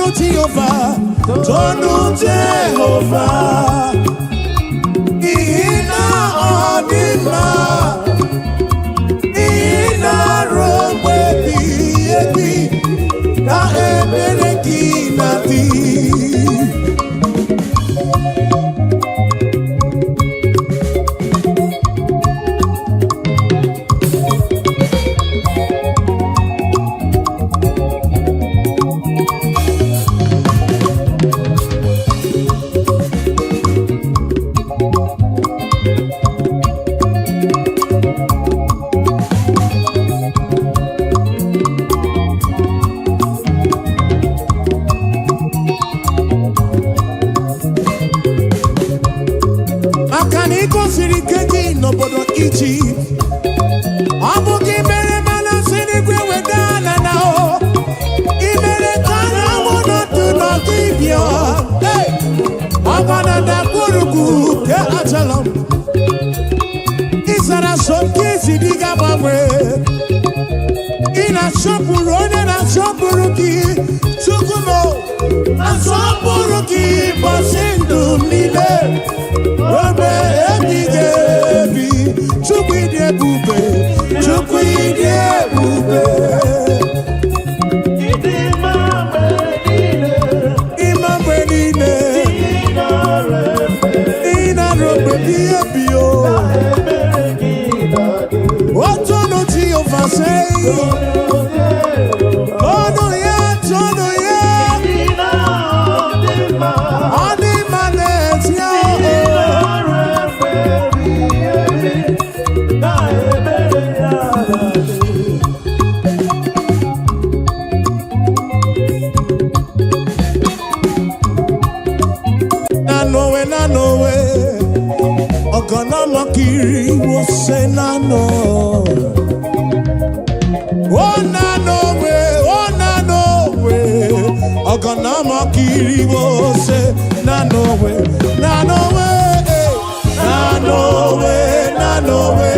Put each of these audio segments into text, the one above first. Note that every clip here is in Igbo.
Tonu Jehova, tonu Jehova, n'ihi na ọ dị mma, n'ihi na ruo mgbe ebighị ebi ka ebere gị na-adị. Maka na ị gosiri ike gị n'obodo Ijipt, ọ bụ gị mere mana si n'igwe weda ala na o ị mere ka anyanwụ nọdụ n'ọdụ ibia ọgba na ndagwurugwu nke achalọ m. Ị zara so nke isi dị ga-agbanwe. Ị na-asọpụrụ onye na-asọpụrụ gị. Chukwu m, asọpụrụ gị ụbọchị ndụ m niile ruo ebighị ebi. Chukwu, ịdị ebube, Chukwu, ịdị ebube. Ịdị mma mgbe niile. Ịma mgbe niile. Ị nara efe. Ị na-arụ mgbe ebighị ebi o. Ebere gị na-adị. Otonu Jehova sei. Tonu ya, tonu ya. Ị na-adị mma. Ọ dị mma n'ezie Ị o. nara efe ebighị ebi, na ebere ya na-adị. Nanowe, nanowe, ọgọnọmọkiri wose nano. O nanowe, o nanowe, ọgọnọmọkiri wose nanowe, nanowe, eh, nanowe, nanowe,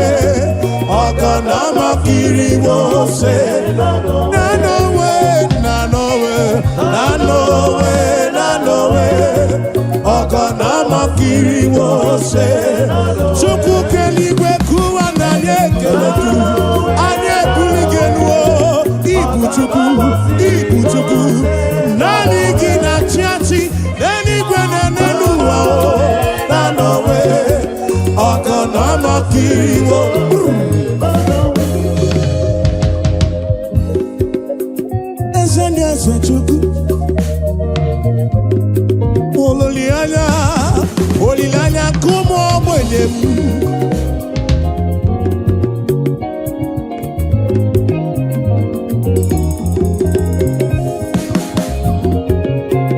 ọgọnọmọkiri wose nanowe, nanowe, nanowe, nanowe, ọgọnọmọkiri wose. Chukwu keligwe kụwa na anyị ekele gị, anyị ebuli gị elu o. Ibu Chukwu, ibu Chukwu, naanị gị na-achị achị n'eluigwe na n'elu ụwa o. Nanowe, ọgọnọmọkiri wo. Eze ndị eze, Chukwu, olileanya, olileanya nke ụmụ ogbenye m.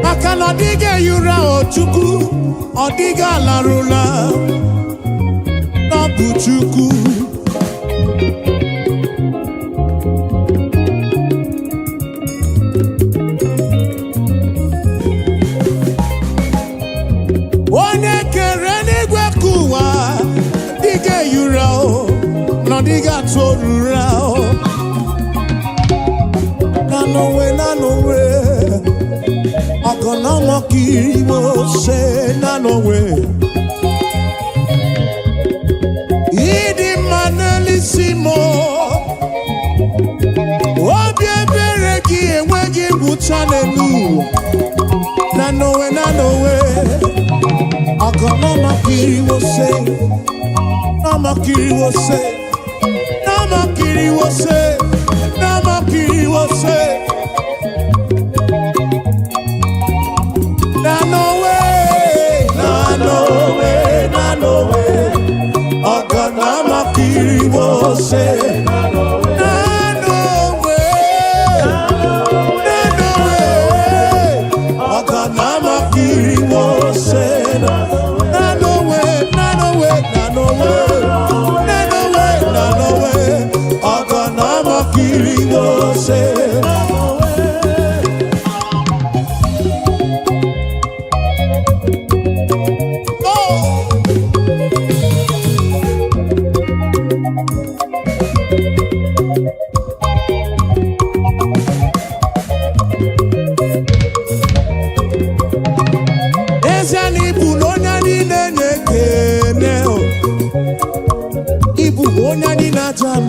Maka na ọ dịghị ehi ụra o Chukwu, ọ dịghị alarụla n'ọ bụ Chukwu. Onye kere n'igwe ka ụwa dịghị ehi ụra o, na ọ dịghị atụ ụra o. Nanowe, nanowe, ọgọnọmọkiri wo se nanowe. Ịdị mma n'elisi m o. Obi ebere gị enweghị ngwụcha n'elu ụwa. Nanowe, nanowe, ọgọnọmọkiri wo se, nọmọkiri wo se, nọmọkiri wo se, nọmọkiri wo se. Nanowe, nanowe, nanowe, ọgọnọmọkiri wo se. Nanowe, nanowe, ọgọnọmọkiri wo se. Nanowe, nanowe, nanowe, nanowe, nanowe, ọgọnọmọkiri wo se.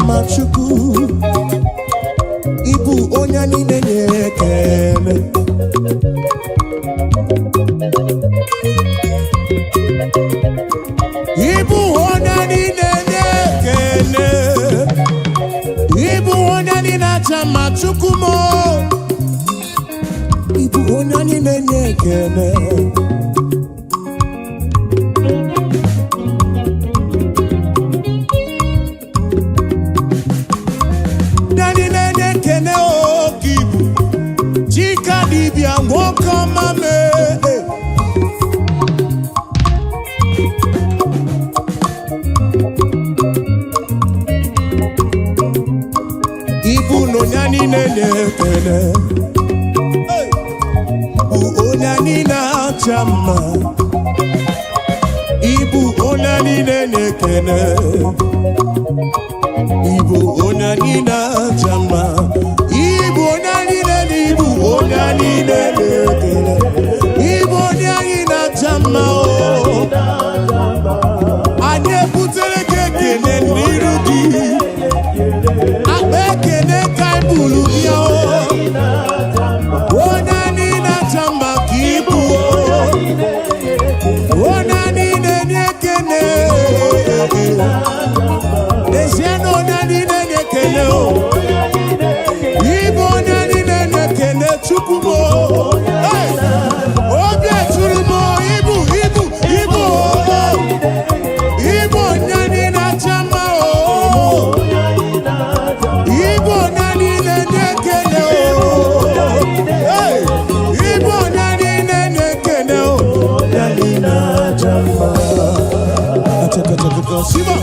mma, Chukwu. Ịbụ onye anyị na-enye ekele. Ịbụ onye anyị na-enye ekele. Ịbụ onye anyị na-aja mma, Chukwu m. Ịbụ onye anyị na-enye ekele. Ndị anyị na-enye ekele oke ibu Chika dibịa, nwoke ọma mee. Ibu na onye anyị na-enye ekele. Hey! Bụ onye anyị na-acha mma. Ibu onye anyị na-enye ekele. Ibu onye anyị na-acha mma. Ibu onye anyị na-enye, ibu onye anyị na-enye ekele. Ibu onye anyị na-acha mma o. Anyị ebutere gị ekele n'iru gị. Akpa ekele ka anyị buru bịa o. Onye anyị na-acha mma ka ibu o. Onye anyị na-enye ekele. N'ezie na onye anyị na-enye ekele o. Ịbụ onye anyị na-enye ekele, Chukwu m o. Hey! Obi eturu m o, ibu ibu ibu o. Ịbụ onye anyị na-acha mma o. Ịbụ onye anyị na-enye ekele o. Hey! Ịbụ onye anyị na-enye ekele o. Onye anyị na-acha mma. Achakachakaka, Siba.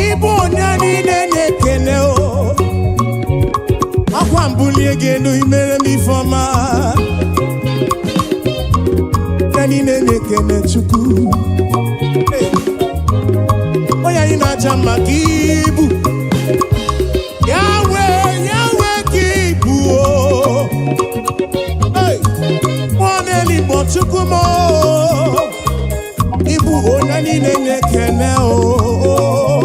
Ịbụ onye anyị na-enye ekele o. Akwa mbulie gị elu, imere m ifeọma. Onye anyị na-enye ekele, Chukwu. Hey! Onye anyị na-aja mma ka ibu. Yahweh, Yahweh ka ibu o. Hey! Mmụọ na-eligbo, Chukwu m o. Ịbụ onye anyị na-enye ekele o.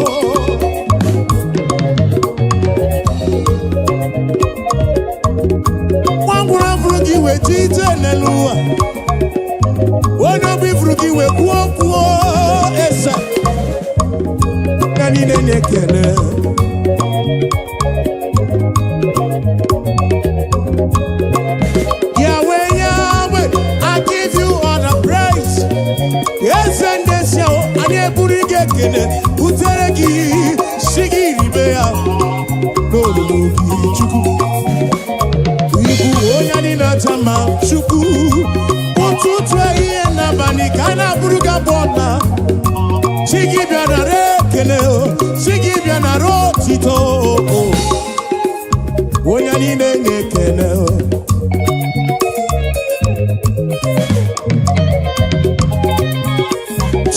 Nwa ngwụrụ afụrụ gị wee ji ije n'elu ụwa. Onye ọbụ ifuru gị wee kwuo kwuo eze. Ya niile na-ekele. Yahweh, Yahweh, I give you all the praise. Eze ndị esi ahụ, anyị eburu gị ekele butere gị, si gị ribe ya n'olulu gị, Chukwu. Ịbụ onye anyị na-aja mma, Chukwu. Ụtụtụ, ehihie n'abalị ka a na-abụrụ gị abụ ọma. Chi gị bịa nara ekele o, chi gị bịa nara otito o. Onye anyị na-enye ekele o.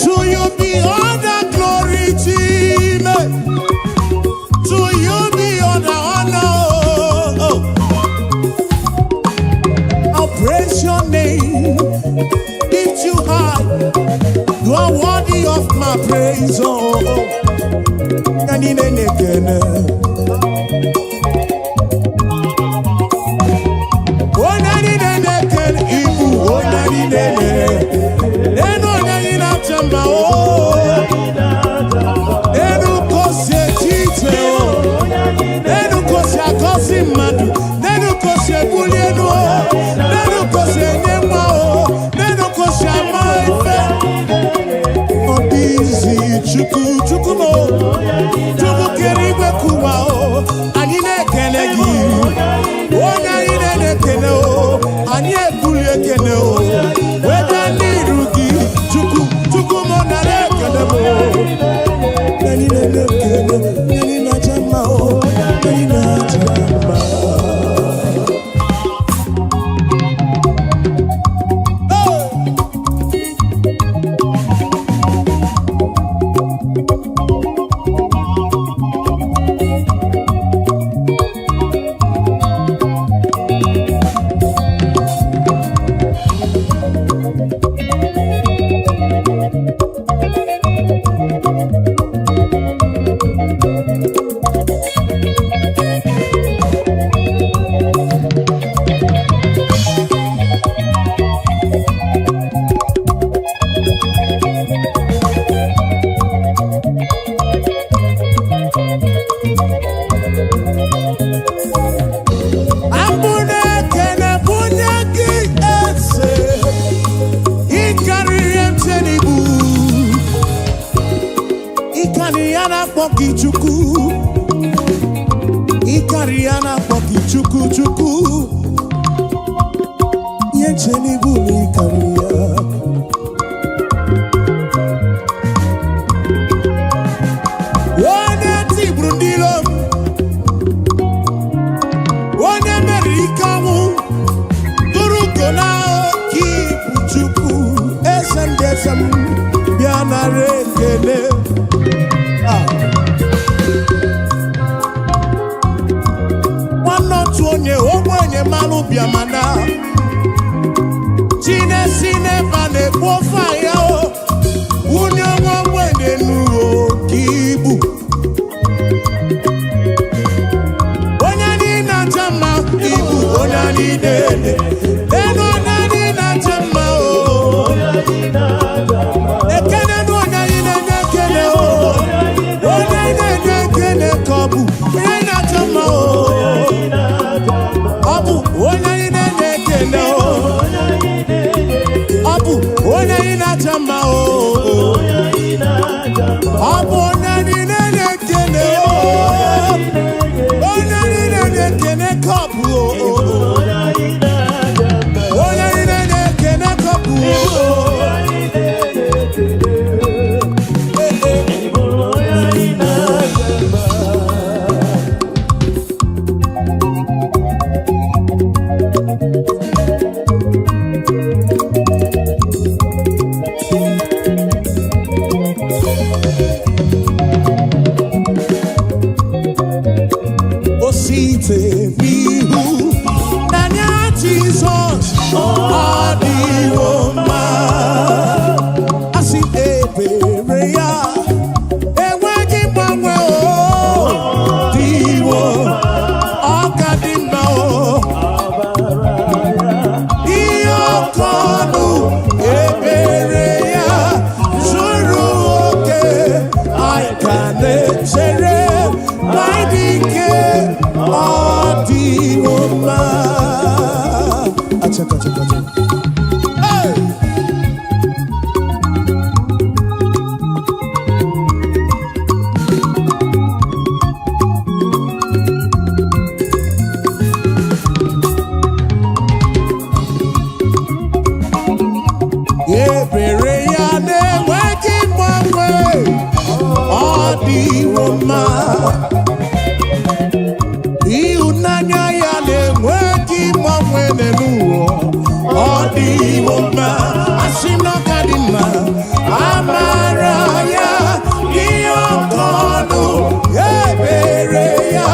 To you be all the glory, Chime. To you be all the honor. Oh. I'll praise your name, lift you high. You are worthy of my praise. Oh, oh. Anyị na-enye ekele. Onye anyị na-enye ekele, ịbụ onye anyị na-enye. Enu onye anyị na-acha mma o. Enu ka o si eche iche o. Enu ka o si agọzi mmadụ. Nenu ka o si ebuli elu o. Nenu ka o si enye nwa o. Nenu ka o si ama ife. Ọ dị izi, Chukwu, Chukwu m o. Chukwu kere igwe kụwa o. Anyị na-ekele gị. Abụ na-ekene bunye gị eze, ịkarịrị m n'ibu, ịkarị ya na-akpọ gị Chukwu, ịkarị ya na-akpọ gị Chukwu Chukwu, ihe nche n'ibu na ịkarị ya. Onye tigburu ndị iro m, onye meriri ike ọnwụ, tụrụ ugo na oke ibu Chukwu, eze ndị eze m, bịa nara ekele. Ah. Nwanne otu onye ogbenye malụ bịa mana chinesi n'ebe a na-ekpu ofe ahịa o wunye nwa ogbenye n'uwe oke ibu. Onye anyị na-acha mma ibu, onye anyị na-ele elu, onye anyị na-acha mma o. Ekene nụ onye anyị na-enye ekele o, onye anyị na-enye ekele ka ọ bụ onye anyị na-acha mma o. Ọ bụ onye anyị na-enye ekele o, ọ bụ onye anyị na-acha mma o. Ọ bụ onye anyị na-enye ekele o, onye anyị na-enye ekele ka ọ bụ o. Onye anyị na-enye ekele ka ọ bụ o. Ee, ee. O site n'ihu n'anya Jizọs, ọ dịwo mma. Asị ebere ya enweghị mgbanwe, o dịwo, ọ ka dị mma o. Ihe ọkọ ọnụ ebere ya zuru oke, anyị ka na-echere na ịdị ike, ọ dịwo mma. Achaka, achaka, achaka. Hey! Ebere ya na-enweghị mgbanwe, ọ dịwo mma. Ịhụnanya ya na-enweghị mgbanwe n'elu ụwa, ọ dịwo mma. Asị m na ọ ka dị mma. Amara ya dị oke ọnụ, ebere ya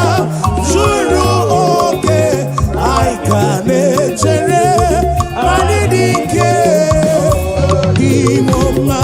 zuru oke, anyị ka na-echere ma anyị dị ike dịwo mma.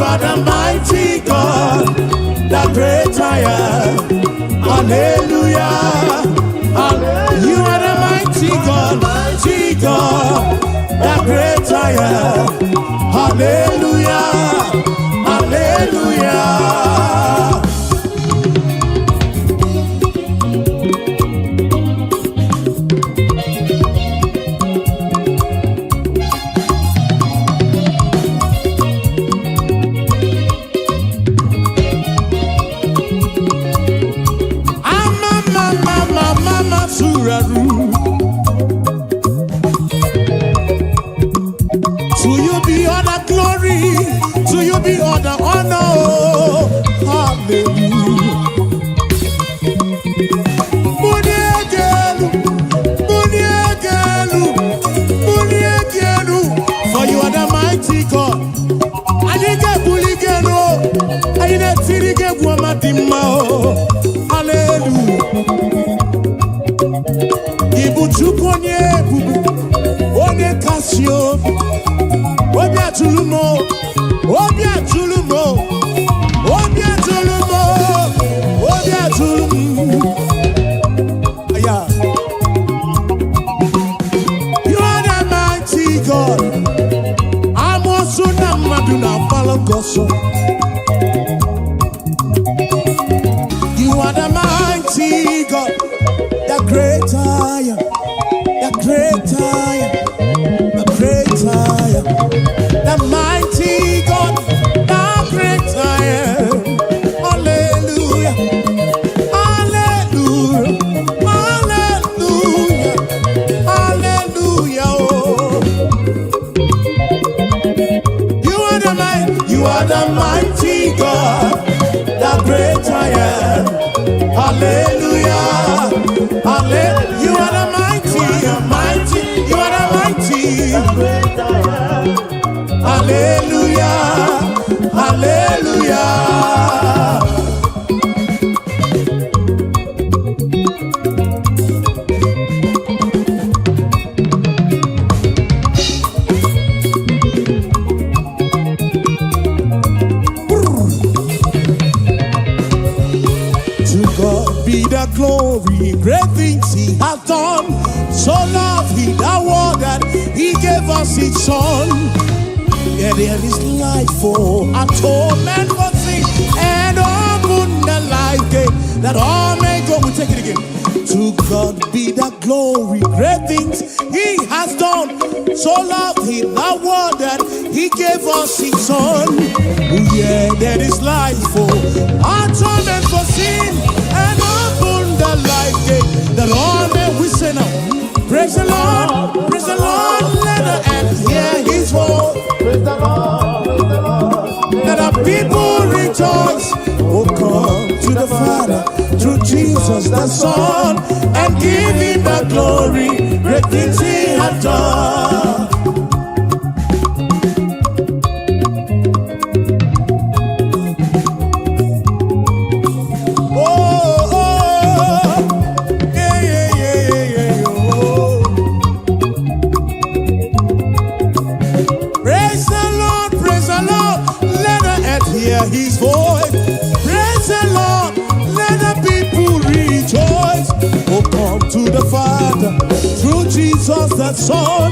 are the mighty God, the great I am. Hallelujah. You are the mighty God, mighty God, the great I am. Hallelujah. Hallelujah. Ama mama mama suraru. To you be all the glory, to you be all the honor. Hallelujah. Muniegelu, muniegelu, muniegelu. For you are the mighty God. Anyị ga-ebuli gị elu, anyị na-etiri gị egwu ọma dị mma o. Hallelujah. Ị bụ Chukwu onye ebube, onye kasị obi, obi atụrụ m o, obi atụrụ m o, obi atụrụ m o, obi atụrụ m. Yeah. You are the mighty God. Amoosu na mmadụ na-agbalụ gị ọsọ. You are the mighty God, the great I am, the great I am, the great I am, the mighty God, the great I am. Hallelujah, hallelujah, hallelujah, hallelujah. Oh. You are the mighty, you are the mighty God, the great I am. Hallelujah, hallelujah. You are the mighty, mighty, you are the mighty. Great I am. Hallelujah, hallelujah. To God be the glory, great things He hath done. So loved He the world that He gave us His Son. Yeah, there is life for atonement for sin and open the life gate that all may go. We take it again. To God be the glory, great things He has done. So loved He the world that He gave us His Son. Oh, yeah, there is life for atonement for sin and open the life gate that all may we say now. Praise the Lord, praise the Lord, let the earth hear His voice. Praise the Lord, praise the Lord. Let the people rejoice. Oh, come to the Father through Jesus the Son and give him the glory. Great things he hath done. Oh, oh, yeah, yeah, yeah, yeah, yeah, oh. Praise the Lord, praise the Lord, let the earth hear his voice. Praise the Lord, let the people rejoice. Oh, come to the Father through Jesus the Son.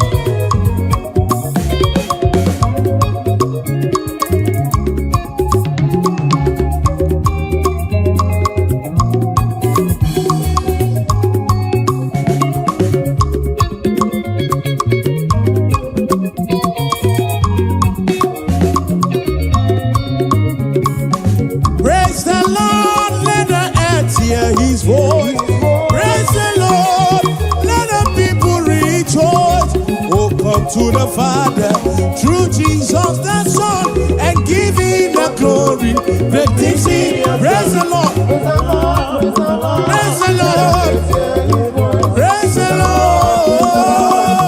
Praise the Lord, let the earth hear his voice. Praise the Lord, let the people rejoice. Oh, come to the Father through Jesus the Son and give him the glory. Great things he. Praise the Lord, Praise the Lord, praise the Lord. praise the Lord, Hear his voice. praise the Lord.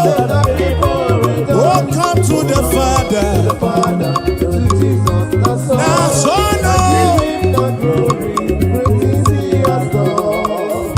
Let the people rejoice. Oh, come to the Father, The Father, through Jesus the Son. the Son. Oh. Give him the glory, great things he has done.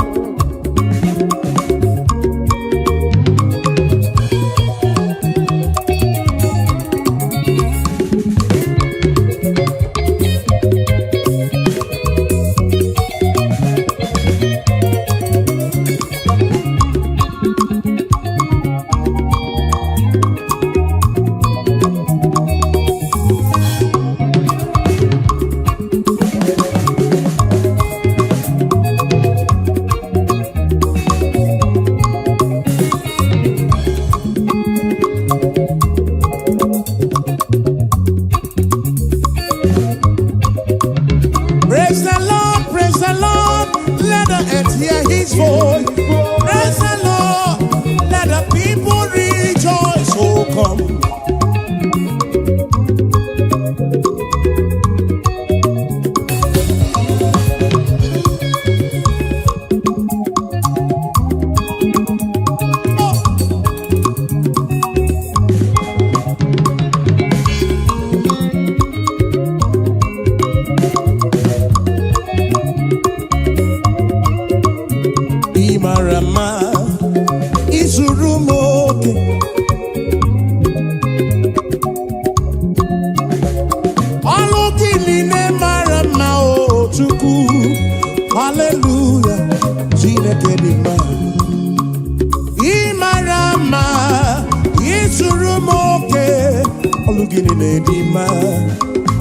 Ọlụ gị niile dị mma,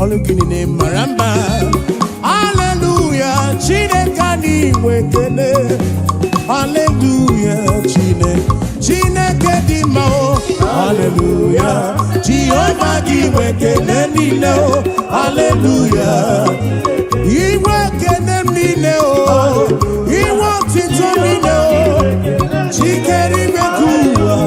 ọlụ gị niile mara mma. Haleluya, Chineke anyị nwe ekele. Haleluya, Chineke, Chineke dị mma o. Haleluya, Jehova gị nwe ekele niile o. Haleluya, inwe ekele m niile o, inwe otito niile o, chikere igwe ka ụwa.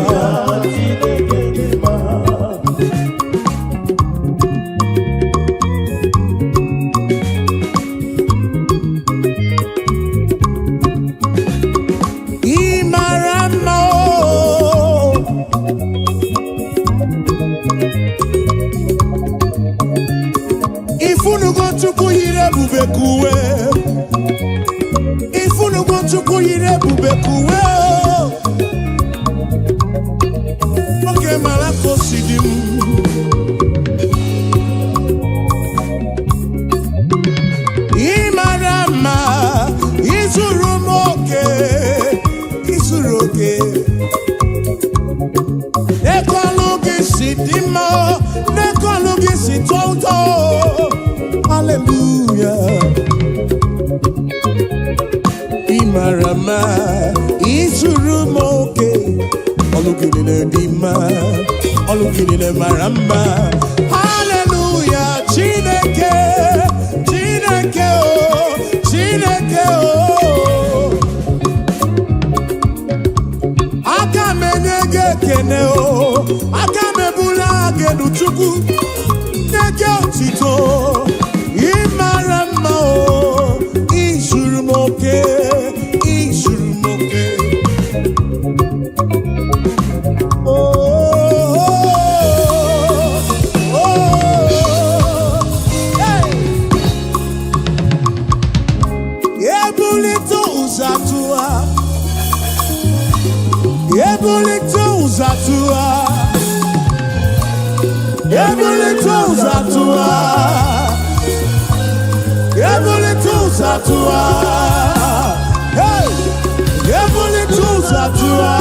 Ị mara mma o. Ifunugo Chukwu yiri ebube ka uwe. Ifunugo Chukwu yiri ebube ka uwe o. Oge mara ka o si dị m. Ị mara mma, izuru m oke, izuru oke. N'ekọlụ gị si dị mma, n'ekọlụ gị si tọọ ụtọ. Hallelujah. Ị mara mma, izuru m oke. Ọlụ gị niile dị mma, ọlụ gị niile mara mma. Hallelujah, Chineke, Chineke o, Chineke o. Aka m enye gị ekene o, aka m ebula gị elu Chukwu, nye gị otito. Ị mara mma o, izuru m oke, izuru m oke. Oh, oh, oh, hey. Ebulite ụzọ atụwa, ebulite ụzọ atụwa, ebulite ụzọ atụwa, ebulite ụzọ atụwa, hey! Ebulite ụzọ atụwa,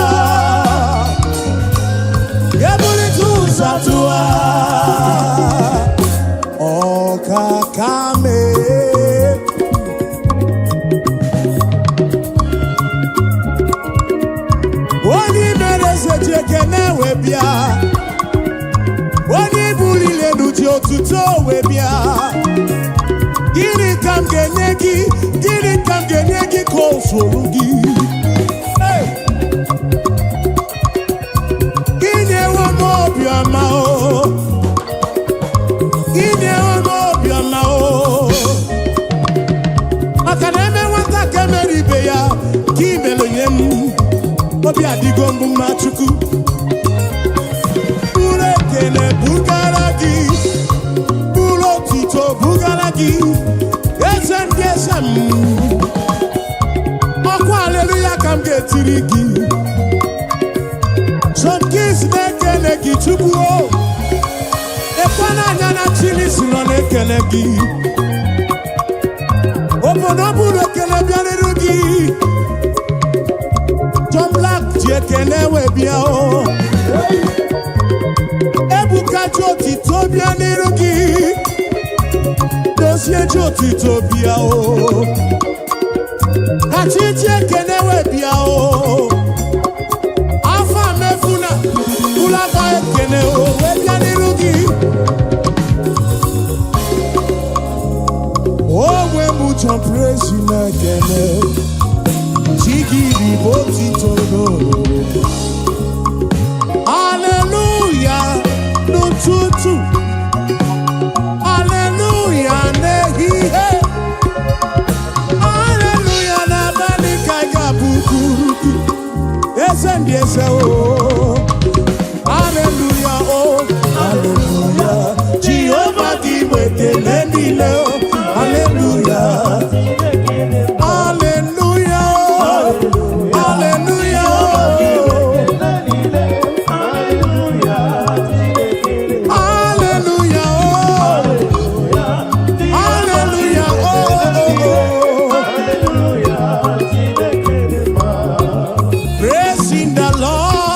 ebulite ụzọ atụwa, ọkaka mee. Onye mere eze ji ekene wee bịa, onye buliri elu ji otuto wee bịa. Gịnị ka m ga-enye gị? Gịnị ka m ga-enye gị ka o zuru gị? Hey! Inyewo m obiọma o, inyewo m obiọma o, maka na eme nwata ka emere ibe ya ka imere nye m. Obi adịgo mbụ mma Chukwu. Buru ekele bugara gị, buru otuto bugara gị, eze ndị eze m. Ọkwa aleluya ka m ga-etiri gị. John Kings na-ekele gị Chukwu o. Ekwe n'anya na Chili si nọ na-ekele gị. Obodo buru ekele bịarịrị gị. John Black ji ekele wee bịa o. Ebuka ji otito bịa n'iru gị. Dozie ji otito bịa o. Kachi ji ekele wee bịa o. Afọ mefuna ụlọaka ekele o wee bịa n'iru gị. Onwe m John Praise na-ekele. Chigidi bụ otito n'olulu. Haleluya n'ụtụtụ, haleluya n'ehihie, haleluya n'abalị ka ị ga-abụ kwuru gị. Eze ndị eze o, haleluya o, haleluya. Jehova gị bụ ekele niile o, haleluya. Haleluya o, haleluya o. Hallelujah, oh. Hallelujah, oh, oh, oh. Praising the Lord.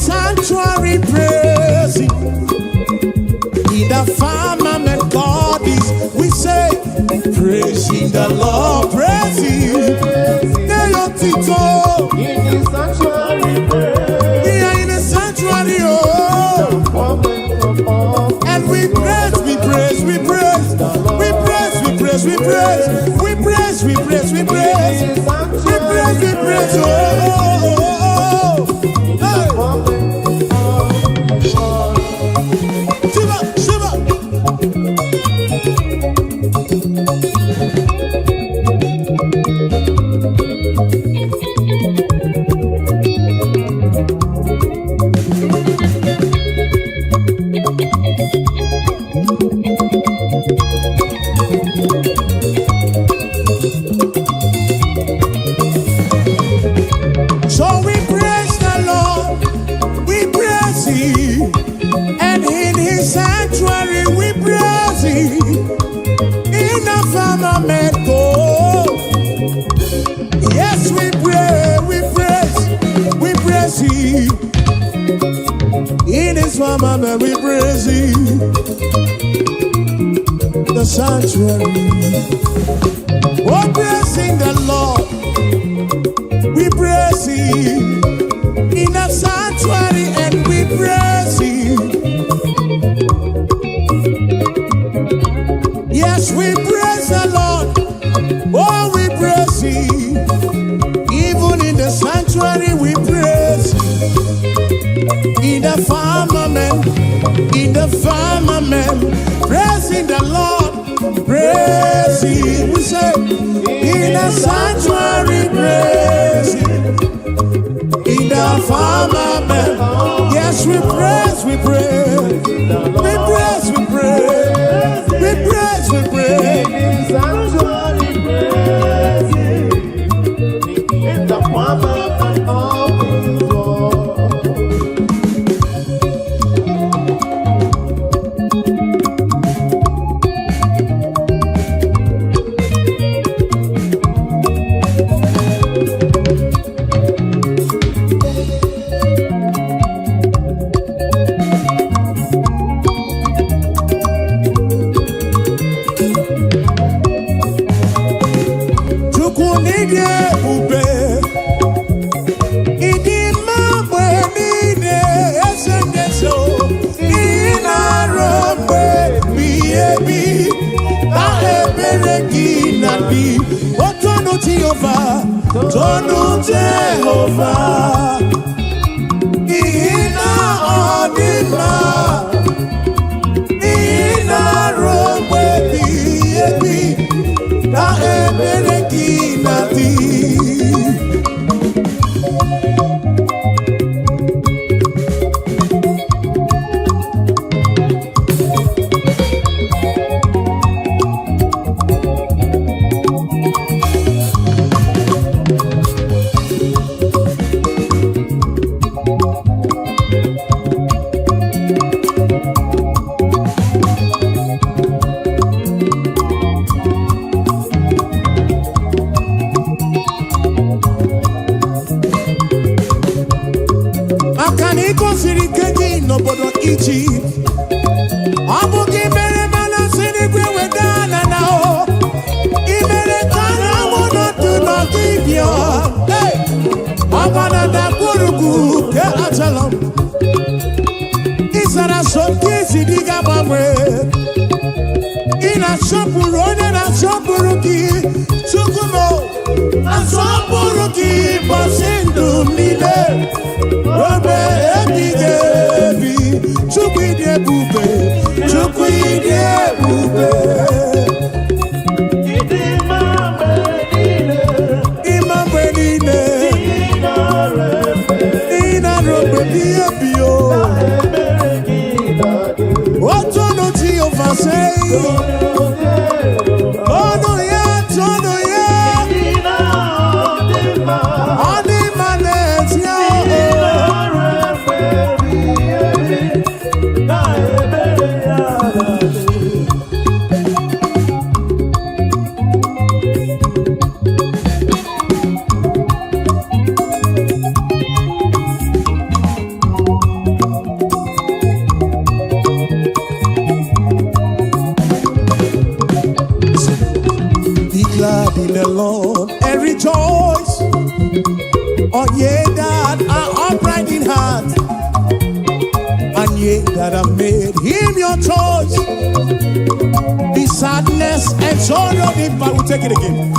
Sanctuary praise him. In the firmament God is, we say, praising the Lord, praise him. Nye ya otito. In the sanctuary, praise. Here in the sanctuary, oh. Moment of all And we praise, we praise, we praise, we praise, we praise, we praise, we praise, we praise, we praise, we praise, we praise, oh, oh, oh, oh. Hey. moment of all. Shiva, Shiva. So we praise the Lord, we praise Him, and in His sanctuary we praise Him. In the firmament, oh, yes, we pray, we praise Him. In His firmament, we praise Him. The sanctuary, oh, praising the Lord, we praise Him. In the sanctuary, and we praise Him. Yes, we praise the Lord. Oh, we praise Him. Even in the sanctuary, we praise Him. In the firmament, in the firmament, praising the Lord, praise Him. We say, in the sanctuary, praise Him. In the firmament, yes, we praise, we praise, we praise, we praise, we praise, we praise. In the sanctuary, praise Him. In the firmament of His word. Chukwu n'ịdị ebube, ịdị mma mgbe niile, eze ndị eze o. Ị na-arụ mgbe ebighị ebi, na ebere gị na-adị. O tonu Jehova, tonu Jehova, n'ihi na ọ dị mma, ị na-arụ mgbe ebighị ebi, na ebere gị na-adị. Maka na ị gosiri ike gị n'obodo Ijipt, ọ bụ gị mere mana si n'igwe weda na na o ị mere ka anyanwụ nọdụ n'ọdịbịa. Hey! Ọgba na ndagwurugwu nke Ajalon, ị zara so nke isi dị ga-agbanwe. Ị na-asọpụrụ onye na-asọpụrụ gị, Chukwu m, asọpụrụ gị ụbọchị ndụ m niile. Obe ebighị ebi, Chukwu ịdị ebube, Chukwu ịdị ebube. Ịdị mma mgbe niile, Ịma mgbe niile, ị nara efe, ị na-arụ mgbe ebighị ebi o. ebere gị na-adị. Otonu Jehova sei, ọnụ ya tọnụ ya, Ịdị na ọ dị mma, ọ dị mma n'ezie ị o. nara efe ebighị ebi, na ebere ya na-adị. ye that have made him your choice. Be sadness and sorrow depart. We'll take it again.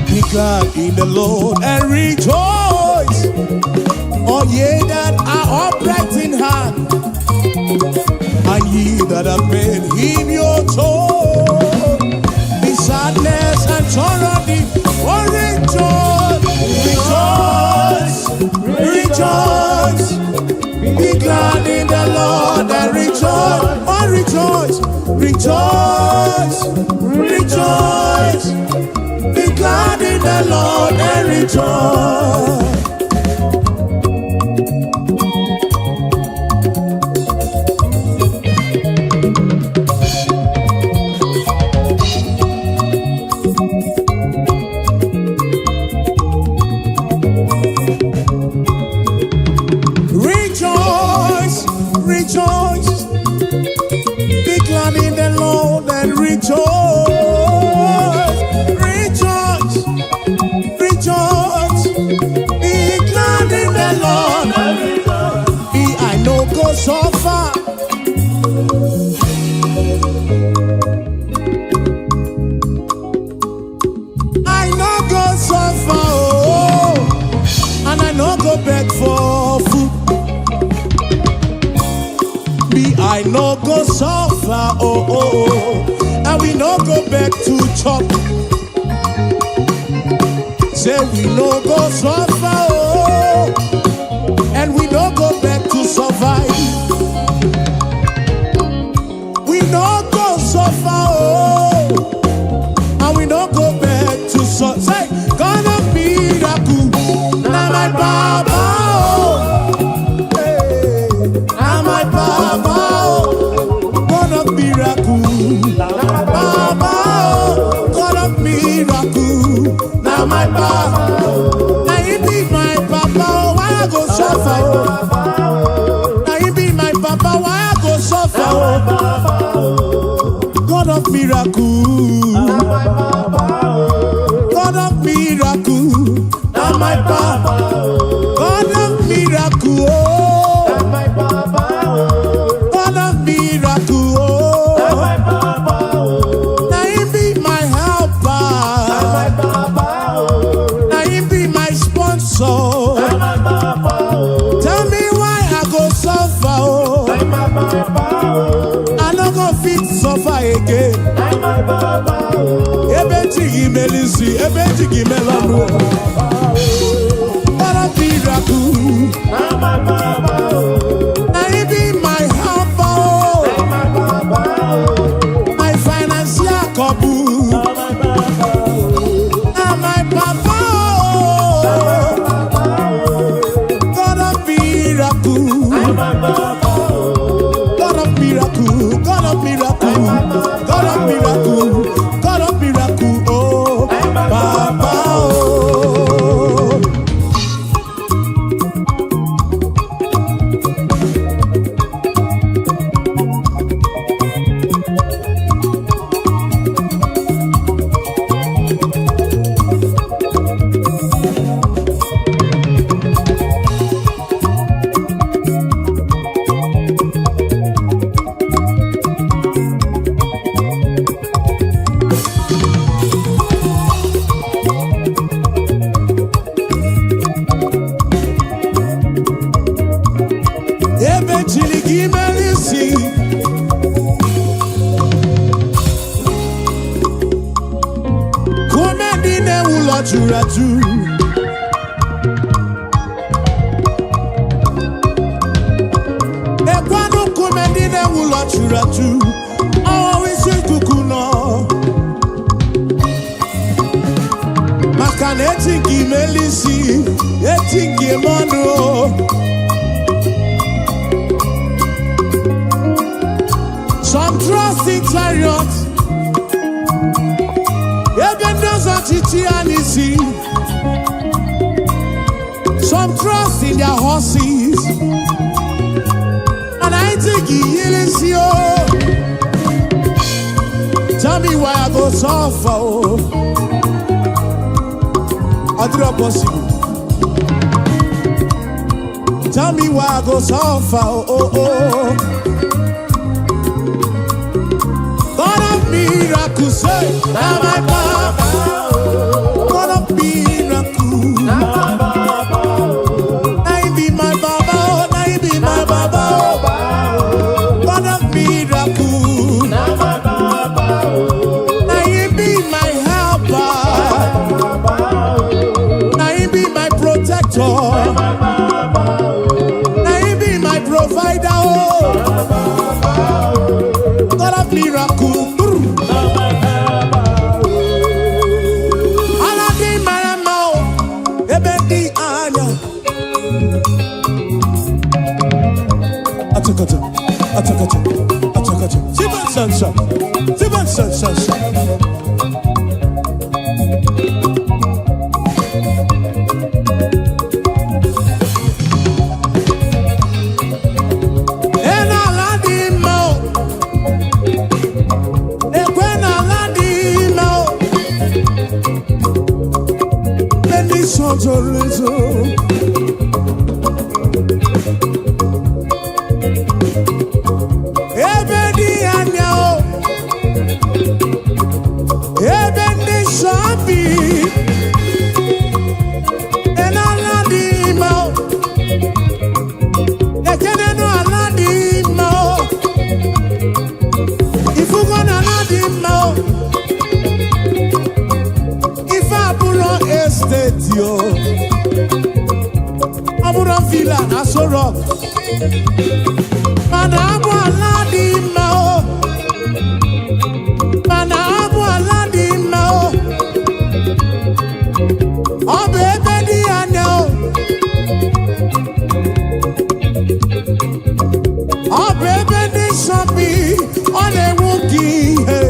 Be glad in the Lord and rejoice. All ye that are upright in heart, and ye that have made him your choice. Be sadness and sorrow depart. Oh, rejoice, rejoice, rejoice. Be glad in the Lord and rejoice. Oh, rejoice, rejoice, rejoice. Be glad in the Lord and rejoice. Rejoice, rejoice. Be glad in the Lord and rejoice. Rejoice, rejoice. Be glad in the Lord. Be I no go suffer. I no go suffer, oh, and I no go beg for food. Me, I no go suffer, oh, and we no go back to chop. Say we no go suffer, oh, and we no go back to survive. We no go suffer, oh, and we no go back to suffer. Say, God of miracle, na my baba, oh, hey, na my baba, oh, God of miracle, baba, oh, God of miracle, na my baba. Na he be my papa, oh, why I go suffer? Oh? Na he be my papa, why I go suffer? Oh? God of miracle, God of miracle, na my papa. God of miracle, oh, God of miracle, oh. Na him be my helper, na him be my sponsor. Tell me why I go suffer, oh. I no go fit suffer again. Ebe chi gị mere isi, ebe chi gị mere ọnụ. God of miracle, na him be my helper, oh. My financial couple, na my papa, oh. God of miracle, God of miracle, God of miracle, God of miracle, God of miracle, oh, Papa, oh. Ebe chiri gị mere isi, kume ndị na-ewu ụlọ juru ajụ. Ekwanụ nkume ndị na-ewu ụlọ juru ajụ, ọwụ isi ikuku nọ. Maka na eti nke imeli isi, eti nke ime ọnụ o. Some trust in chariots, ebe ndị ọzọ ọchịchị ha n'isi. Some trust in their horses, and I think he o. Tell me why I go suffer o. Ọ dịrọ possible. Tell me why I go suffer. Oh. God of miracles, say, now my papa. God of miracles, now he be my baba, oh, now he be my baba, oh. God of miracles, now he be my helper, now he be my protector, now he be my provider, oh. God of miracles. Ala dị mara mma o, ebe dị anya. Achakacha, achakacha, achakacha. Sibansansa, sibansansansa. Ena ala dị mma o, ekwe na ala dị mma o. Ebe ndị nsọ zoro ezo. Ebe dị anya o, ebe ndị nsọ bi, ena ala dị mma o, ekenenu ala dị mma o, ifugo na ala dị mma o, ife abụrọ estate o, ọ bụrụ villa na Aso Rock, mana abụ ala dị mma o, mana abụ ala dị mma o, ọ bụ ebe dị anya o, ọ bụ ebe ndị nsọ bi, ọ na-enwu gị ihe.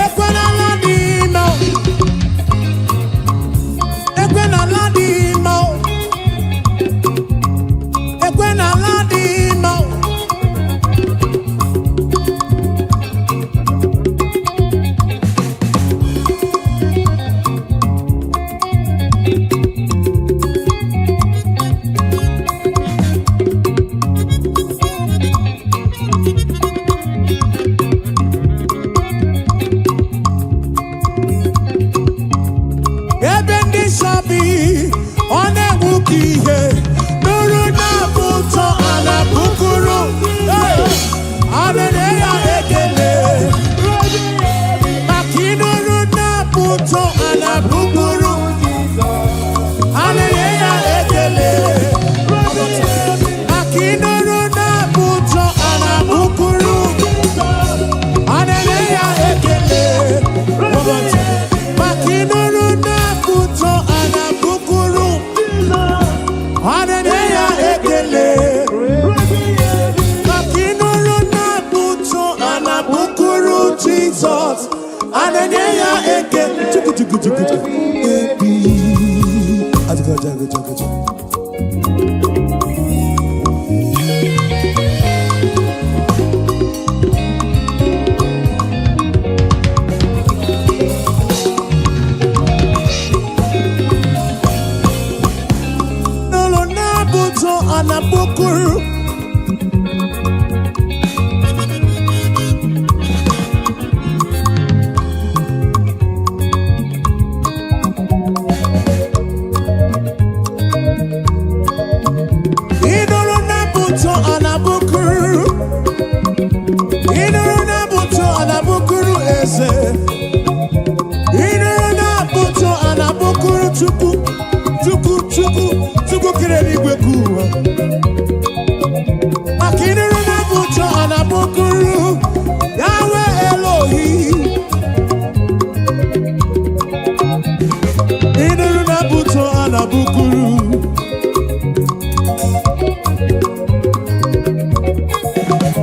Ekwe n'ala dị mma o. Ekwe n'ala dị mma o. Ekwe n'ala dị mma o. Ebe ndị nsọ bi, ọ na-enwu ka ihe nụrụ na-abụ ụtọ ala bukuru. Hey! Alele ya ekele maka ịnụrụ na-abụ ụtọ ala bukuru. Alele ya ekele maka ịnụrụ na-abụ ụtọ ala bukuru. Alele ya ekele maka ịnụrụ na-abụ ụtọ ala bukuru. Alele ya ekele maka ịnụrụ na-abụ ụtọ ala bukuru Jizọs. Alele ya ekele chukwu chukwu chukwu chukwu ebi. Achakacha, achakacha. N'ụlọ na-abụ ụtọ ala bukuru. Ịnụrụ na-abụ ụtọ ala bukuru. Ịnụrụ na-abụ ụtọ ala bukuru eze. Ịnụrụ na-abụ ụtọ ala bukuru Chukwu. Chukwu, Chukwu, Chukwu kere eluigwe ka ụwa.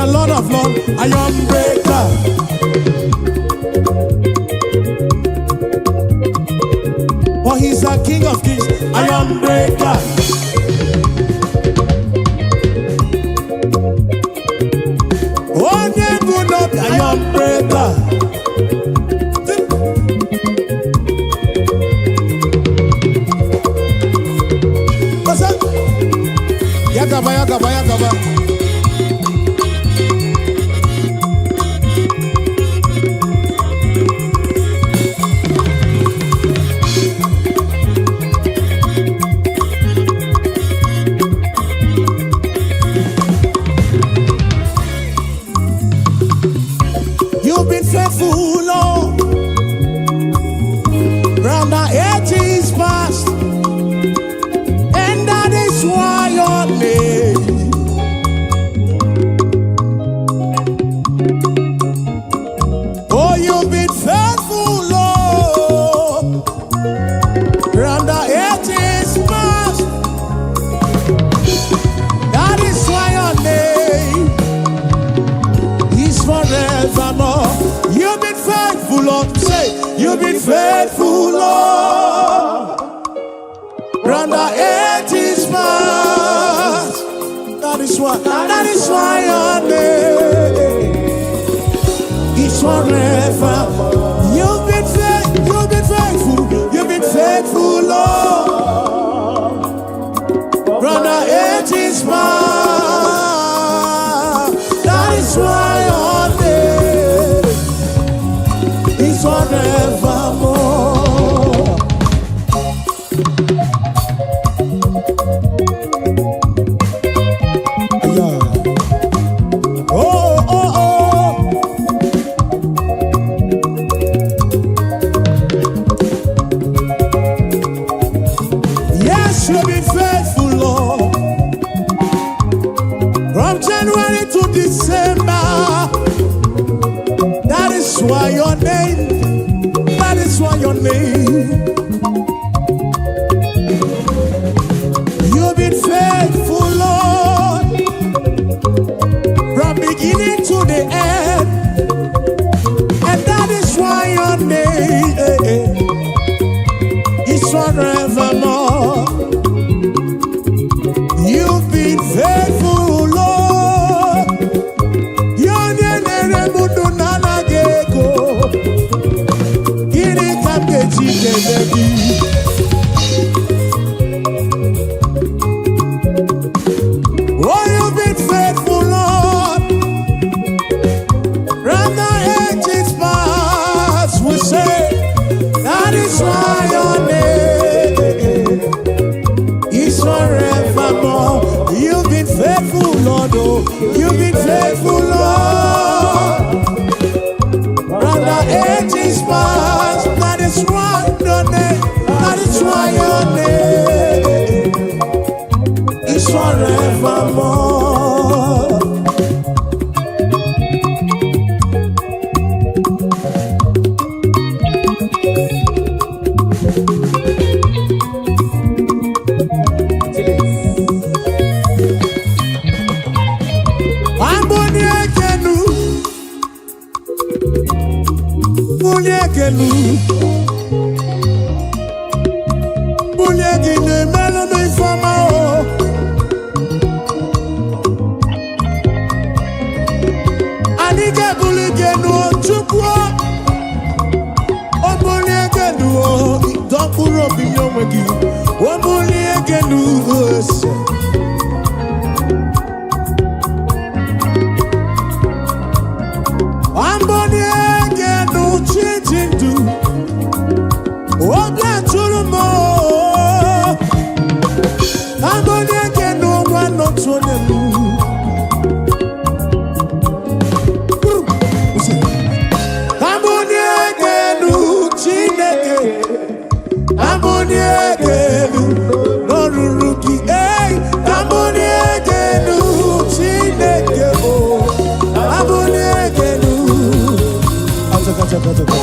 a Lord of Lords, iron breaker. For he's a King of Kings, iron breaker. Onye bụ n'obi, iron breaker. What's up? Yakaba, yakaba, yakaba. You've been faithful, Lord, from the ages past, and that is why your name. Oh, you've been faithful, Lord, from the ages past. That is why your name is forevermore. You've been faithful, Lord. Say, you've been faithful, Lord, from the ages past. That is why your name is forever. You've been faithful, you've been faithful, Lord, from the ages past. That is why your name is forevermore. Yeah. Oh. Yes, you've been faithful, Lord. From January to December. That is why your name, that is why your name. You've been faithful, Lord, from beginning to the end. And that is why your name is forevermore. You've been faithful, Lord. Onye na-ere m ndụ na-anaghị ego. Gịnị ka m ga-eji kelee gị? Oh, you've been faithful, Lord. From the ages past, we say, that is why your name is forevermore. You've been faithful, Lord. Oh, you've been faithful, Lord. From the ages past, that is why your name, that is why your name is forevermore. Chilis. Amboni ekenu, bulie ekenu, bulie gị na-emelụ m ifeọma o. Anyị ga-ebuli gị enu o, Chukwu o. O bulie gị enu o, dọkpụrụ obi nye onwe gị. O bulie gị enu ose. Amboni ekenu chi ji ndụ. Obi atụrụ m o. Amboni ekenu nwa n'otu onye m. Kwụsị. Amboni ekenu Chineke. Amboni ekenu n'ọrụrụ gị. Ei, amboni ekenu Chineke o. Amboni ekenu. Achaka, achaka, achaka.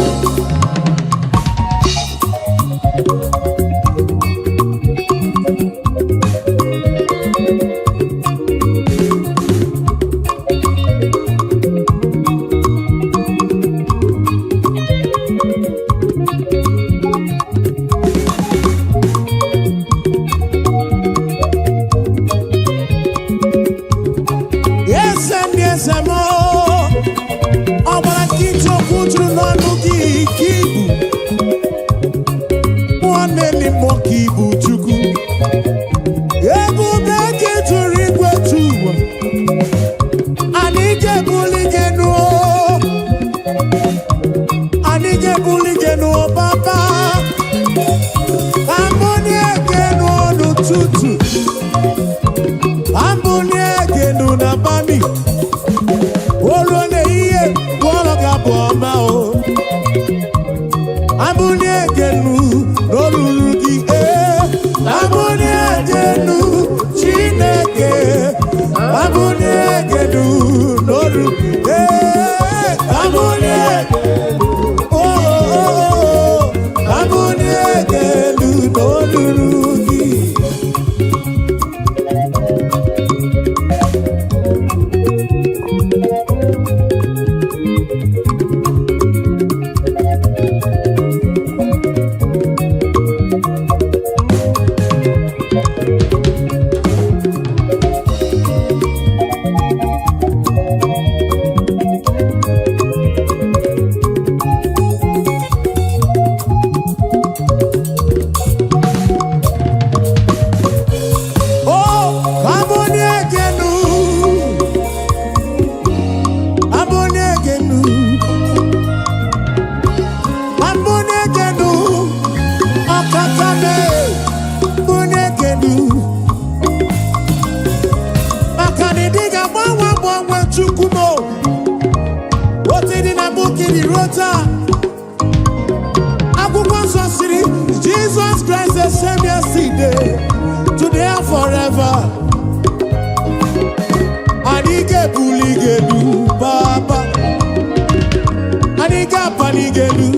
Chukwu m otu dị na mbụ kiri ruo taa. Akwụkwọ nsọ siri Jesus Christ the same yesterday, today and forever. Anyị ga-ebuli gị elu, Baba. Anyị ga-apali gị elu.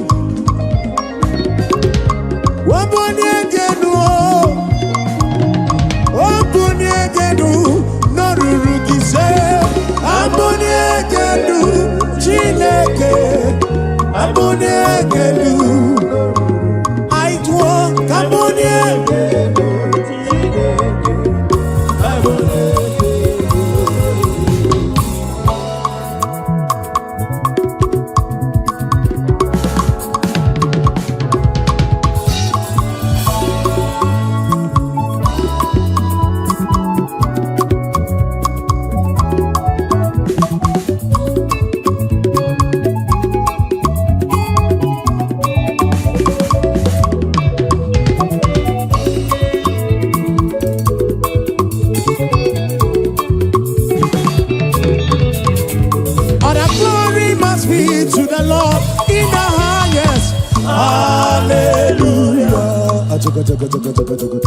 Wabuni gị elu o. Obunie gị elu n'oruru gị se. Abunie gị elu, Chineke. Abunie gị elu. Anyị tụọ ka abunie. Chineke, abulie gị elu. All the glory must be to the Lord in the highest. Hallelujah. Achaga, chaga, chaga, chaga, chaga.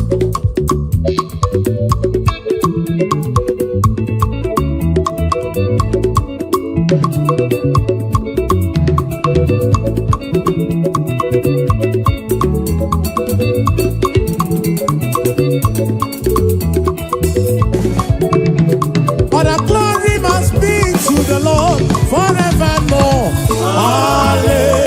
All the glory must be to the Lord forevermore. Hallelujah.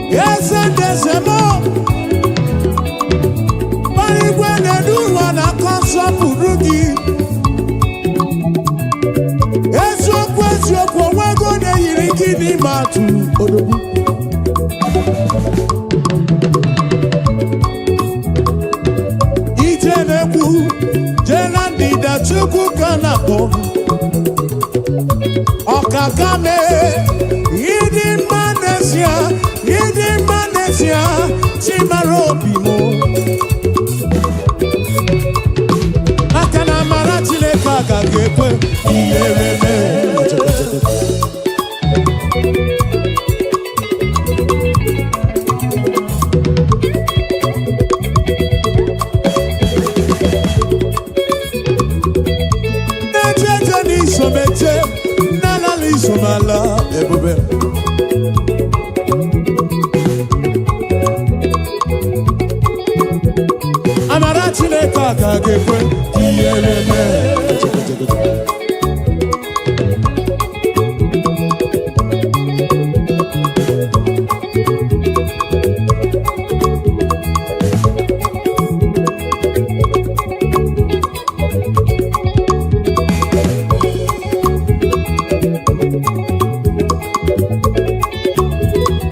Yes, and there's a more. Igwe na-edu ụwa na-akọ nsọpụrụ gị. Eziokwu, eziokwu, onwego na-eyiri gị n'ime atụ odogwu. Ije na-ekwu jee na ndịda, Chukwu ka na-akpọ. Ọkaka mee, ịdị mma n'ezie, ịdị mma n'ezie, chimara obi m. Maka na amara Chineke agaghị ekwe ihere mee. Na-eje eje n'isomeje, na-alala isomala ebube. Amara Chineke agaghị ekwe ihere mee.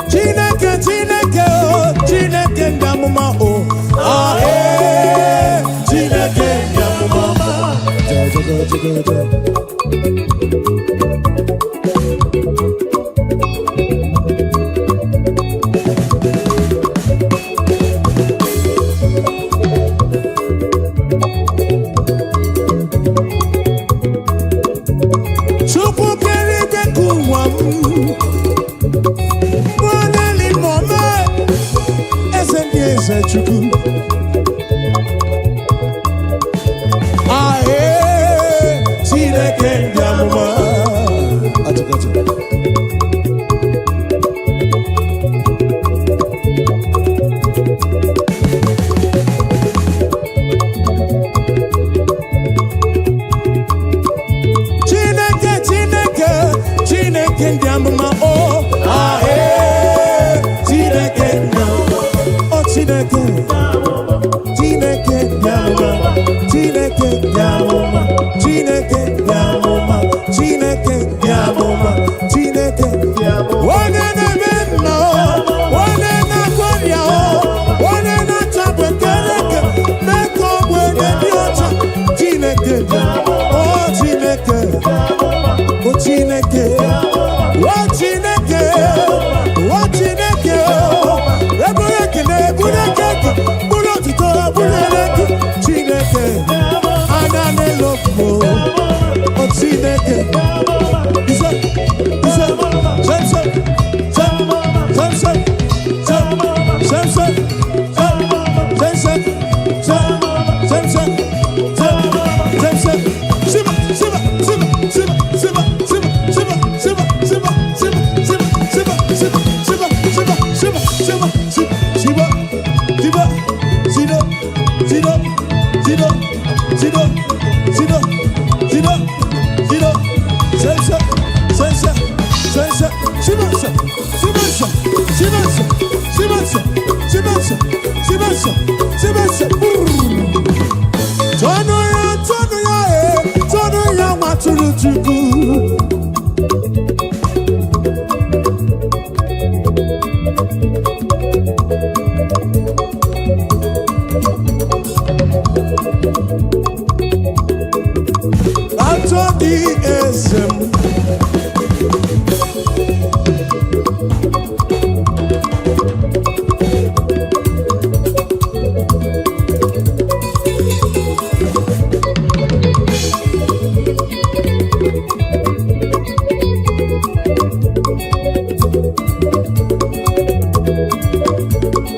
Chineke, Chineke o, Chineke ndị amụma o, ah, ee, Chineke ndị amụma. Ja, ja, ja, ja, ja, ja. Chukwu kere igwe ka ụwa m nwaneli mọme, eze ndị eze, Chukwu. Ahee, Chineke ndị amụma. Atụkatụ. Chineke, Chineke, Chineke ndị amụma o, ahee, Chineke ndị amụma o, Chineke, Chineke ndị amụma, Chineke ndị amụma, Chineke ndị amụma, Chineke ndị amụma, Chineke onye na-eme mma o, onye na-agwọ ọrịa o, onye na-achapụ ekereke mee ka ogbenye dị ọcha. Chineke o, Chineke o, Chineke o, Chineke o, Chineke o, eburu ekele, eburu. Siba, siba, sido, sido, sido, sido, sido, sido, sido, sense, sense, sense, sibense, sibense, sibense, sibense, sibense, sibense, sibense. Brrr. Tọnụ ya, tọnụ ya, e, tọnụ ya, nwatụrụ Chukwu. Atọ gị eze m.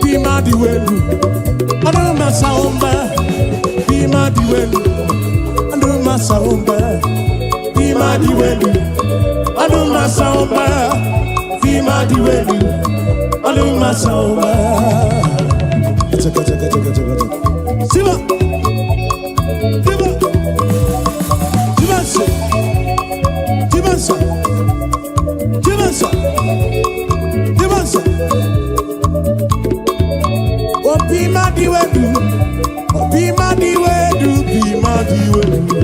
Bima dị welu, ọdụ masa ụmba. Bima dị welu, ọdụ masa ụmba. Bima dị welu, ọdụ masa ụmba. Bima dị welu, ọdụ masa ụmba. Chaka, chaka, chaka, chaka, chaka. Siba! Siba! Siba nso! Siba nso! Siba nso! Siba nso! Obi ma di wedu, obi ma di wedu, bi ma di wedu.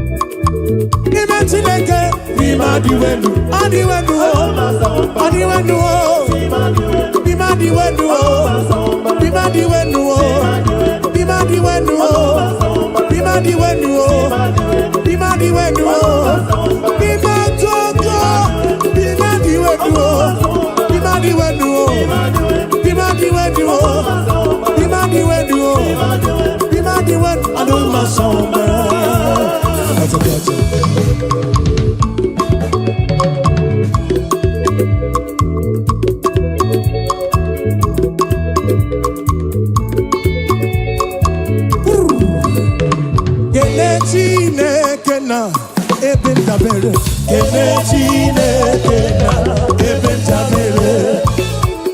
N'ime Chineke, bi ma di wedu, ọ di wedu o, ọ di wedu o, bi ma di wedu o, bi ma di wedu o, bi ma di wedu o, bi ma di wedu o, bi ma di wedu o, bi ma jojo, bi ma di wedu o, bi ma di wedu o, bi ma di wedu o, bi ma di wedu o, bi ma di wedu. Aduma sọmba. Gotcha, gotcha. Kele Chineke na ebe ndabere. Kele Chineke na ebe ndabere.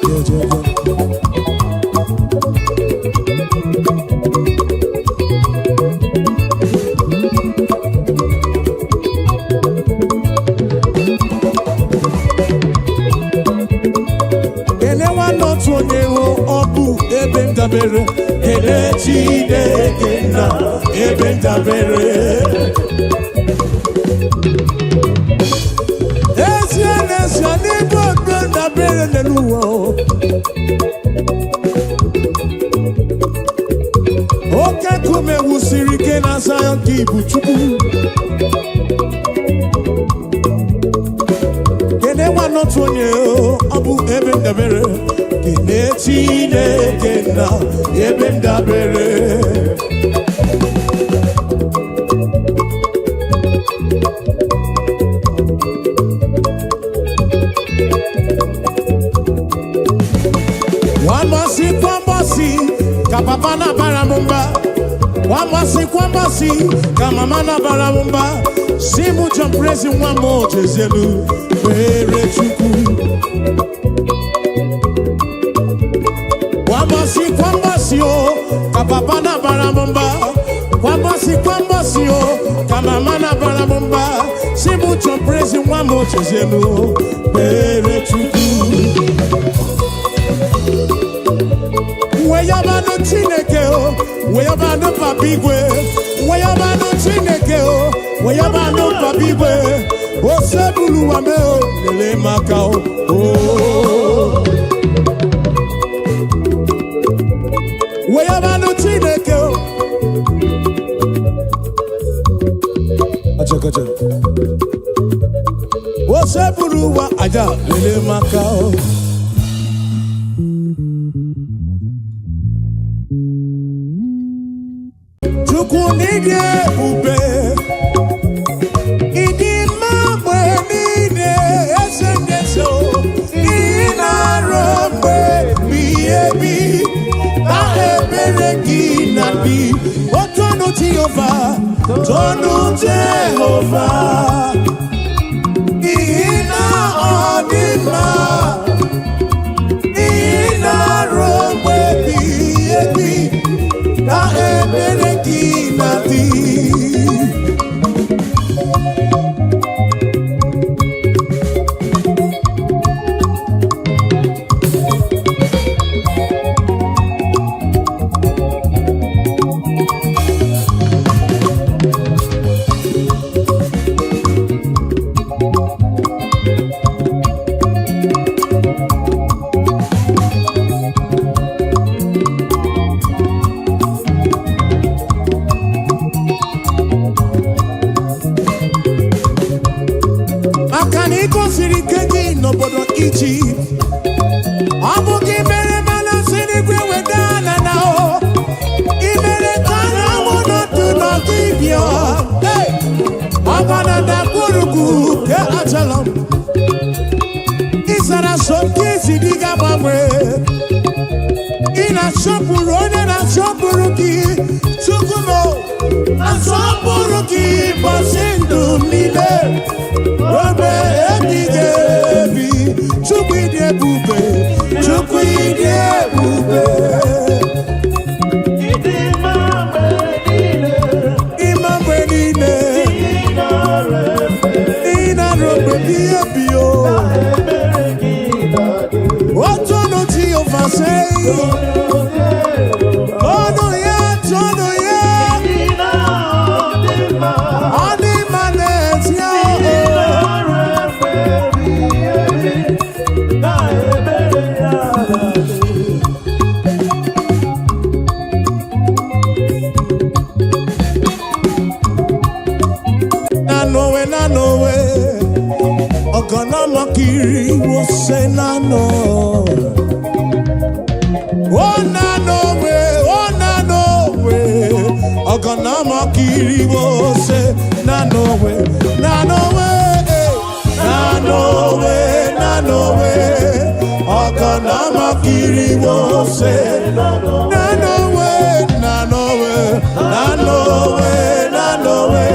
Jejeje. Kele nwanne otu onye hụ ọ bụ ebe ndabere. Kele Chineke na ebe ndabere. Ezie n'ezie n'ebe ebe ndabere n'elu ụwa o. Oke nkume wusiri ike na Zion ka ibu Chukwu. Kene nwanne otu onye o, ọ bụ ebe ndabere. Kene Chineke na ebe ndabere. Nwamasị kwambọsị ka papa na-abara m mba. Nwamasị kwambọsị ka mama na-abara m mba. Si mụ John Prezi nwa m ojezielu kpere Chukwu. Kwambọsị kwambọsị o ka papa na-abara m mba. Kwambọsị kwambọsị o ka mama na-abara m mba. Si mụ John Prezi nwa m ojezielu kpere Chukwu. Weyabanụ Chineke o, weyabanụ Papa Igwe, weyabanụ Chineke o, weyabanụ Papa Igwe, osebulu wame o, lele maka o. o. Weyabanụ Chineke o. Acha, acha. Osebulu wa aja lele maka o. Chukwu n'ịdị ebube, ịdị mma mgbe niile, eze ndị eze o, ị na-arụ mgbe ebighị ebi, na ebere gị na ebi. Toonu Jehova, toonu Jehova, n'ihi na ọ dị mma, n'ihi na ruo mgbe ebighị ebi ka ebere gị na-adị. Maka na ị gosiri ike gị n'obodo Ijipt, ọ bụ gị mere mana si n'igwe weda ala na o ị mere ka anyanwụ nọdụ n'ọdịbịa. Ọgba na ndagwurugwu ke achalọ m ịzara so nke isi dị ga-agbanwe. Ị na-asọpụrụ onye na-asọpụrụ gị. Chukwu m, asọpụrụ gị ụbọchị ndụ m niile ruo ebighị ebi. Chukwu, ịdị ebube. Chukwu, ịdị ebube. Ịdị mma mgbe niile. Ịma mgbe niile. Ị nara efe. Ị na-arụ mgbe ebighị ebi o. Ebere gị na-adị. Toonu Jehova, sei. Toonu ya, toonu ya. Ị na-adị mma. Ọ dị mma n'ezie Ị o. nara efe ebighị ebi. Na ebere ya na-adị. Nanowe, nanowe, ọ̀gànàmọ́kiri wo ṣe nánà. Ó nanowe, ó nanowe, ọ̀gànàmọ́kiri wo ṣe nanowe, nanowe, nanowe, nanowe, ọ̀gànàmọ́kiri wo ṣe nanowe, nanowe, nanowe, nanowe,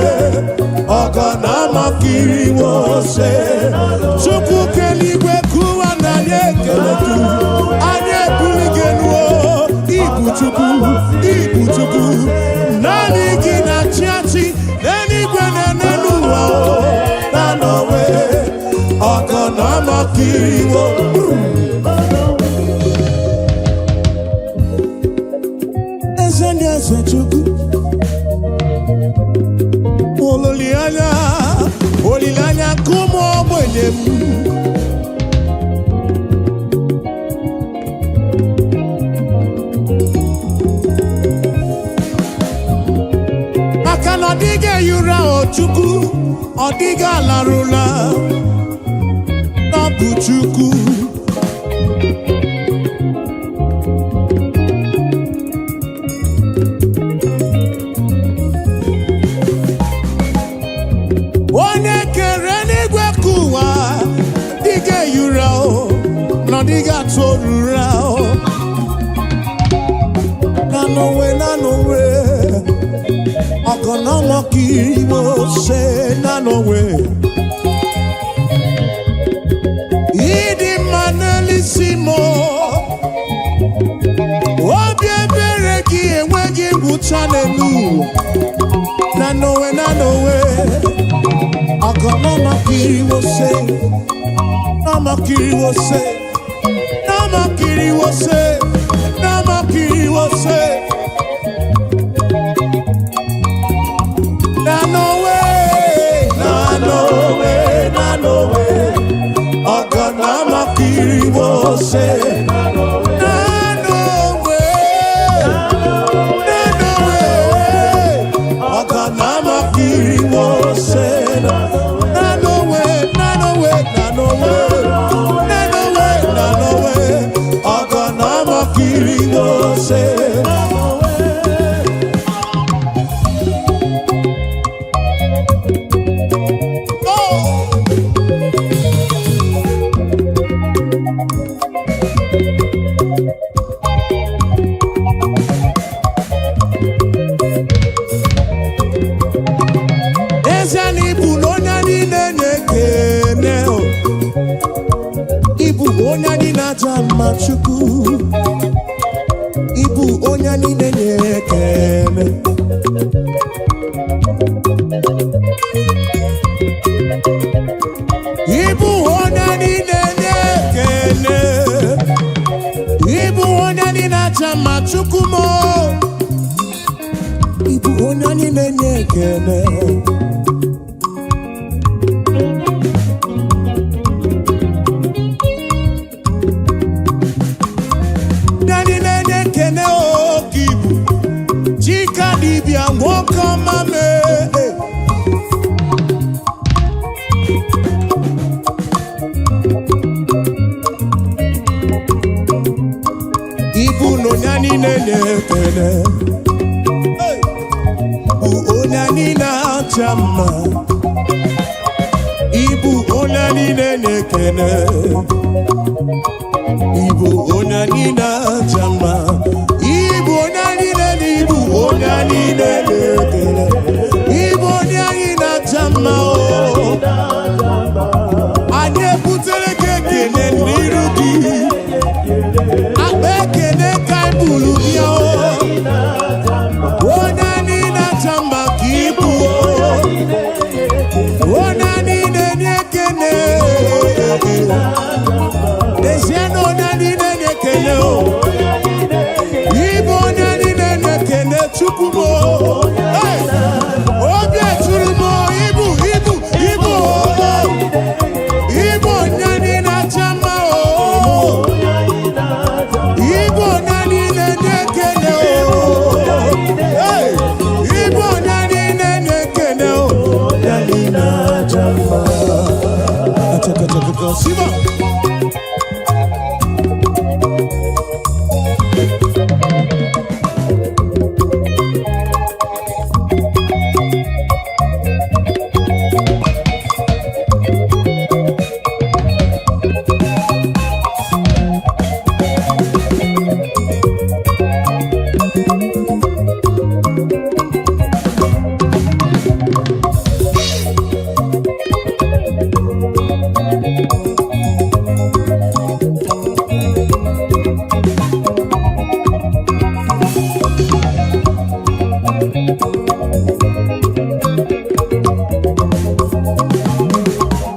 ọ̀gànàmọ́kiri wo ṣe. Chukwu keligwe kụwa na anyị ekele gị, anyị ebuli gị elu o. Ibu Chukwu, ibu Chukwu, naanị gị na-achị achị n'eluigwe na n'elu ụwa o. Nanowe, ọ̀gànàmọ́kiri wo. Eze ndị eze, Chukwu, olileanya, olileanya nke ụmụ ogbenye m. Maka na ọ dịghị ehi ụra o Chukwu, ọ dịghị alarụla ọ bụ Chukwu. Onye kere n'igwe ka ụwa dịghị ehi ụra o, na ọ dịghị atụ ụra o. Nanowe, nanowe, ọ̀gànàmọ́kiri mo ṣe nanowe. Ịdị mma n'elisi m o. Obi ebere gị enweghị ngwụcha n'elu ụwa. Nanowe, nanowe, ọ̀gànàmọ́kiri mo ṣe, nàmọ́kiri mo ṣe, nàmọ́kiri mo ṣe, nàmọ́kiri mo ṣe. Nanowe, nanowe, nanowe, ọ̀gànàmọ́kiri mo ṣe. Nanowe, nanowe, ọ̀gànàmọ́kiri mo ṣe. Nanowe, nanowe, nanowe, nanowe, nanowe, ọ̀gànàmọ́kiri. mma. Chukwu, ịbụ onye niile na-ekele. Ịbụ onye niile na-ekele. Ịbụ onye niile aja mma. Chukwu m, ịbụ onye niile na-ekele. Onye niile na-ekene oke ibu Chika dibịa, nwoke ọma mee. Ibu na onye niile na-ekele bụ onye niile acha mma. Ibu onye niile na-ekele. Ibu onye niile acha mma. Ibu onye niile na ibu onye niile na-ekele. Ibu onye anyị na-acha mma o. Anyị ebutere gị ekele n'iru gị. Akpa ekele ka anyị buru bịa o. Onye niile acha mma ka ibu o. Onye niile na-ekele. N'ezie na onye niile na-ekele o. Ibu onye niile na-ekele. Chukwu m o. Hey! Obi eturu m o, ibu ibu ibu o. Ibu onye niile acha mma o. Ibu onye niile na-ekele o. Hey! Ibu onye niile na-ekele o. Onye niile acha mma. Achakachakaka, Siba.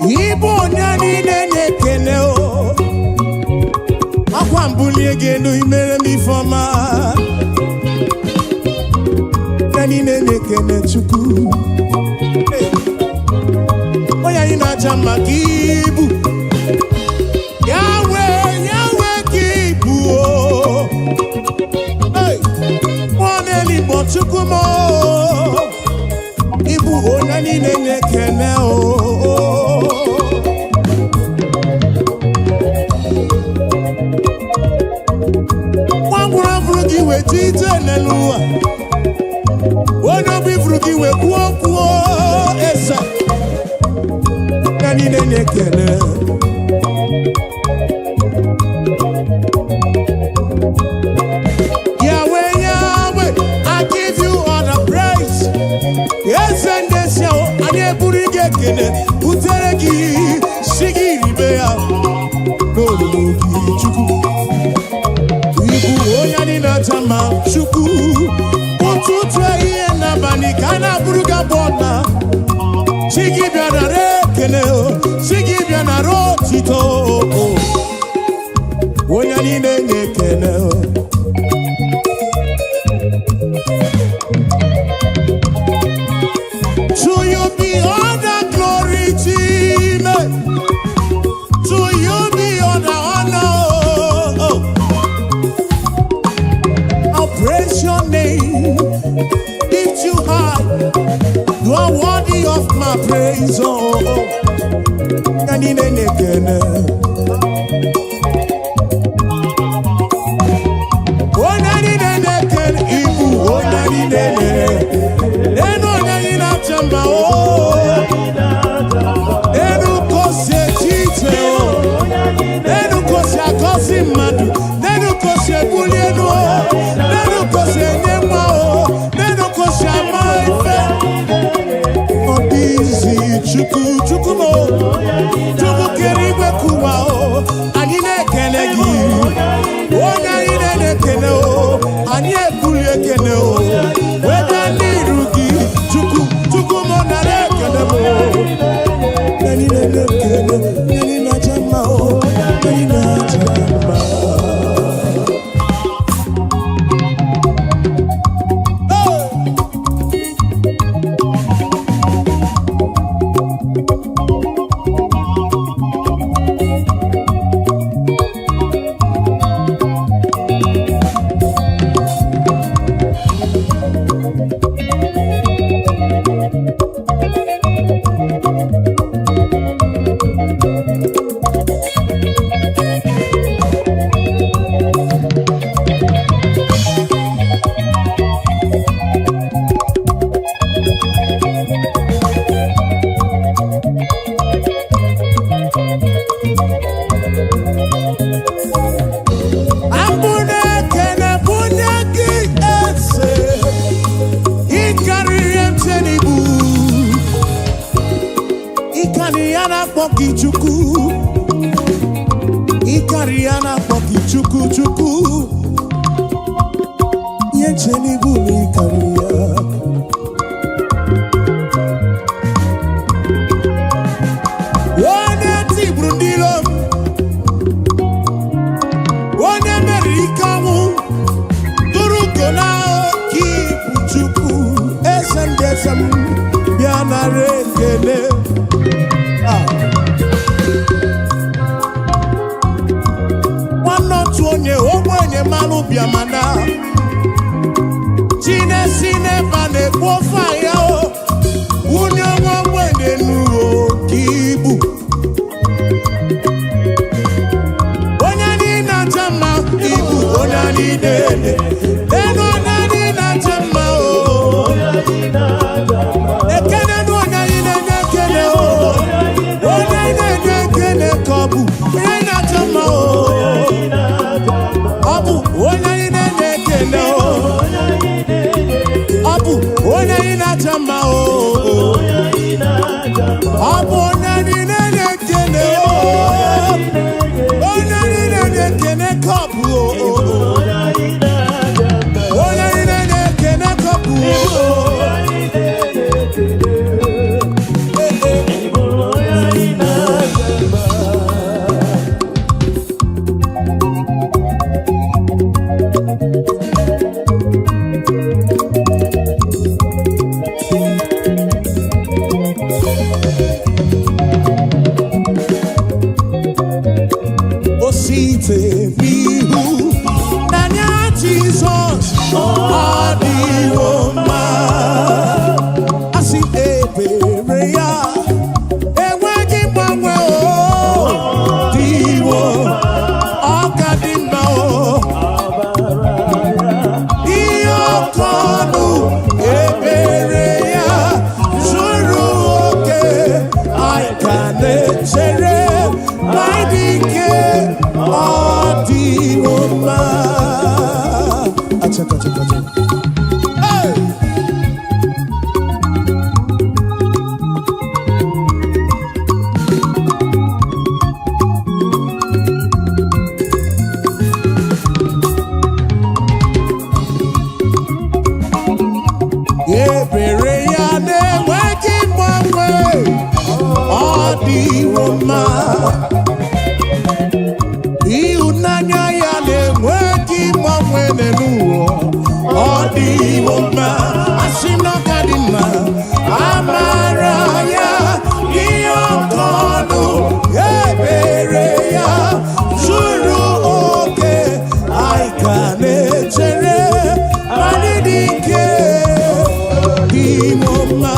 Ibu onye niile na-ekele o. Akwa mbulie gị elu, imere m ifeọma. Onye niile na-ekele Chukwu. Hey! Onye anyị na-aja mma ka ibu. Yahweh, Yahweh ka ibu o. Hey! Mmụọ na-eligbo. Chukwu m o. Ịbụ onye niile na-ekele o. Nwa ngwụrụ afụrụ gị wee ji ije n'elu ụwa. Onye obi furu gị wee kwuo okwu eze. Onye niile na-ekele. Yahweh, Yahweh, I give you all the praise. Eze ndị esi ahụ, anyị eburu gị ekele butere gị, si gị ribe ya n'olulu gị. Chukwu, ibu onye anyị na-acha mma. Chukwu, ụtụtụ, ehihie n'abalị ka a na-abụrụ gị abụ ọna. Chi gị bịa nara ekele o, chi gị bịa nara otito o. Onye niile na-ekele o. To you be all the glory, Chime. To you be all the honor. Oh. I'll praise your name, lift you high. You are worthy of my praise. Oh, oh. Onye niile na-ekele. Onye niile na-ekele, ibu onye niile na-ekele. Enu onye anyị na-acha mma o. Enu kosi eche iche o. Enu kosi agọzi mmadụ. Enu kosi ebuli elu o. Enu kosi enye nwa o. Enu kosi ama ife. Ọ dịghịzi. Chukwu, Chukwu m o. Chukwu kere igwe kụwa o. Anyị na-ekele gị. Ya na-akpọ gị Chukwu. Ịkarị ya na-akpọ gị Chukwu, Chukwu. Ihe nche n'ibu na ịkarị ya. Onye tigburu ndị iro m, onye meriri ike ọnwụ, tụrụ ugo na oke ibu. Chukwu, eze ndị eze m, bịa nara ekele. Ah. Nwanne otu onye ogbenye mmanụ bịamana chinesi n'ebe a na-ekpu ofe ya o wunye nwa ogbenye n'uwe oke ibu. Onye anyị na-acha mma, ibu onye anyị na-ele elu, onye anyị na-acha mma o. Ekene nụ onye anyị na-enye ekele o. Onye anyị na-enye ekele ka ọ bụ onye anyị na-acha mma o. Ọ bụ onye anyị na-enye ekele o. Ọ bụ onye anyị na-acha mma o. Ọ bụ onye anyị na-enye ekele o. Onye anyị na-enye ekele ka ọ bụ o. Onye anyị na-enye ekele ka ọ bụ o. Ee, ee. O site n'ihu n'anya Jizọs, ọ dịwo mma. Asị ebere ya enweghị mgbanwe, o dịwo, ọ ka dị mma o. Ihe ọkọ ọnụ ebere ya zuru oke, anyị ka na-echere ma dị ike, ọ dịwo mma. Achaka, achaka, achaka. Hey! Ebere ya na-enweghị mgbanwe, ọ dịwo mma. Ịhụnanya ya na-enweghị mgbanwe n'ụwa, ọ dịwo mma. Asị m na ọ ka dị mma. Amara ya ihe ọkọ ọnụ, ebere ya zuru oke, anyị ka na-echere anyị dị ike, dịwo mma.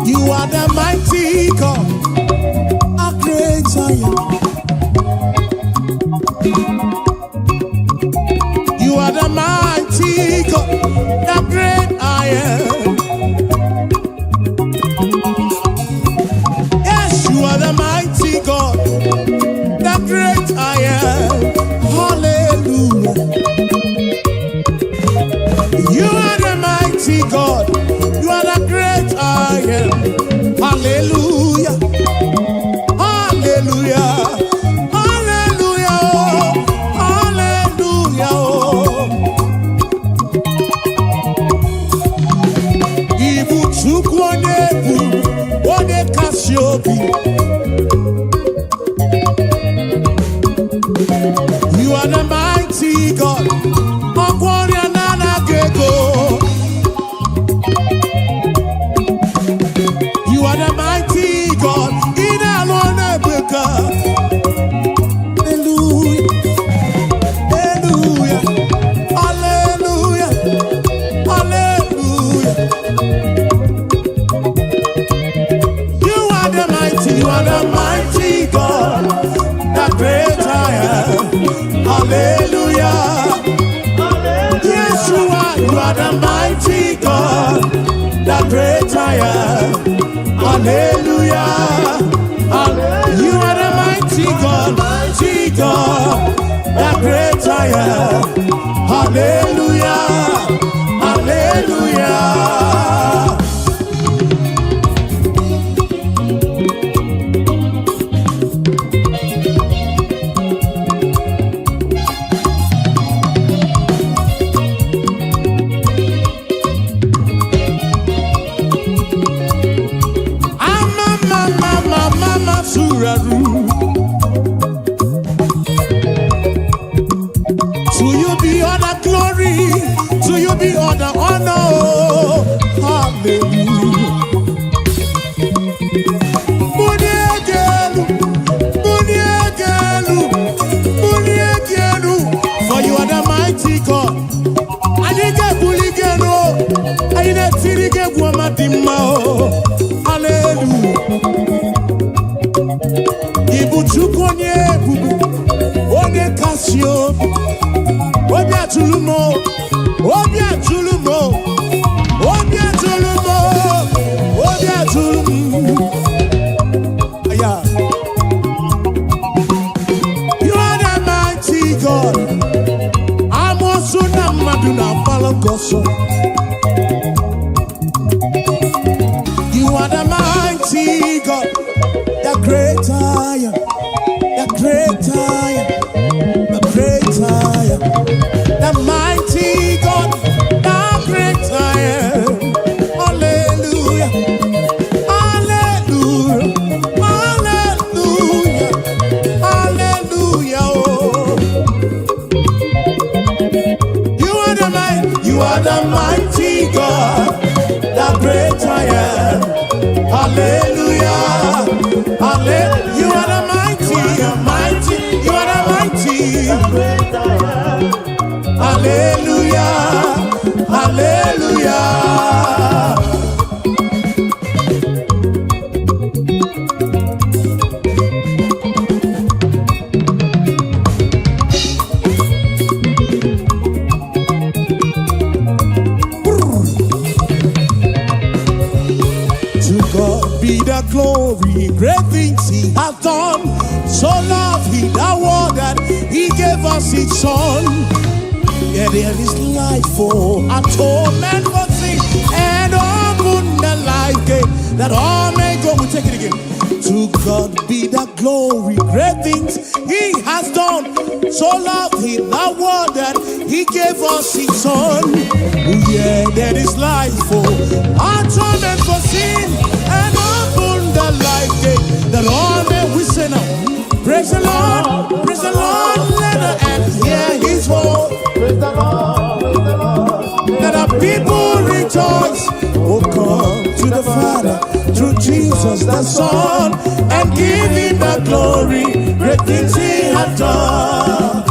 You are the mighty God, a great I am. You are the mighty God, the great I am. Yes, you are the mighty God, the great I am. Hallelujah. You are the mighty God, you are the great I am. Hallelujah. Hallelujah. Hallelujah. Hallelujah. Ibu Chukwu onye bụ onye kasị obi. You are the mighty God. Ọgwọ ọrịa na-anaghị ego. You are the mighty God. Ị na-alụ ọrụ ebube. Hallelujah. Hallelujah. Hallelujah. Hallelujah. Yeshua, you are the mighty God, the great I am. Hallelujah. You are the mighty God, the great I am. Hallelujah. Hallelujah. Ama mama mama suraru. To you be all the glory, to you be all the honor. Hallelujah. Muniegelu, muniegelu, muniegelu. For you are the mighty God. Anyị ga-ebuli gị elu, anyị na-etiri gị egwu ọma dị mma o. Hallelujah. Ị bụ Chukwu onye ebube, onye kasị obi, obi atụrụ m o, obi atụrụ m o, obi atụrụ m o, obi atụrụ m. Aya. You are the mighty God. Amoosu na mmadụ na-agbara gị ọsọ. You are the mighty God, the great I am, the great I am, the great I am, the mighty God, the great I am. Hallelujah, hallelujah, hallelujah, hallelujah. Oh. You are the mighty God, the great I am. Hallelujah, hallelujah. You are the mighty, mighty, you are the mighty. Hallelujah, hallelujah. To God be the glory, great things He hath done. So loved He the world that He gave us His Son. Yeah, there is life for atonement for sin and open the life gate that all may go. We take it again. To God be the glory, great things He has done. So loved He the world that He gave us His Son. Yeah, there is life for atonement for sin and open the life gate that all may we say now. Praise the Lord, praise the Lord, let the earth hear His voice. Praise the Lord, praise the Lord. Let the people rejoice. Oh, come to the Father through Jesus the Son and give him the glory. Great things he hath done.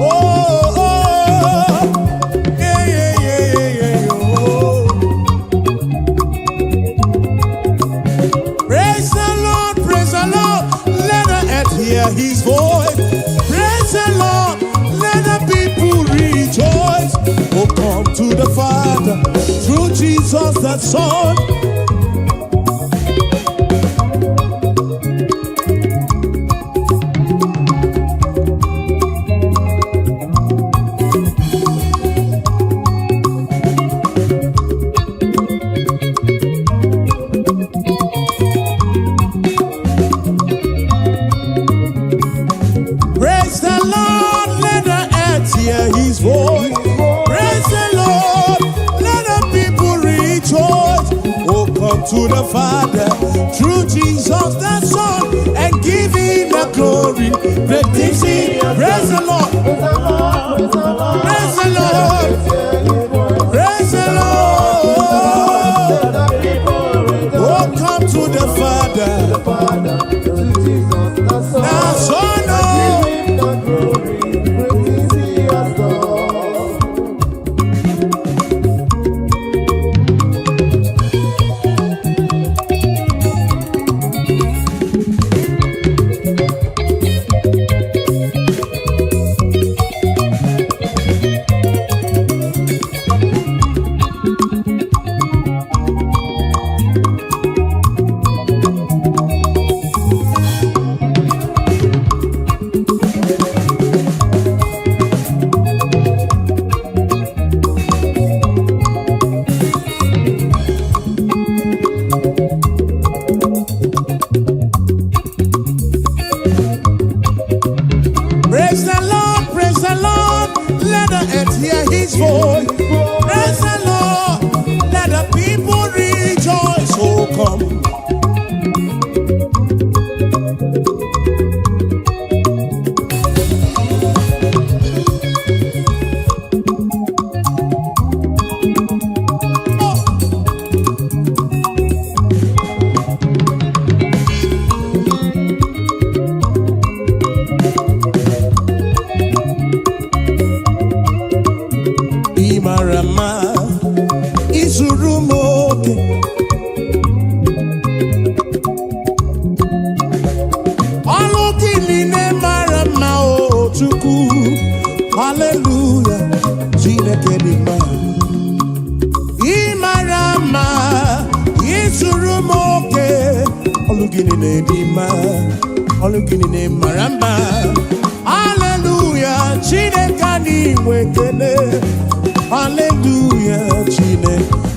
Oh, yeah, oh. Praise the Lord, praise the Lord, let the earth hear his voice. Praise the Lord, let the people rejoice. Oh, come to the Father through Jesus the Son. Praise the Lord, let the earth hear his voice. Praise the Lord, let the people rejoice. Oh, come to the Father through Jesus the Son and give him the glory. Great things he, praise the Lord, Praise the Lord, praise the Lord. praise the Lord, Hear his voice. praise the Lord. Let the people rejoice. Oh, come to the Father, The Father, through Jesus the Son. the Son. Oh. Give him the glory. Great things he has done. Gị niile dị mma, ọlụ gị niile mara mma. Haleluya, Chineke anyị nwe ekele. Haleluya, Chineke,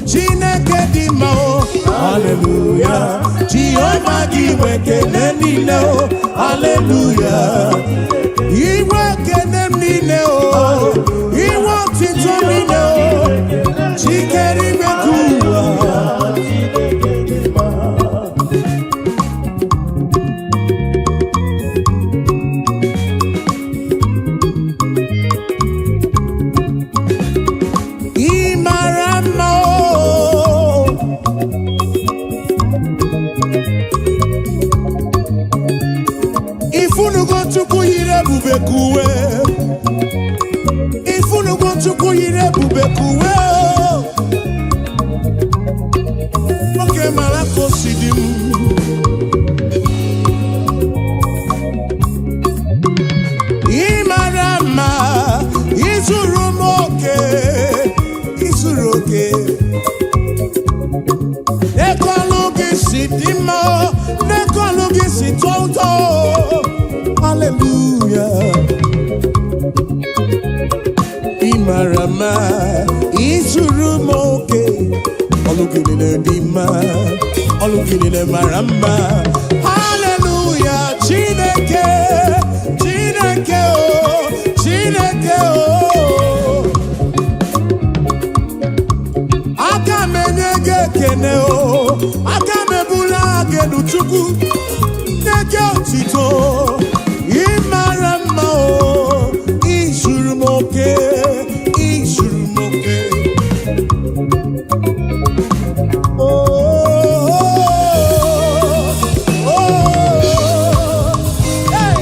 Chineke dị mma o. Haleluya, Jehova, gị nwe ekele niile o. Haleluya, inwe ekele m niile o, inwe otito niile o, chikere ime ka ụwa. Chineke dị mma. Ị mara mma o. Ifunugo Chukwu yiri ebube ka uwe. Ifunugo Chukwu yiri ebube ka uwe o. Nwoke mara ka o si dị m. Ị mara mma, izuru m oke, izuru oke. N'ekọlụ gị si dị mma, n'ekọlụ gị si tọọ ụtọ. Hallelujah. Ị mara mma, izuru m oke. Ọlụ gị niile dị mma, ọlụ gị niile mara mma. Hallelujah, Chineke, Chineke o, Chineke o. Aka m enye gị ekene o, aka m ebula gị elu, Chukwu, nye gị otito. Ị mara mma o, izuru m oke, izuru m oke. Oh, oh, hey.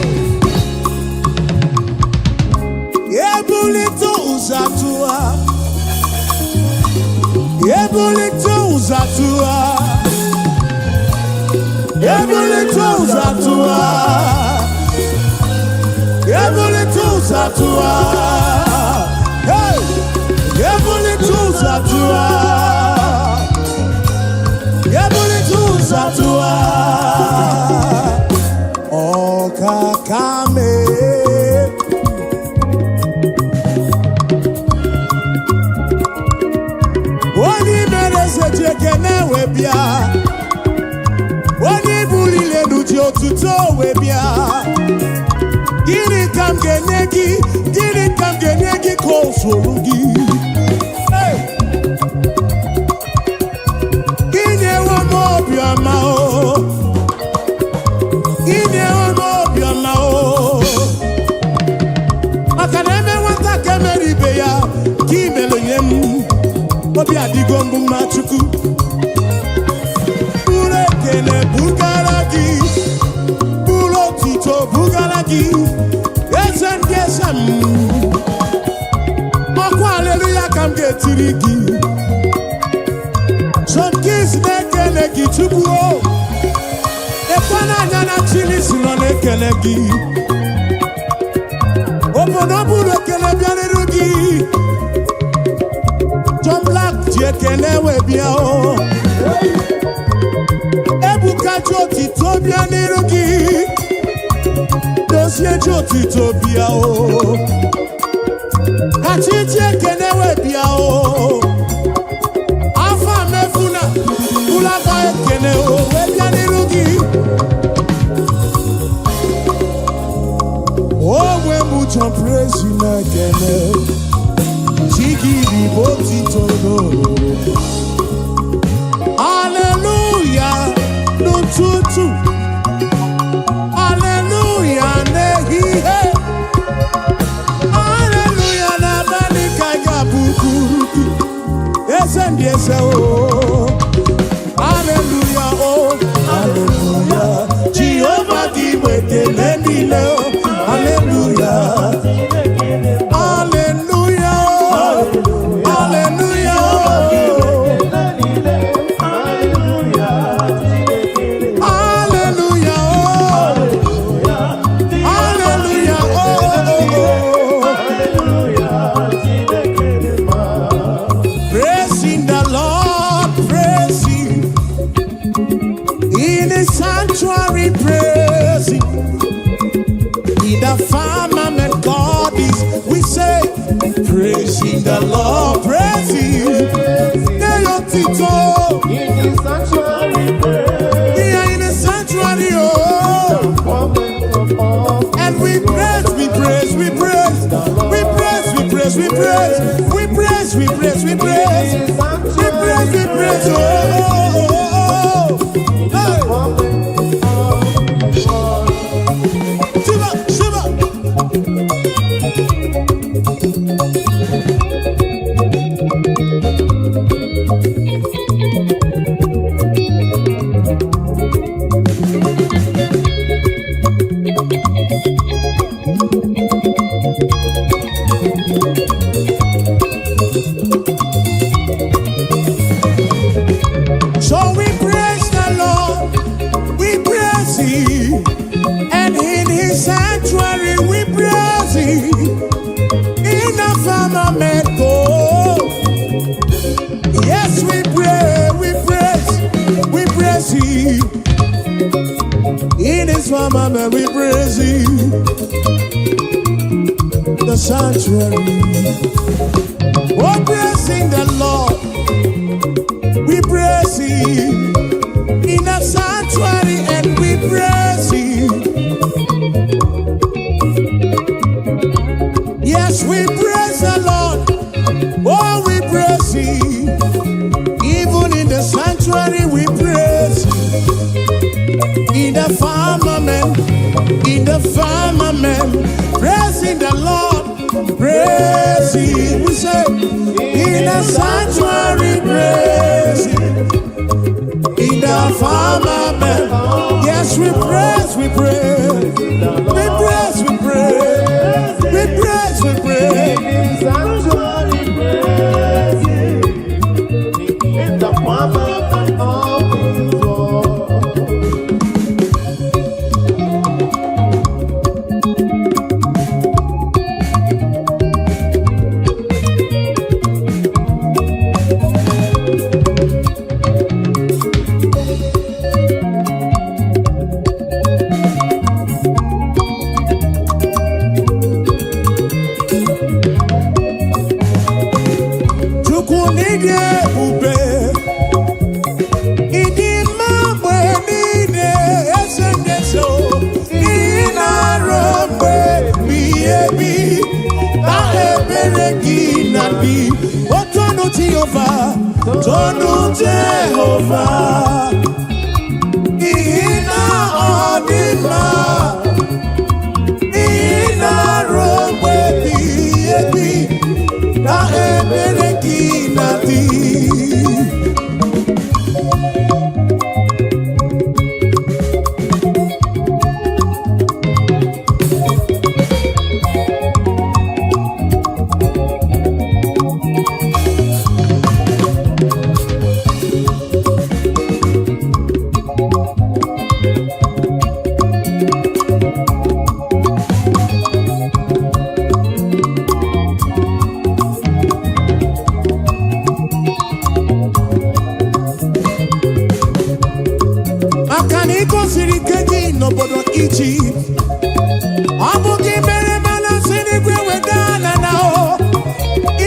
Ebulite ụzọ atụwa, ebulite ụzọ atụwa, ebulite ụzọ atụwa, ebulite ụzọ atụwa. Hey! Ebulite ụzọ atụwa, ebulite ụzọ atụwa. Ọkaka mee. Onye mere eze ji ekene wee bịa, onye buliri elu ji otuto wee bịa. Gịnị ka m ga-enye gị? Gịnị ka m ga-enye gị ka o zuru gị? Hey! Inyewo m obiọma o, inyewo m obiọma o, maka na eme nwata ka emere ibe ya ka imere nye m. Obi adịgo mbụ mma. Chukwu, buru ekele bugara gị, buru otuto bugara gị, eze ndị eze m. Ọkwa aleluya ka m ga-etiri gị. Some Kings na-ekele gị, Chukwu o. Ekwe n'anya na Chilisi nọ na-ekele gị. Obodo buru ekele bịarịrị gị. John Black ji ekele wee bịa o. Ebuka ji otito bịa n'iru gị. Dozie ji otito bịa o. Kachi ji ekele wee bịa o. Afọ mefuna ụlọakpa ekele o wee bịa n'iru gị. Onwe m John Praise na-ekele Chigiri bụ otito n'olulu. Haleluya n'ụtụtụ, haleluya n'ehihie, haleluya n'abalị ka ị ga-abụkuru gị, eze ndị eze o. Haleluya o, haleluya, Jehova, gị nwe ekele niile o. Haleluya, haleluya o, haleluya o. Hallelujah, oh. Hallelujah, oh, oh, oh. Praising the Lord. sanctuary, praise Him. In the firmament, God is. We say, praising the Lord, praise Him. Nye ya otito. In the sanctuary, praise. Here in the sanctuary, oh. Moment of all. And we praise, we praise, we praise, we praise, we praise, we praise, we praise, we praise, we praise, we praise, we praise, oh, oh, oh, oh. Hey. Moment of all. Shiva, Shiva. So we praise the Lord, we praise Him, and in His sanctuary we praise Him. In the firmament, oh, yes, we pray, we praise, we praise Him. In His firmament, we praise Him. The sanctuary, oh, praising the Lord, we praise Him. In the sanctuary, and we praise Him. Yes, we praise the Lord. Oh, we praise Him. Even in the sanctuary, we praise Him. In the firmament, praising the Lord, praise Him. We say, in the sanctuary, praise Him. In the firmament, yes, we praise, we praise, we praise, we praise, we praise, we praise. In the sanctuary, praise Him. In the firmament of His word. Chukwu n'ịdị ebube, ịdị mma mgbe niile, eze ndị eze o. Ị na-arụ mgbe ebighị ebi, na ebere gị na-adị. O tonu Jehova, tonu Jehova, n'ihi na ọ dị mma. Ị na-arụ mgbe ebighị ebi, na ebere gị na-adị. Maka na ị gosiri ike gị n'obodo Ijipt, ọ bụ gị mere mana si n'igwe weda na na o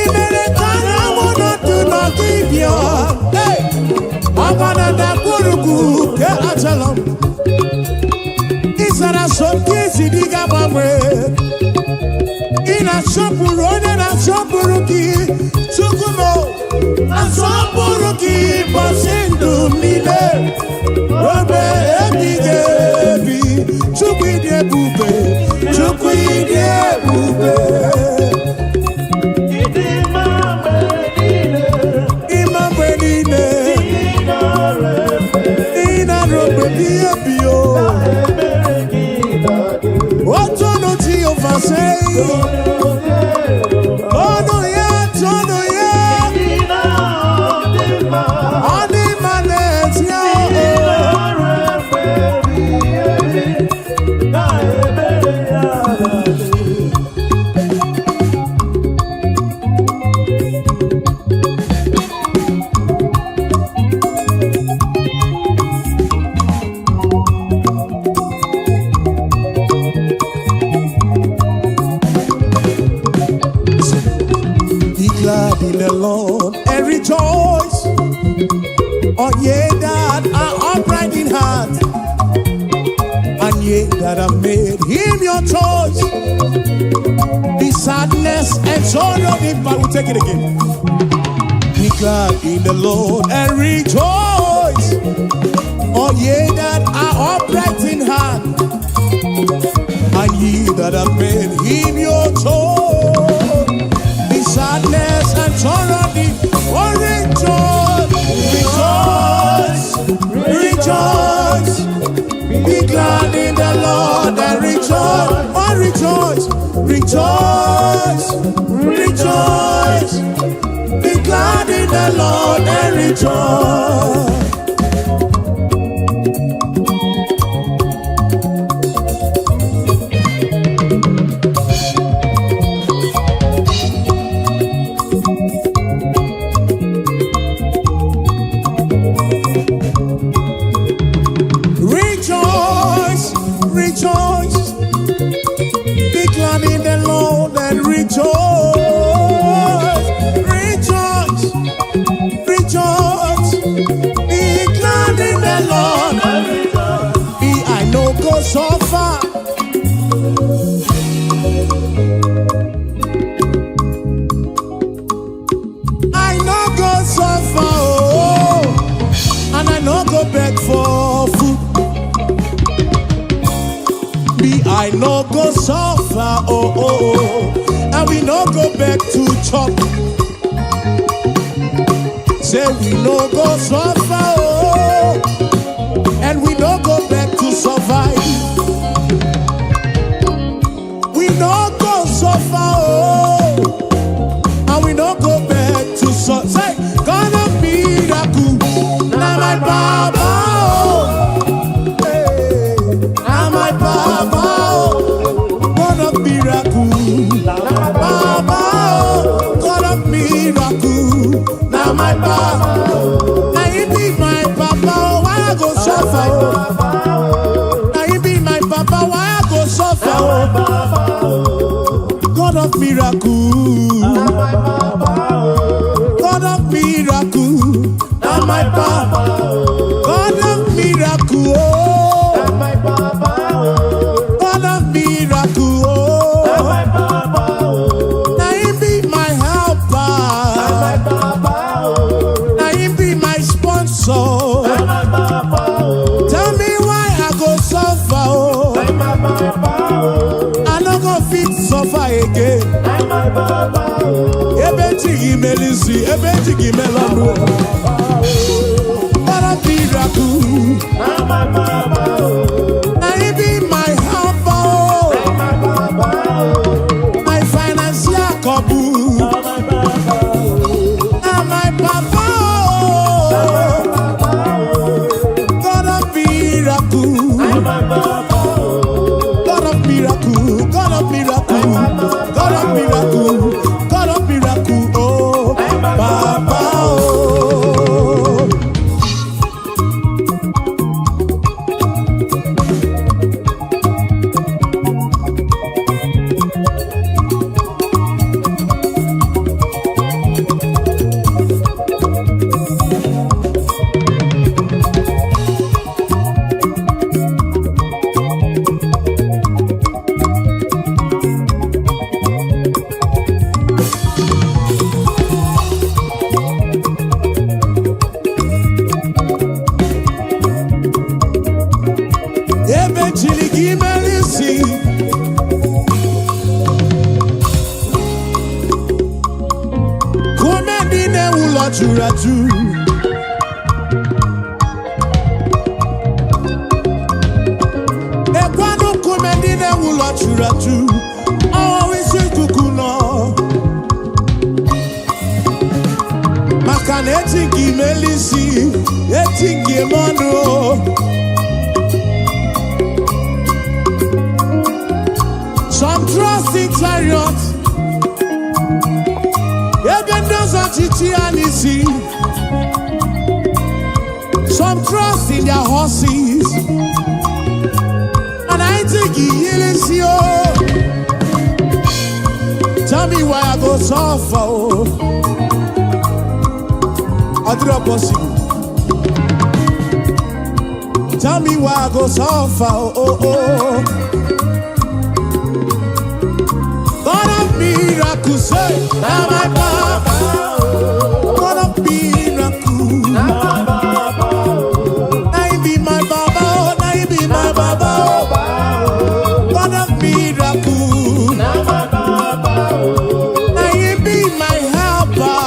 ị mere ka anyanwụ nọdụ n'ọdịbịa. Hey! Ọgba na ndagwurugwu nke Ajalon, ị zara so nke isi dị ga-agbanwe. Ị na-asọpụrụ onye na-asọpụrụ gị. Chukwu m, asọpụrụ gị ụbọchị ndụ m niile, obe ebighị ebi. Chukwu, ịdị ebube, Chukwu, ịdị ebube. Ịdị mma mgbe niile. Ịma mgbe niile. Ị nara efe. Ị na-arụ mgbe ebighị ebi o. Ebere gị na-adị. Otonu Jehova sei. Ọnụ ya, tonu ya. Ị na-adị mma. Ọ dị mma n'ezie Ị o. nara efe. ye that have made him your choice. Be sadness and sorrow if I will take it again. Be glad in the Lord and rejoice. All ye that are upright in heart, and ye that have made him your choice. Be sadness and sorrow deep. Oh, rejoice, rejoice, rejoice. Be glad in the Lord and rejoice. Oh, rejoice, rejoice, rejoice. Be glad in the Lord and rejoice. Rejoice, rejoice. Be glad in the Lord and rejoice. Rejoice, rejoice. Be glad in the Lord. Be I no go suffer. I no go suffer, oh, and I no go beg for food. Me, I no go suffer, oh, and we no go back to chop. Say we no go suffer, oh, and we no go back to survive. We no go suffer, oh, and we no go back to so. Say, God of miracle, na my baba, oh, hey, na my baba, oh, God of miracle, baba, oh, God of miracle, na my baba. Na he be my papa, oh, why I go suffer? Oh? Na he be my papa, why I go suffer? Oh? God of miracle. God of miracle, na my papa. God of miracle, oh. God of miracle, oh. Na him be my helper. Na him be my sponsor. Tell me why I go suffer, oh. I no go fit suffer again. Ebe chi gị mere isi, ebe chi gị mere ọnụ. God of miracle, na him be my helper, oh. My financial couple. Na my papa, oh. God of miracle, God of miracle, God of miracle, God of miracle, God of miracle, oh, Papa, oh. Ebe chiri gị mere isi. Kume ndị na-ewu ụlọ juru ajụ. Ekwanụ nkume ndị na-ewu ụlọ juru ajụ. Ọwụ isi ikuku nọ. Maka na eti nke imeli isi, eti nke ime ọnụ. Some trust in chariot. Ebe ndị ọzọ chichi ya n'isi. Some trust in their horses. And I think he isi o. Tell me why I go suffer o. Ọ dịrọ possible. Tell me why I go suffer. Oh. God of miracles, say, now my papa. God of miracles, now he be my baba, oh, now he be my baba, oh. God of miracles, now he be my helper,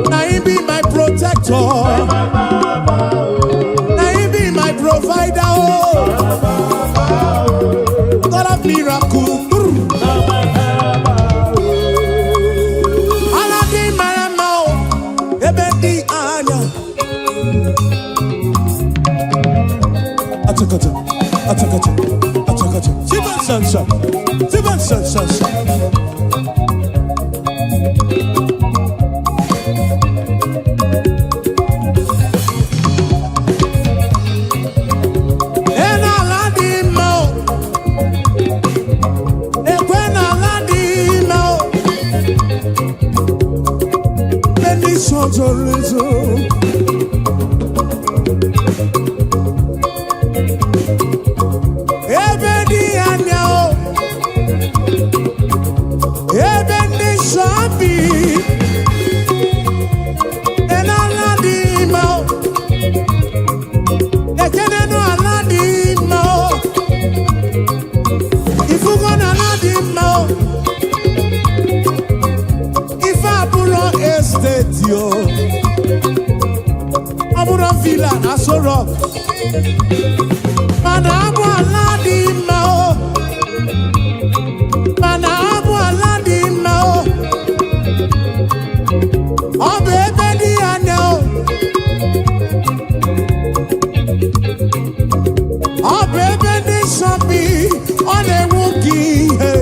now he be my protector, now he be my provider, oh. God of miracles. Ala dị mara mma o, ebe dị anya. Achakacha, achakacha, achakacha. Siban sansa, siban sansa. Ena ala dị mma o, ekwe na ala dị mma o. Ebe ndị nsọ zoro ezo. Ebe dị anya o, ebe ndị nsọ bi, ena ala dị mma o, ekenenu ala dị mma o, ifugo na ala dị mma o, ife abụrọ estate o, ọ bụrụ villa na Aso Rock, mana abụ ala dị mma o, mana abụ ala dị mma o, ọ bụ ebe dị anya o, ọ bụ ebe ndị nsọ bi, ọ na-enwu ka ihe.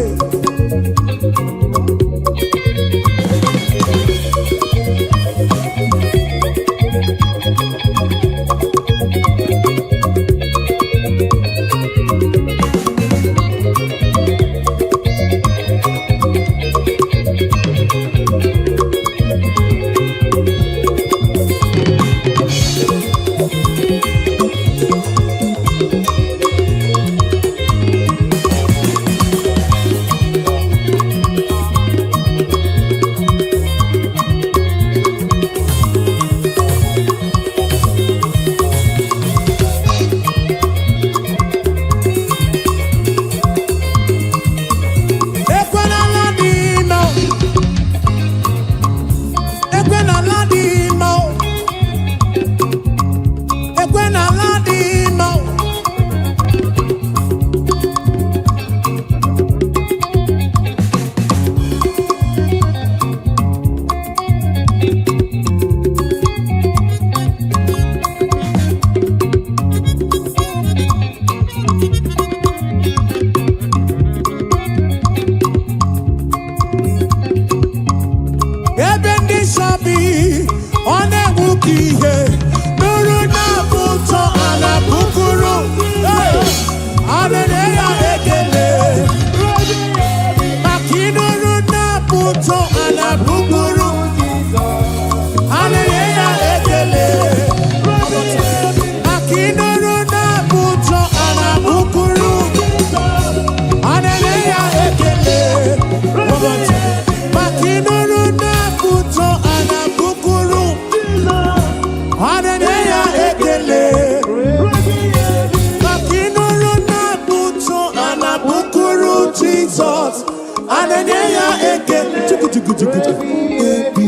Ekwe n'ala dị mma o. Ekwe n'ala dị mma o. Ekwe n'ala dị mma o. Ebe ndị nsọ bi, ọ na-enwu ka ihe. Nụrụ na-abụ ụtọ ala bukuru. Hey! A na-enye ya ekele. Maka ịnụrụ na-abụ ụtọ ala bukuru. A na-enye ya ekele. Maka ịnụrụ na-abụ ụtọ ala bukuru. A na-enye ya ekele. Maka ịnụrụ na-abụ ụtọ ala bukuru. A na-enye ya ekele. Maka ịnụrụ na-abụ ụtọ ala bukuru Jizọs. A na-enye ya ekele. Chuku chuku chuku chuku. Ebi.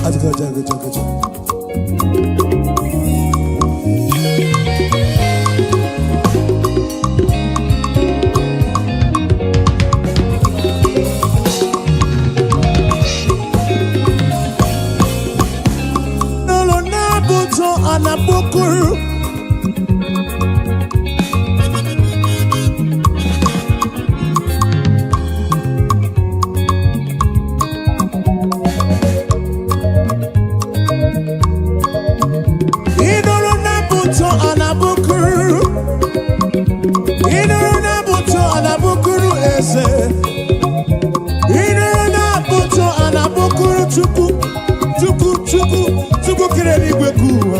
Achakacha, achakacha. Nụrụ na-abụ ụtọ ala bukuru. Ịnụrụ na-abụ ụtọ ala bukuru. Ịnụrụ na-abụ ụtọ ala bukuru eze. Ịnụrụ na-abụ ụtọ ala bukuru Chukwu. Chukwu, Chukwu, Chukwu kere eluigwe ka ụwa.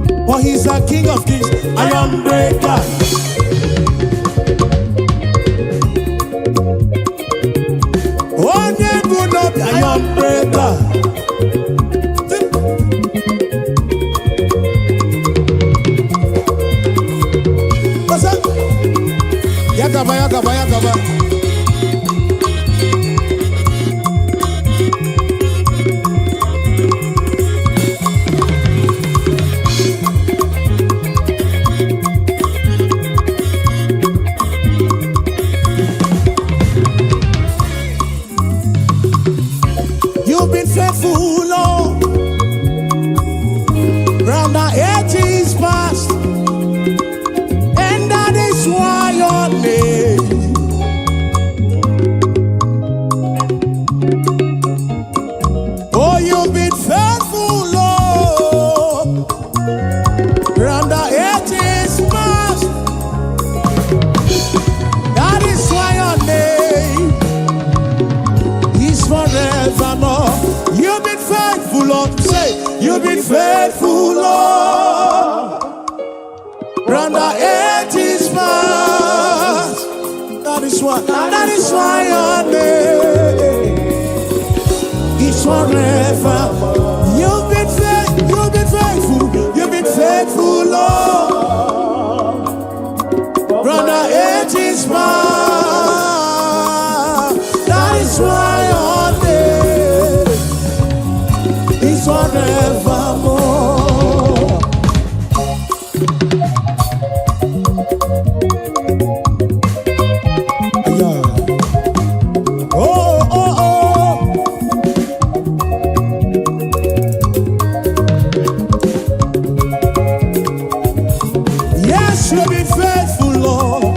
Iron breaker. Onye bụ n'obi iron breaker. Ọsọ. Ya gaba, ya gaba, ya gaba. You've been faithful, Lord. From the ages past, and that is why your name. Oh, you've been faithful, Lord. From the ages past, that is why your name is forevermore. You've been faithful, Lord. Say, you've been faithful, Lord. From the ages past. That is why your name is forever. You've been faithful, you've been faithful, Lord. From the ages past. That is why your name is forevermore. Yeah. Oh. Yes, you've been faithful, Lord.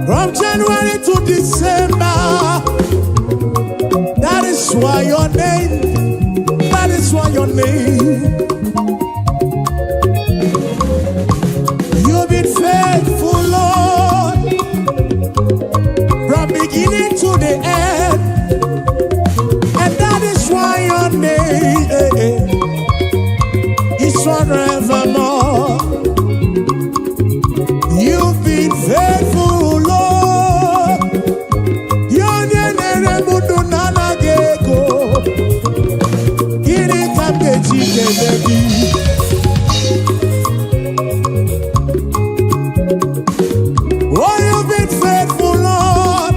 From January to December. That is why your name, that is why your name. You've been faithful, Lord. From beginning to the end. And that is why your name is forevermore. You've been faithful, Lord. Onye na-ere m ndụ na-anaghị ego. Gịnị ka m ga-eji kelee gị? Oh, you've been faithful, Lord.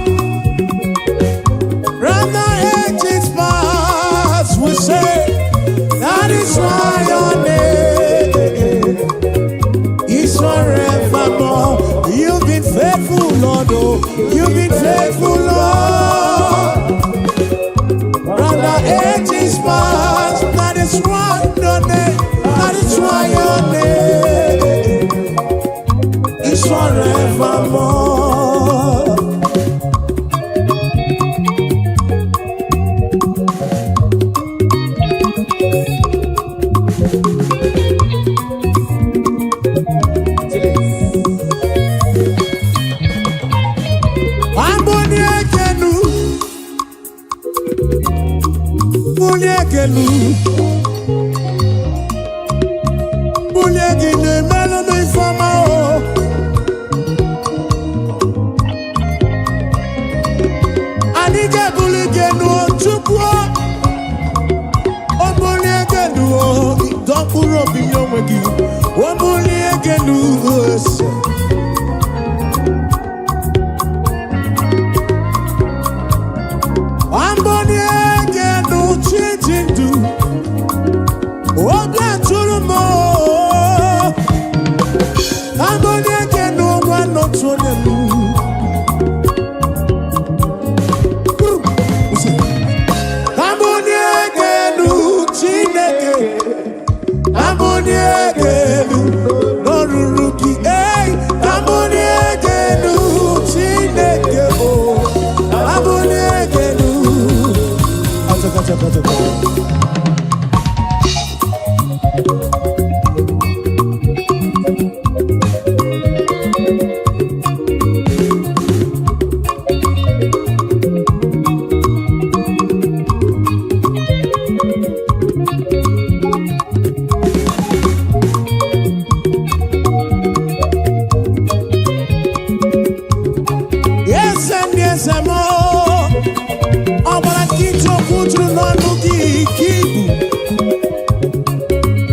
From the ages past, we say, that is why your name is forevermore. You've been faithful, Lord. Oh, you've been faithful, Lord. From the ages past, that is why your name, that is why your name is forevermore. Chilis. Amboni ekenu, bulie ekenu, bulie gị na-emelụ m ifeọma o. Anyị ga-ebuli gị enu o, Chukwu o. O bulie gị enu o, dọ mkpụrụ obi nye onwe gị. O bulie gị enu ese. Amboni egenu chi ndụ, obi atụrụ m o. Amboni egenu nwa n'otu onye m. Amboni egenu Chineke, amboni egenu n'oruru gị. Ei, Juru n'ọnụ gị ka ibu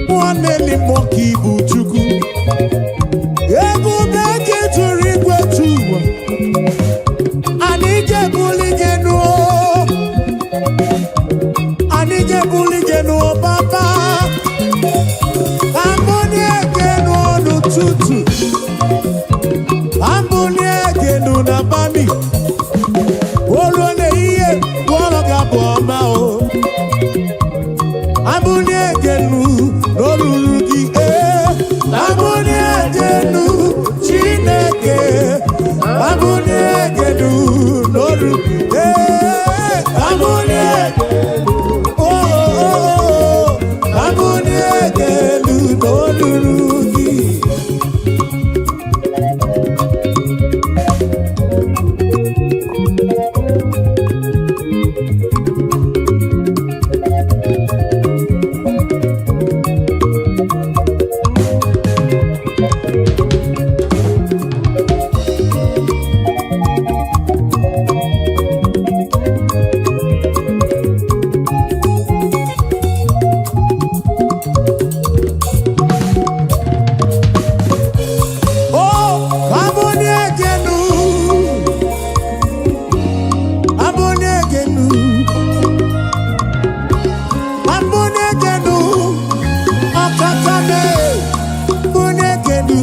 mmụọ na-eli mmụọ ka ibu Chukwu. Ebube gị juru igwe ju ụwa. Anyị ga-ebuli gị enu o. Anyị ga-ebuli gị enu o, Papa. Ambụlie gị enu n'ụtụtụ. Ambụlie gị enu n'abalị. O ruo n'ehihie, gwọrọ gị abụ ọma o. Ambụlie gị enu n'olulu gị, ee. Ambụlie gị enu, Chineke. Ambụlie gị enu n'olu, ee. Ambụlie, oh, oh, oh. Ambụlie gị elu n'olulu gị. Oh, ambụlie gị elu. Ambụlie gị elu. Ambụlie gị elu. Ọkaka mee. Ambụlie gị elu.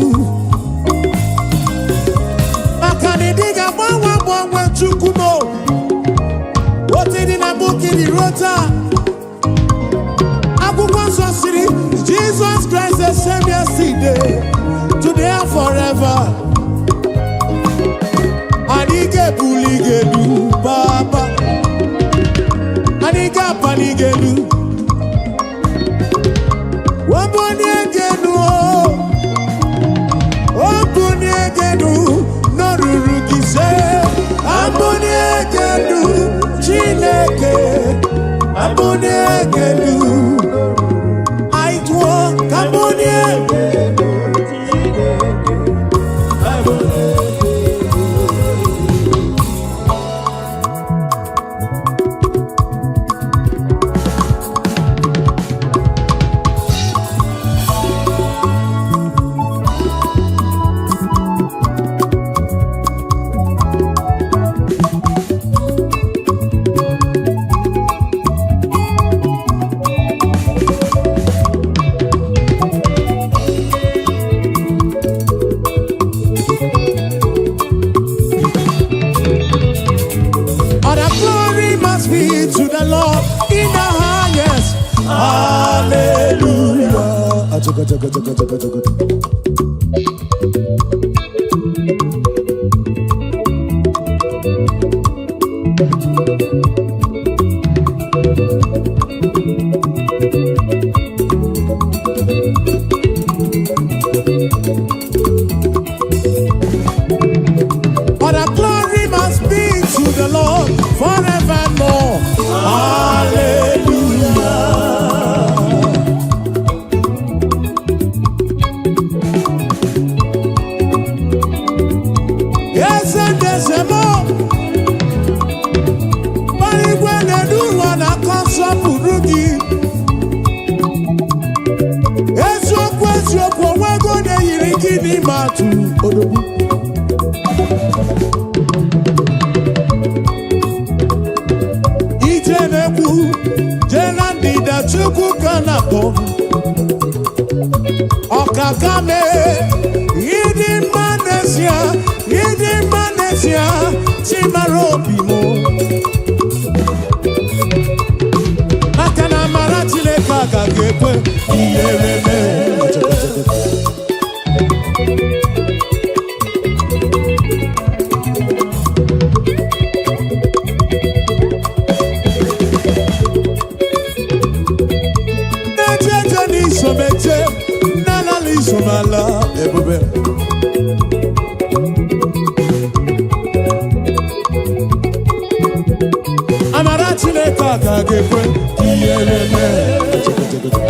Maka na ị dịghị agbanwe agbanwe Chukwu m o. Otu dị na mbụ ka ị dị ruo taa. Akwụkwọ nsọ siri Jesus Christ the same yesterday, today and forever. Anyị ga-ebuli gị elu, Papa. Anyị ga-apali gị elu. Webulie gị elu, o. Obulie gị elu, n'olulu gị se. Ambulie gị elu, Chineke. Ambulie gị elu. Anyị tụọ ka ambulie. All the glory must be to the Lord in the highest. Hallelujah. All the glory must be to the Lord forevermore. Hallelujah. Yes, and there's a more. Igwe na-edu ụwa na-akọ nsọpụrụ gị. Eziokwu eziokwu, onwego na-eyiri gị n'ime atụ odogwu. Ije na-ekwu jee na ndịda Chukwu ka na-akpọ. Ọkaka mee ịdị mma n'ezie, ịdị mma n'ezie, Chimara obi m. Maka na amara Chineke agaghị ekwe ihere mee. Na-eje eje n'isomeje, na-alala isomala ebube. Amara Chineke agaghị ekwe ihere mee.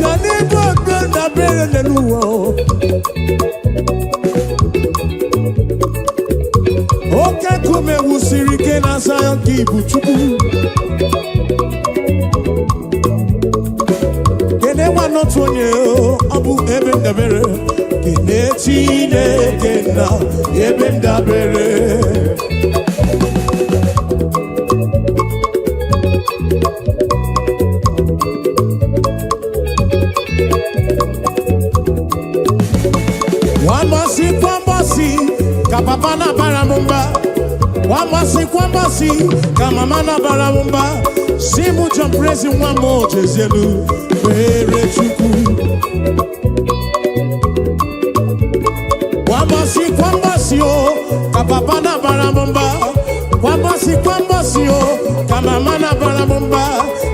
N'ezie n'ebe obe ndabere n'ụwa o. Oke nkume wusiri ike na Zayọn ka ibu Chukwu. Kene nwa n'otu onye o, ọ bụ ebe ndabere. Kene Chineke na ebe ndabere. Nwambọsị kwambọsị ka papa na-abara m mba. Nwambọsị kwambọsị ka mama na-abara m mba. Si mụ John Prezi nwa m ojezielu kpere Chukwu. Kwambọsị kwambọsị o ka papa na-abara m mba. Kwambọsị kwambọsị o ka mama na-abara m mba.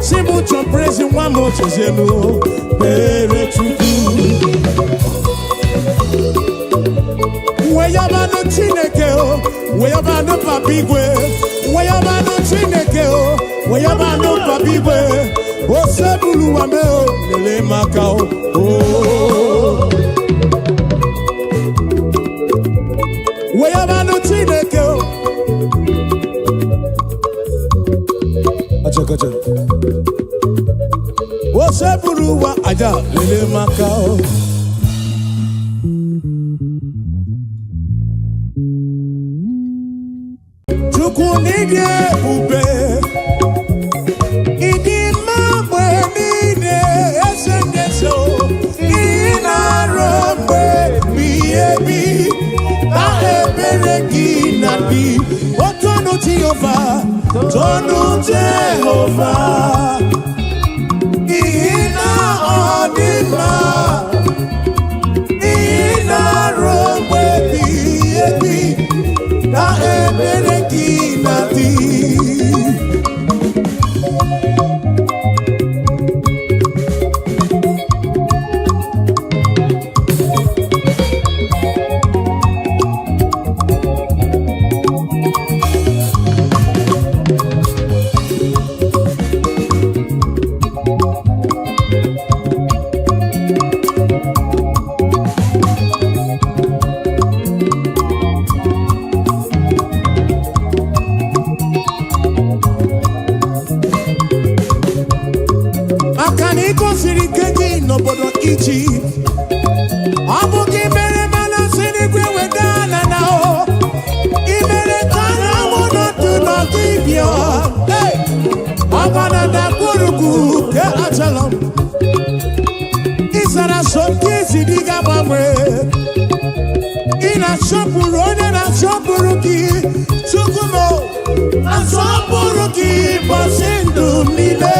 Si mụ John Prezi nwa m ojezielu kpere Chukwu. Weyabanụ Chineke o, weyabanụ Papa Igwe, weyabanụ Chineke o, weyabanụ Papa Igwe, osebulu wame o, lele maka o. o. Weyabanụ Chineke o. Acha kacha. Osebulu wa aja lele maka o. Chukwu n'ịdị ebube, ịdị mma mgbe niile, eze ndị eze o, ị na-arụ mgbe ebighị ebi, na ebere gị na dị. O tonu Jehova, tonu Jehova, n'ihi na ọ dị mma, ị na-arụ mgbe ebighị ebi, na ebere gị na-adị. Maka na ị gosiri ike gị n'obodo Ijipt, ọ bụ gị mere mana si n'igwe weda ala na o ị mere ka anyanwụ nọdụ n'ọdụ ibio. Hey! Ọgba na ndagwurugwu ke achala m. Ị zara so nke ezi dị ga-agbanwe. Ị na-asọpụrụ onye na-asọpụrụ gị. Chukwu m o, asọpụrụ gị ụbọchị ndụ m niile.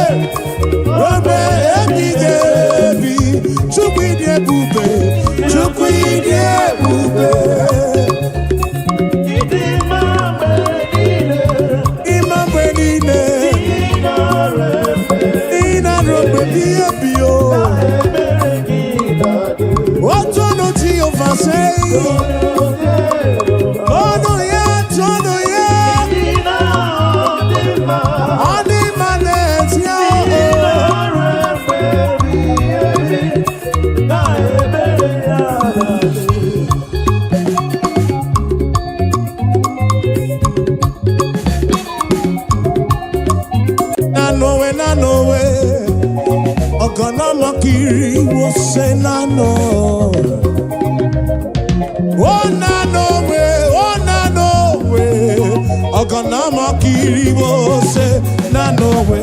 Obe ebighị ebi, Chukwu ịdị ebube, Chukwu ịdị ebube. Ịdị mma mgbe niile, Ịma mgbe niile, ị nara efe, ị na-arụ mgbe ebighị ebi o. ebere gị na-adị. Otonu Jehova sị, ọnụ ya, tọnụ ya, Ịdị na ọ dị mma, ọ dị mma n'ezie ị o. nara efe ebighị ebi, na ebere ya na-adị. Nanowe, nanowe, ọ̀gànàmọ́kiri wo ṣe nánà. Ó nanowe, ó nanowe, ọ̀gànàmọ́kiri wo ṣe nanowe,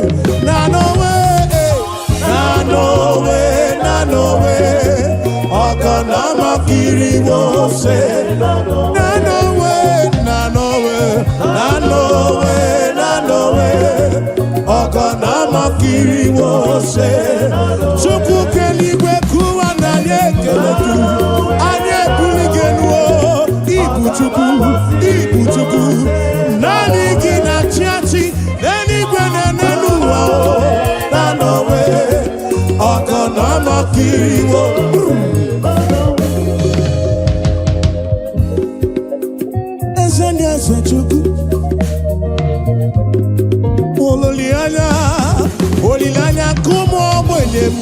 nanowe, eh, nanowe, nanowe, ọ̀gànàmọ́kiri wo ṣe nanowe, nanowe, nanowe, nanowe, ọ̀gànàmọ́kiri wo ṣe. Chukwu keligwe kụwa na anyị ekele gị, anyị ebuli gị elu o, ibu Chukwu, ibu Chukwu, naanị gị na-achị achị n'eluigwe na n'elu ụwa o, na n'onwe, ọ̀gànàmọ́kiri wo. Eze ndị eze Chukwu, olileanya, olileanya nke ụmụ ogbenye m.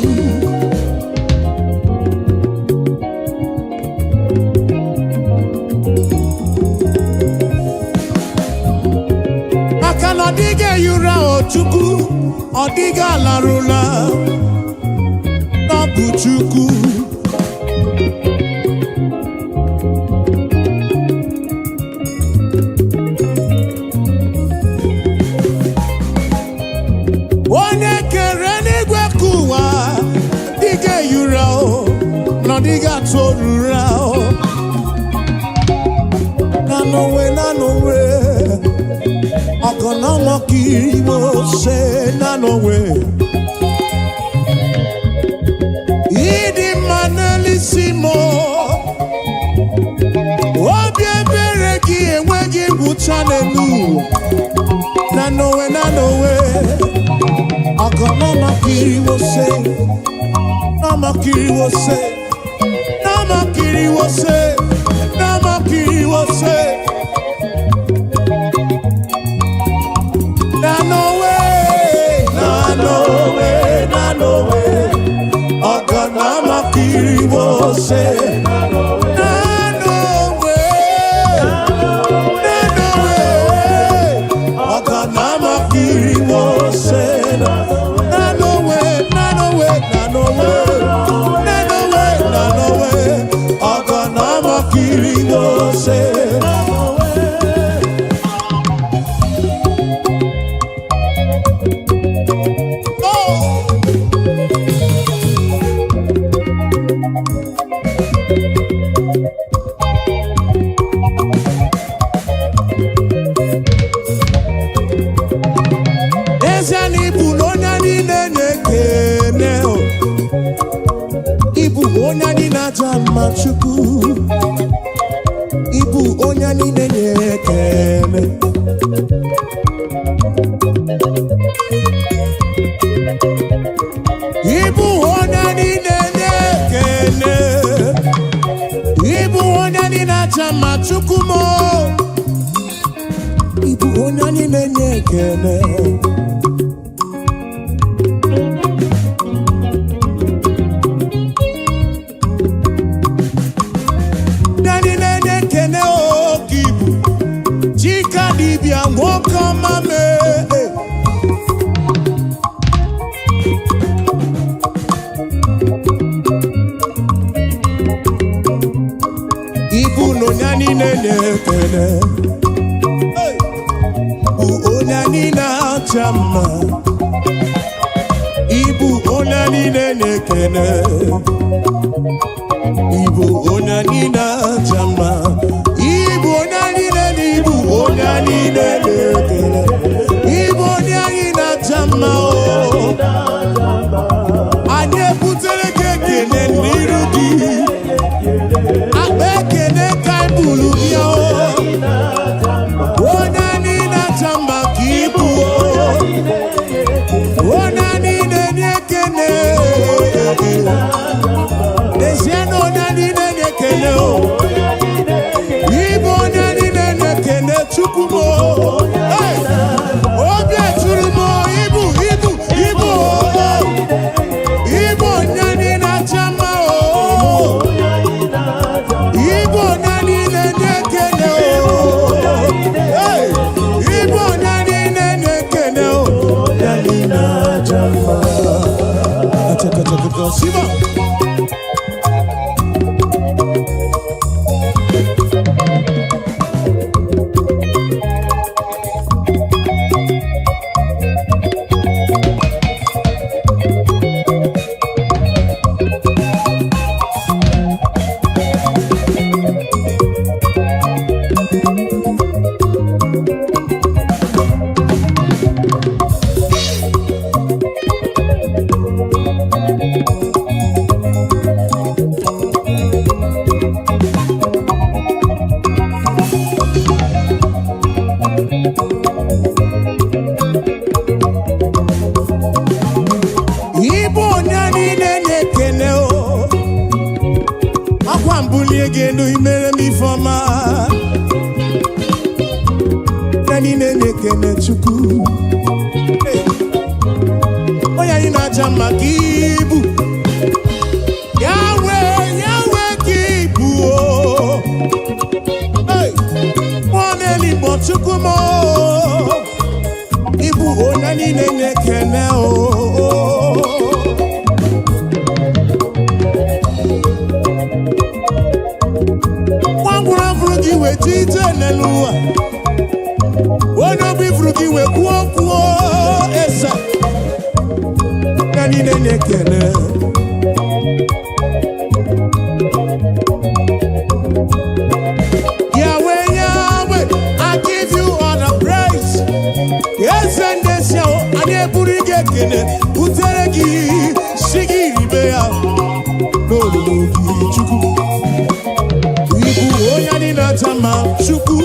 Na ọ dịghị ehi ụra o Chukwu, ọ dịghị alarụla, na ọ bụ Chukwu. Onye kere n'igwe ka ụwa dịghị ehi ụra o, na ọ dịghị atụ ụra o. Na n'onwe, na n'onwe, ọgọnọmọkiriwo se na n'onwe. Ịdị mma n'elisi m o. Obi ebere gị enweghị ngwụcha n'elu ụwa. Na n'onwe, na n'onwe, ọgọnọmọkiriwo se, nọmọkiriwo se, nọmọkiriwo se, nọmọkiriwo se. Na n'onwe, na n'onwe, na n'onwe, ọgọnọmọkiriwo se. Na n'onwe, na n'onwe, ọgọnọmọkiriwo se. Na n'onwe, na n'onwe, na n'onwe, na n'onwe, na n'onwe, ọgọnọmọkiriwo se. Oh! N'ezie na ịbụ na onye niile na-ekene o. Ịbụ onye anyị na-aja mma Chukwu. Ịbụ onye niile na-ekene. Ịbụ onye niile na-ekene. Ịbụ onye anyị na-aja mma Chukwu m o. Ịbụ onye niile na-ekene. Ndị niile na-ekene oke ibu Chika dibịa nwoke ọma mee. Ibu na onye niile na-ekene. Hey! Bụ onye niile acha mma. Ibu onye niile na-ekene. Ibu onye niile aja mma. Ibu onye niile na ibu onye niile na-ekele. Ibu onye anyị na-aja mma o. Anyị ebutere gị ekele n'iru gị. Akpa ekele ka anyị buru bịa o. Onye niile aja mma ka ibu o. Onye niile na-ekele. N'ezie na onye niile na-ekele o. Ịbụ onye niile na-ekele Chukwu m o. Hey! Obi eturu m o, ibu ibu ibu o. Ịbụ onye niile acha mma o. Ịbụ onye niile na-ekele o. Hey! Ịbụ onye niile na-ekele o. Onye niile acha mma. Achakachakaka, Siba. Ịbụ onye niile na-ekele o. Akwa mbulie gị elu imere m ifeọma. Onye niile na-ekele Chukwu. Hey! Onye anyị na-aja mma ka ibu. Yahweh, Yahweh ka ibu o. Hey! Mmụọ na-eli mgbe Chukwu m o. Ịbụ onye niile na-ekene o. Nwangwụrụ fụrụ gị wee ji ije n'elu ụwa. Onye obi fụrụ gị wee kwuo kwuo ese. Ya niile na-ekene. Yahweh, Yahweh, I give you all the praise. Eze ndị esi ahụ, anyị eburu gị ekele, butere gị, si gị ribe ya n'olulu gị, Chukwu. Ịbụ onye anyị na-acha mma, Chukwu.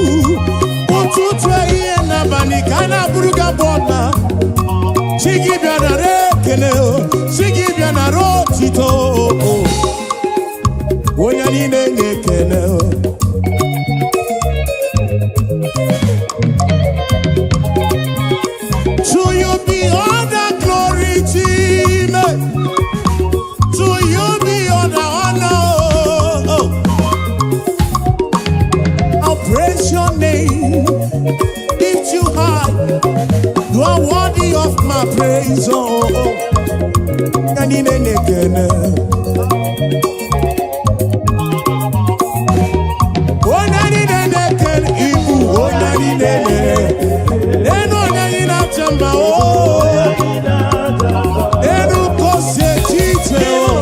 Ụtụtụ, ehihie n'abalị ka a na-abụrụ gị abụ ọma. Chi gị bịa nara ekele o, chi gị bịa nara otito o. Onye anyị na-enye ekele o. To you be all the glory, Chime. To you be all the honor. Oh. I'll praise your name, lift you high. You are worthy of my praise. Oh. Anyị na-enye ekele. Onye anyị na-enye ekele, ịbụ onye anyị na-enye. Enu onye anyị na-acha mma, oh. Enu ka o si eche iche, oh.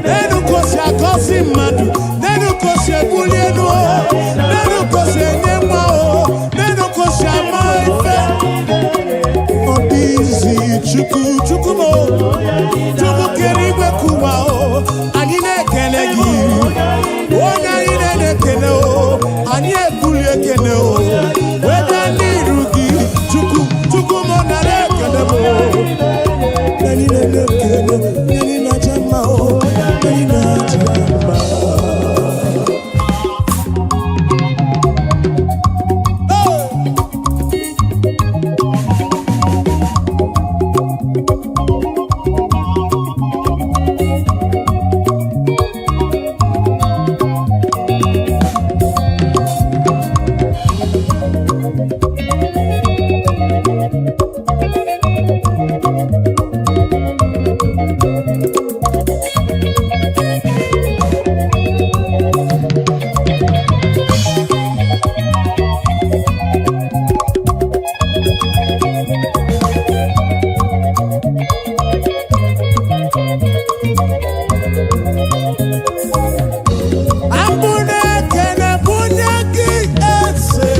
Nenu ka o si agọzi mmadụ, nenu ka o si ebuli elu o, nenu ka o si enye nwa o, nenu ka o si ama ife. Ọ dị izi Chukwu, Chukwu m o, Chukwu kere igwe kụwa o, anyị na-ekele gị. Onye anyị na-ekele o, anyị ebuli ekele o, weta n'iru gị, Chukwu, Chukwu m nara ekele m o. Anyị na-ekele, anyị na-aja mma o, anyị na-aja mma. Hey! Abụ na-ekele bunye gị eze,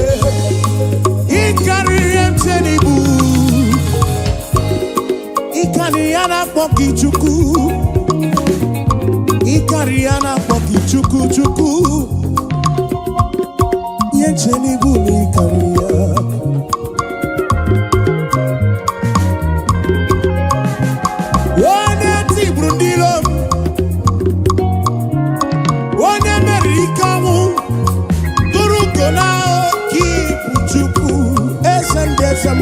ịkarịrị m n'ibu, ịkarị ya na-akpọ gị Chukwu, ịkarị ya na-akpọ gị Chukwu, Chukwu, ihe nche n'ibu na ịkarị ya. Onye tigburu ndị iro m, onye meriri ike ọnwụ, tụrụ ugo na oke ibu, Chukwu, eze ndị eze m,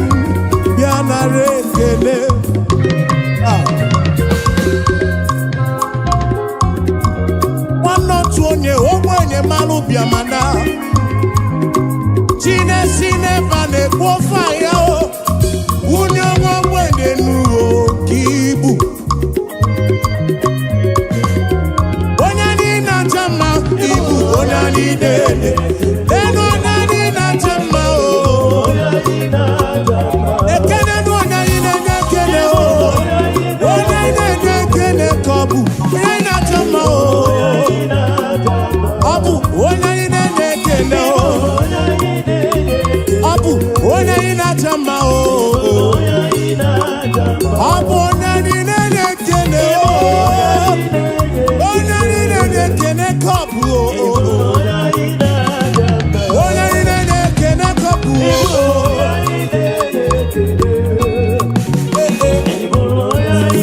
bịa nara ekele. Ah. Nwanne otu onye ogbenye malụ bịamana chinesi n'ebe a na-ekwu ofe ya o, nwunye nwa ogbenye nuo ka ibu. Onye anyị na-acha mma, ibu onye anyị na-ele enu, onye anyị na-acha mma o. Ekene nụ onye anyị na-enye ekele o, onye anyị na-enye ekele ka ọ bụ onye anyị na-acha mma o. Ọ bụ onye anyị na-enye ekele o, ọ bụ onye anyị na-acha mma o, ọ bụ onye anyị na-enye ekele o, onye anyị na-enye ekele ka ọ bụ o, onye anyị na-enye ekele ka ọ bụ o. Eh, eh.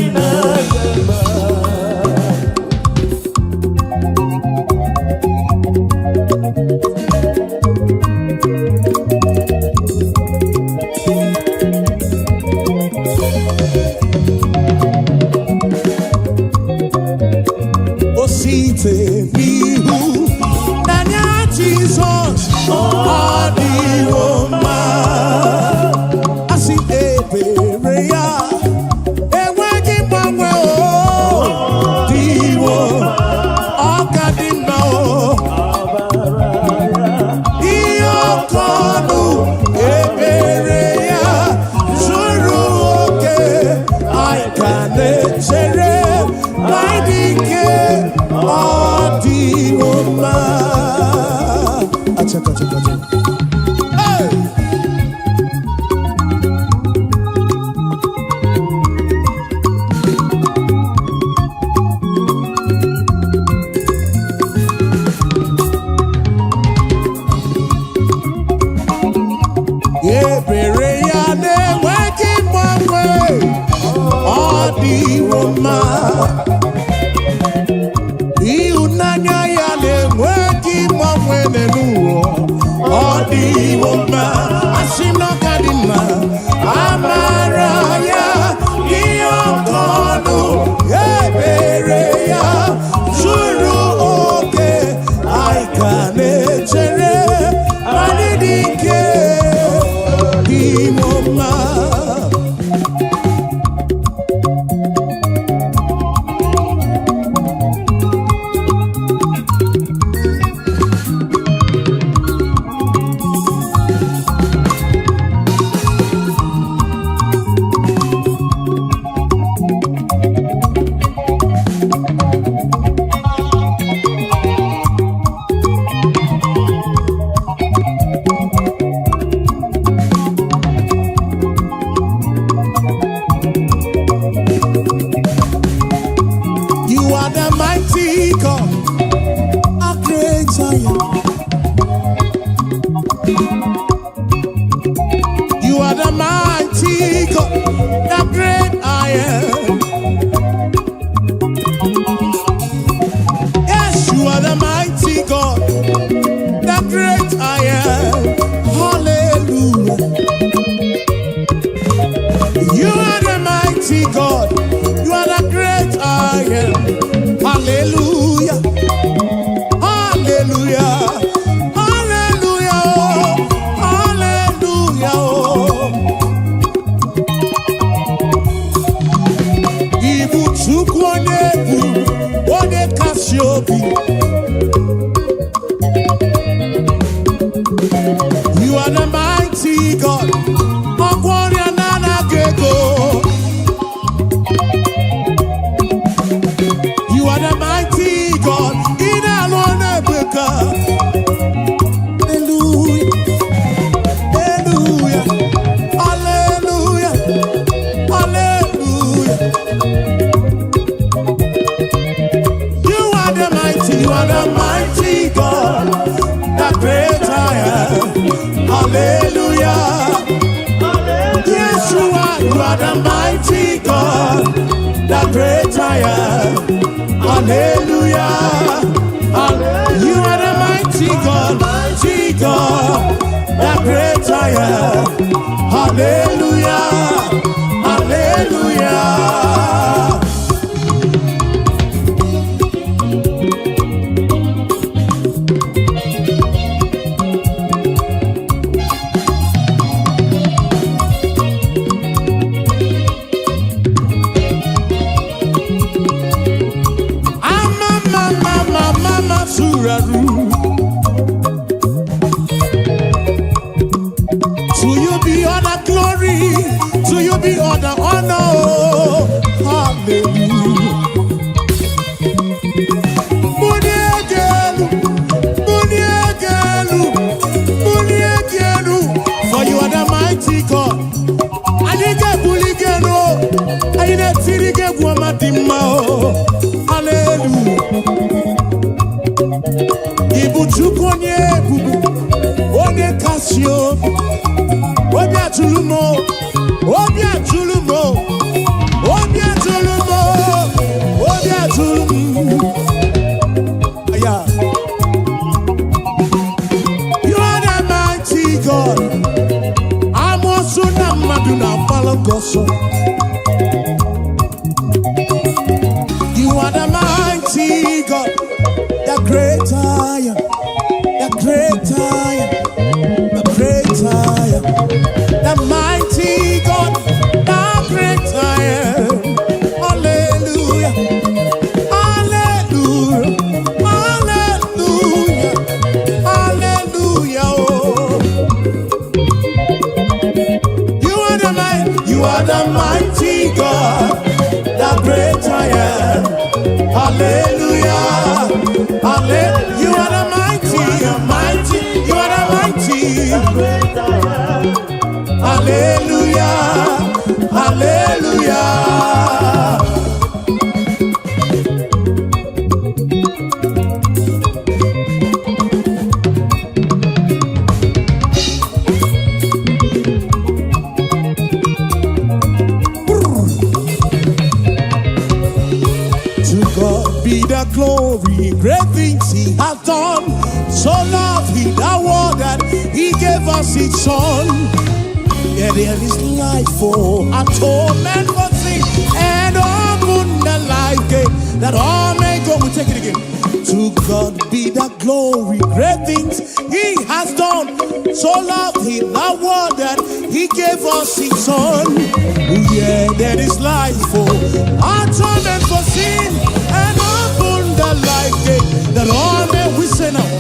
Ebere ya na-enweghị mgbanwe, ọ dịwo mma. Ịhụnanya ya na-enweghị mgbanwe n'ụwa, ọ dịwo mma. Asị m na ọ ka dị mma. Amara ya dị oke ọnụ, ebere ya zuru oke. Anyị ka na-echere anyị dị ike dịwo mma. You are the mighty God, a great I am. You are the mighty God, the great I am. Yes, you are the mighty God, the great I am. Hallelujah. You are the mighty God, you are the great I am. Hallelujah. Hallelujah. Hallelujah. Hallelujah. Ibu Chukwu onye bụ onye kasị obi. You are the mighty God. Ọgwọ ọrịa na-anaghị ego. You are the mighty God. Ị na-alụ ọrụ ebube. Hallelujah. Hallelujah. Hallelujah. Hallelujah. You are the mighty, you are the mighty God, the great I am. Hallelujah. Yes, you are the mighty God, the great I am. Hallelujah. You are the mighty God, the great I am. Hallelujah. Hallelujah. Ama mama mama masuraru. To you be all the glory, to you be all the honor. Hallelujah. Muniegelu, muniegelu, muniegelu. For you are the mighty God. Anyị ga-ebuli gị elu, anyị na-etiri gị egwu ọma dị mma o. Hallelujah. Ị bụ Chukwu onye ebube, onye kasị obi. Obi atụrụ m o, obi atụrụ m o, obi atụrụ m o, obi atụrụ m. Yeah. You are the mighty God. Amoosu na mmadụ na-agbalụ gị ọsọ. You are the mighty God, the great I am, the great I am, the great I am, the mighty God, the great I am. Hallelujah, hallelujah, hallelujah, hallelujah. Oh. You are the mighty, you are the mighty God, the great I am. Hallelujah, hallelujah. You are the mighty, mighty, you are the mighty. Hallelujah, hallelujah. us His Son. Yeah, there is life for atonement for sin and open the life gate that all may go. We take it again. To God be the glory, great things He has done. So loved He the world that He gave us His Son. Oh, yeah, there is life for atonement for sin and open the life gate that all may we say now.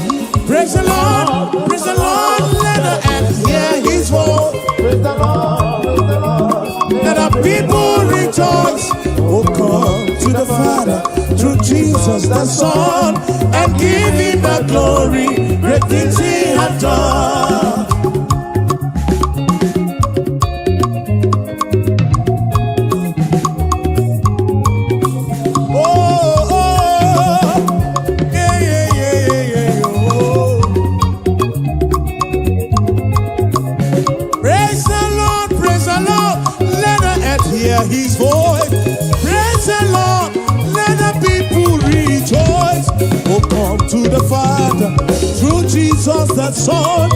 Praise the Lord, praise the Lord, let the earth hear His voice. Praise the Lord, praise the Lord. Let the people rejoice. Oh, come to the Father through Jesus the Son and give him the glory. Great things he hath done. Oh, yeah, oh. Praise the Lord, praise the Lord, let the earth hear his voice. Praise the Lord, let the people rejoice. Oh, come to the Father through Jesus the Son.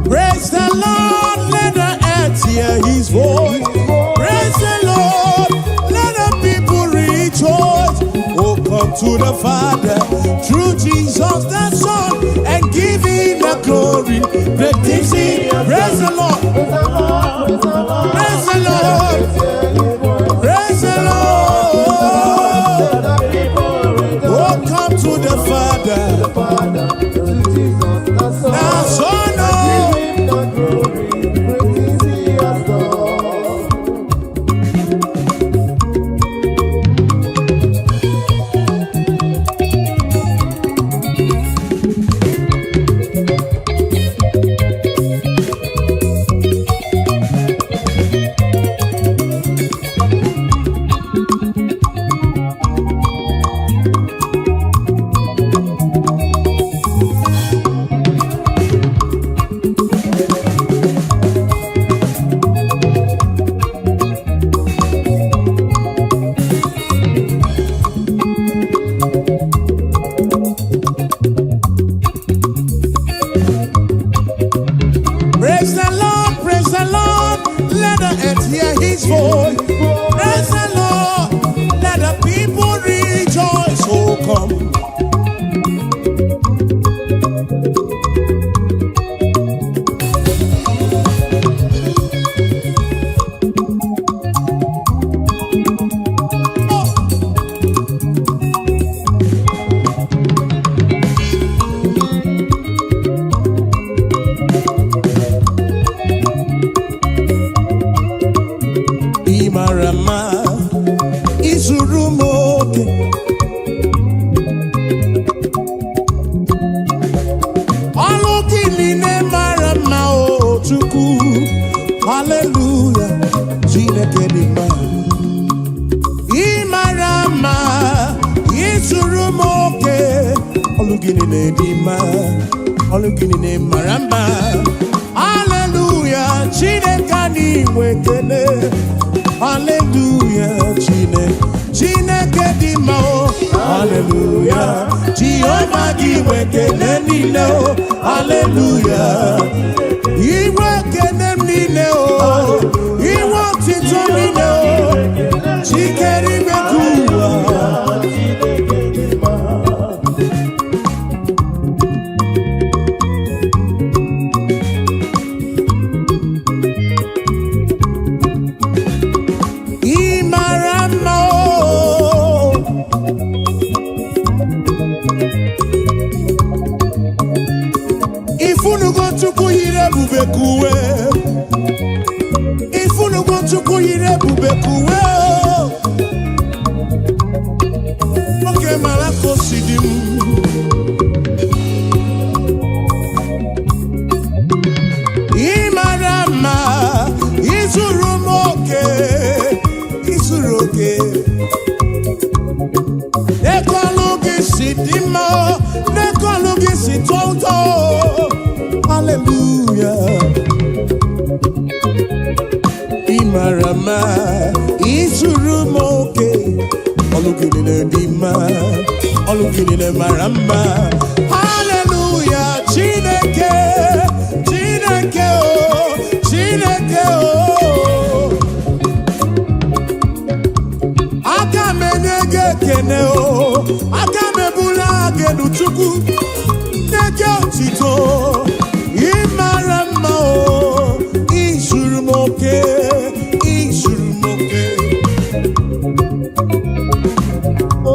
Praise the Lord, let the earth hear his voice. Praise the Lord, let the people rejoice. Oh, come to the Father through Jesus the Son and give him the glory. Great things he. Praise the Lord. Praise the Lord, praise the Lord. Praise the Lord. Hear his voice. Praise the Lord. Let the people rejoice. Oh, come to the Father. The Father, through Jesus the Son. The Son, oh. Give him the glory. Great things he has done. Praise the Lord, praise the Lord, let the earth hear his voice. Praise the Lord, let the people rejoice. Oh, come. Oh. Ị mara mma, izuru m oke. Ọlụ gị niile mara mma o Chukwu. Haleluya, Chineke dị mma. Ị mara mma, izuru m oke. Ọlụ gị niile dị mma, ọlụ gị niile mara mma. Haleluya, Chineke anyị nwe ekele. Haleluya, Chineke, Chineke dị mma o. Haleluya, Jehova gị nwe ekele niile o. Haleluya. Iwe ekele m niile o. Iwe otito niile o. Chikere ime ka ụwa. Chineke dị mma. Ị mara mma o. Ifunugo Chukwu yiri ebube ka uwe. Ifunugo Chukwu yiri ebube ka uwe o. Nwoke mara ka o si dị m. Ị mara mma, izuru m oke, izuru oke. Eke ọlụ gị Hallelujah. Ị mara mma, izuru m oke. Ọlụ gị niile dị mma, ọlụ gị niile mara mma. Hallelujah, Chineke, Chineke o, Chineke o. Aka m enye gị ekene o, aka m ebuli gị elu, Chukwu, nye gị otito. Ị mara mma o, izuru m oke, izuru m oke. Oh,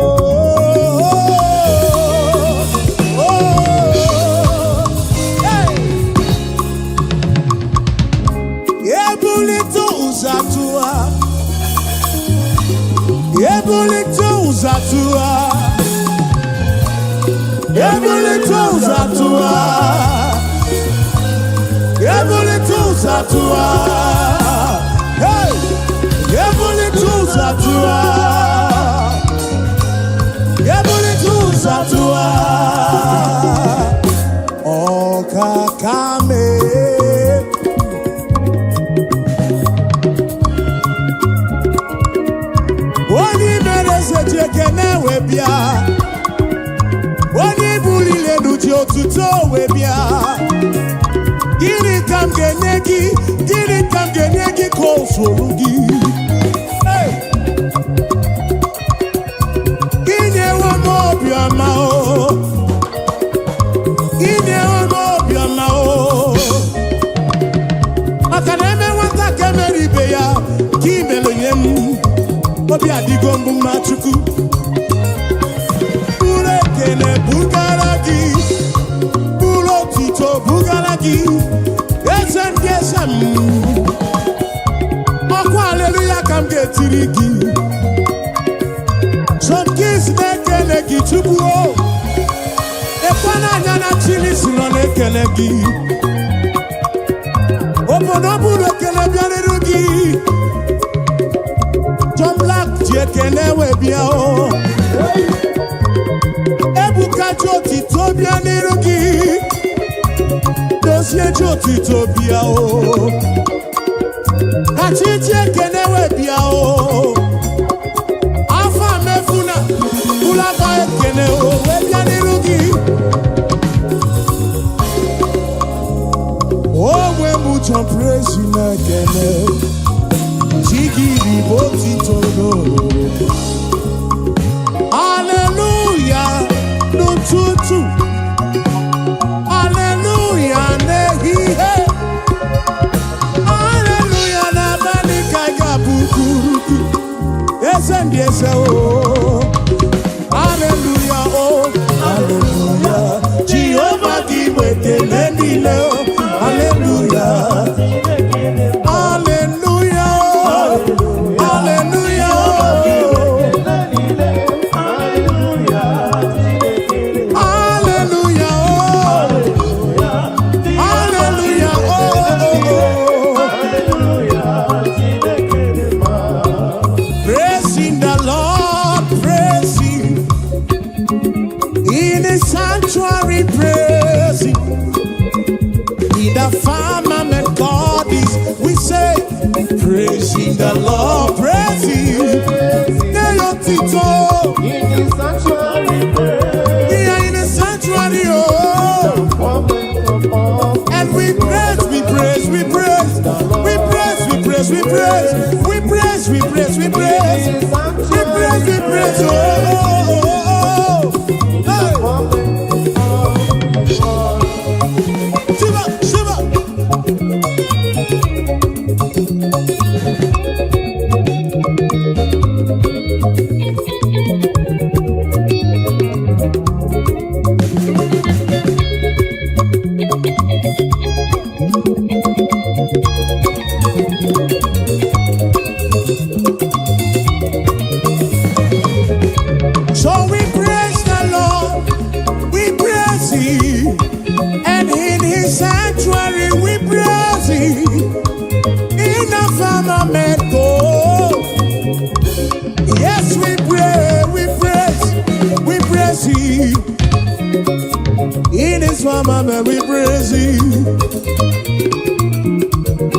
oh, hey. Ebulite ụzọ atụwa, ebulite ụzọ atụwa, ebulite ụzọ atụwa, ebulite ụzọ atụwa. Hey! Ebulite ụzọ atụwa, ebulite ụzọ atụwa. Ọkaka mee. Onye mere eze ji ekene wee bịa, onye buliri elu ji otuto wee bịa. Gịnị ka m ga-enye gị? Gịnị ka m ga-enye gị ka o zuru gị? Hey! Inyewo m obiọma o, inyewo m obiọma o, maka na eme nwata ka emere ibe ya ka imere nye m. Obi adịgo mbụ mma. Chukwu, buru ekele bugara gị, buru otito bugara gị, eze ndị eze m. Ọkwa aleluya ka m ga-etiri gị. John Keys na-ekele gị, Chukwu o. Ekwe n'anya na Chili si nọ na-ekele gị. Obodo buru ekele bịarịrị gị. John Black ji ekele wee bịa o. Ebuka ji otito bịa n'iru gị. Dozie ji otito bịa o. Kachi ji ekele wee bịa o. Afọ mefuna bụlaba ekele o wee bịa n'iru gị. Onwe m John Praise na-ekele chi gị bụ otito n'olulu. Hallelujah n'ụtụtụ, hallelujah n'ehihie, hallelujah n'abalị ka ị ga-abụ kuruku eze ndị eze o. Hallelujah o, hallelujah. Jehova gị bụ ekele niile o. Hallelujah. Hallelujah o. Hallelujah o. Hallelujah o. Hallelujah o. Praising the Lord, praise Him. In His sanctuary, praise Him. In the firmament God is, we say, praising the Lord, praise Him. Tito. In the sanctuary, praise. We are in the sanctuary, oh. And we praise, we praise, we praise, we praise, we praise, we praise, we praise, we praise, we praise, we praise, we praise, oh, oh, oh, oh. Hey. Shiva, Shiva. his firmament we praise him.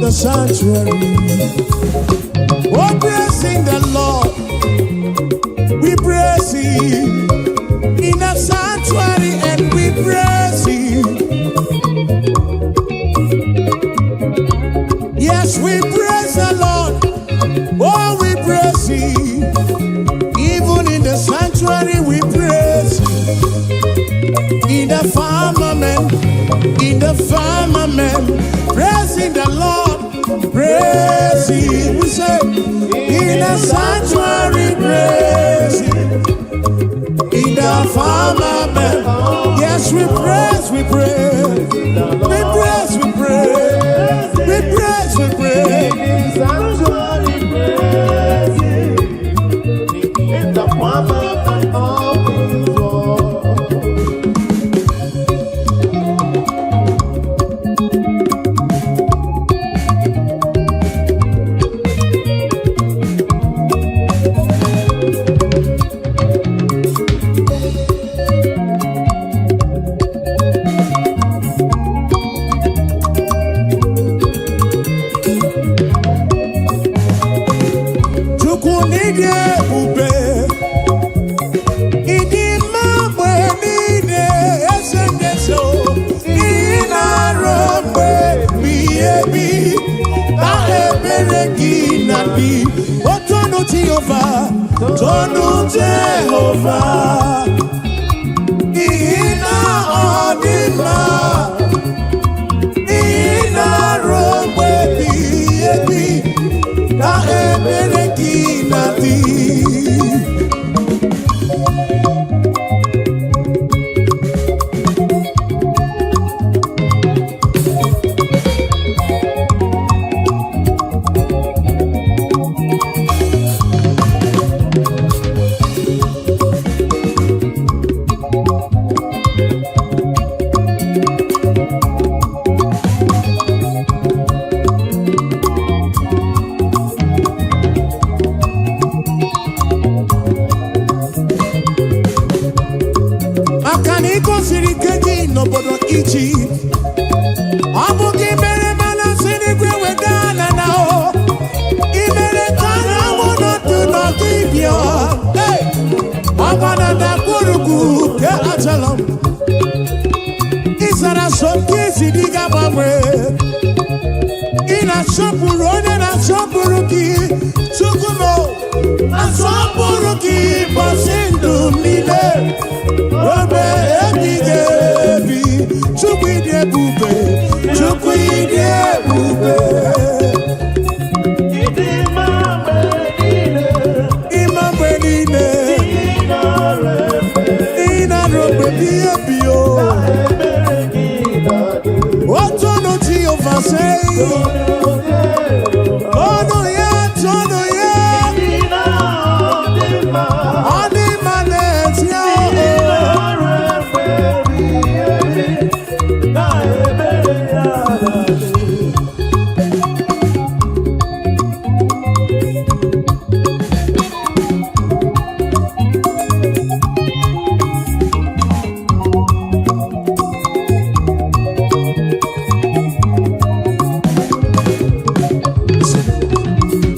The sanctuary. Oh, praising the Lord, we praise him in the sanctuary and we praise him. Yes, we praise the Lord. Oh, we praise him. Even in the sanctuary, we praise him. In the firmament, praising the Lord, praise him. We say, in the sanctuary, praise him. In the firmament, yes, we praise, we praise, we praise, we praise, we praise, we praise. Sanctuary praise him. In the firmament of his word. Chukwu n'ịdị ebube, ịdị mma mgbe niile, eze ndị eze o. Ị na-arụ mgbe ebighị ebi, na ebere gị na-adị. O tonu Jehova, tonu Jehova, n'ihi na ọ dị mma. Ị na-arụ mgbe ebighị ebi, na ebere gị na-adị. Maka na ị gosiri ike gị n'obodo Ijipt, ọ bụ gị mere mana si n'igwe weda ala na o ị mere ka anyanwụ nọdụ n'ọdịbịa. Hey! Ọgba na ndagwurugwu nke Ajalon, ị zara so nke isi dị ga-agbanwe. Ị na-asọpụrụ onye na-asọpụrụ gị. Chukwu m, asọpụrụ gị ụbọchị ndụ m niile, obe ebighị ebi. Chukwu, ịdị ebube, Chukwu, ịdị ebube. Ịdị mma mgbe niile. Ịma mgbe niile. Ị na-arụ efe. Ị na-arụ mgbe ebighị ebi o. Ebere gị na-adị. Otonu Jehova sei. Ọnụ ya, tonu ya. Ị na-adị mma. Ọ dị mma n'ezie Ị o. na-arụ efe ebighị ebi. Na ebere ya na-adị.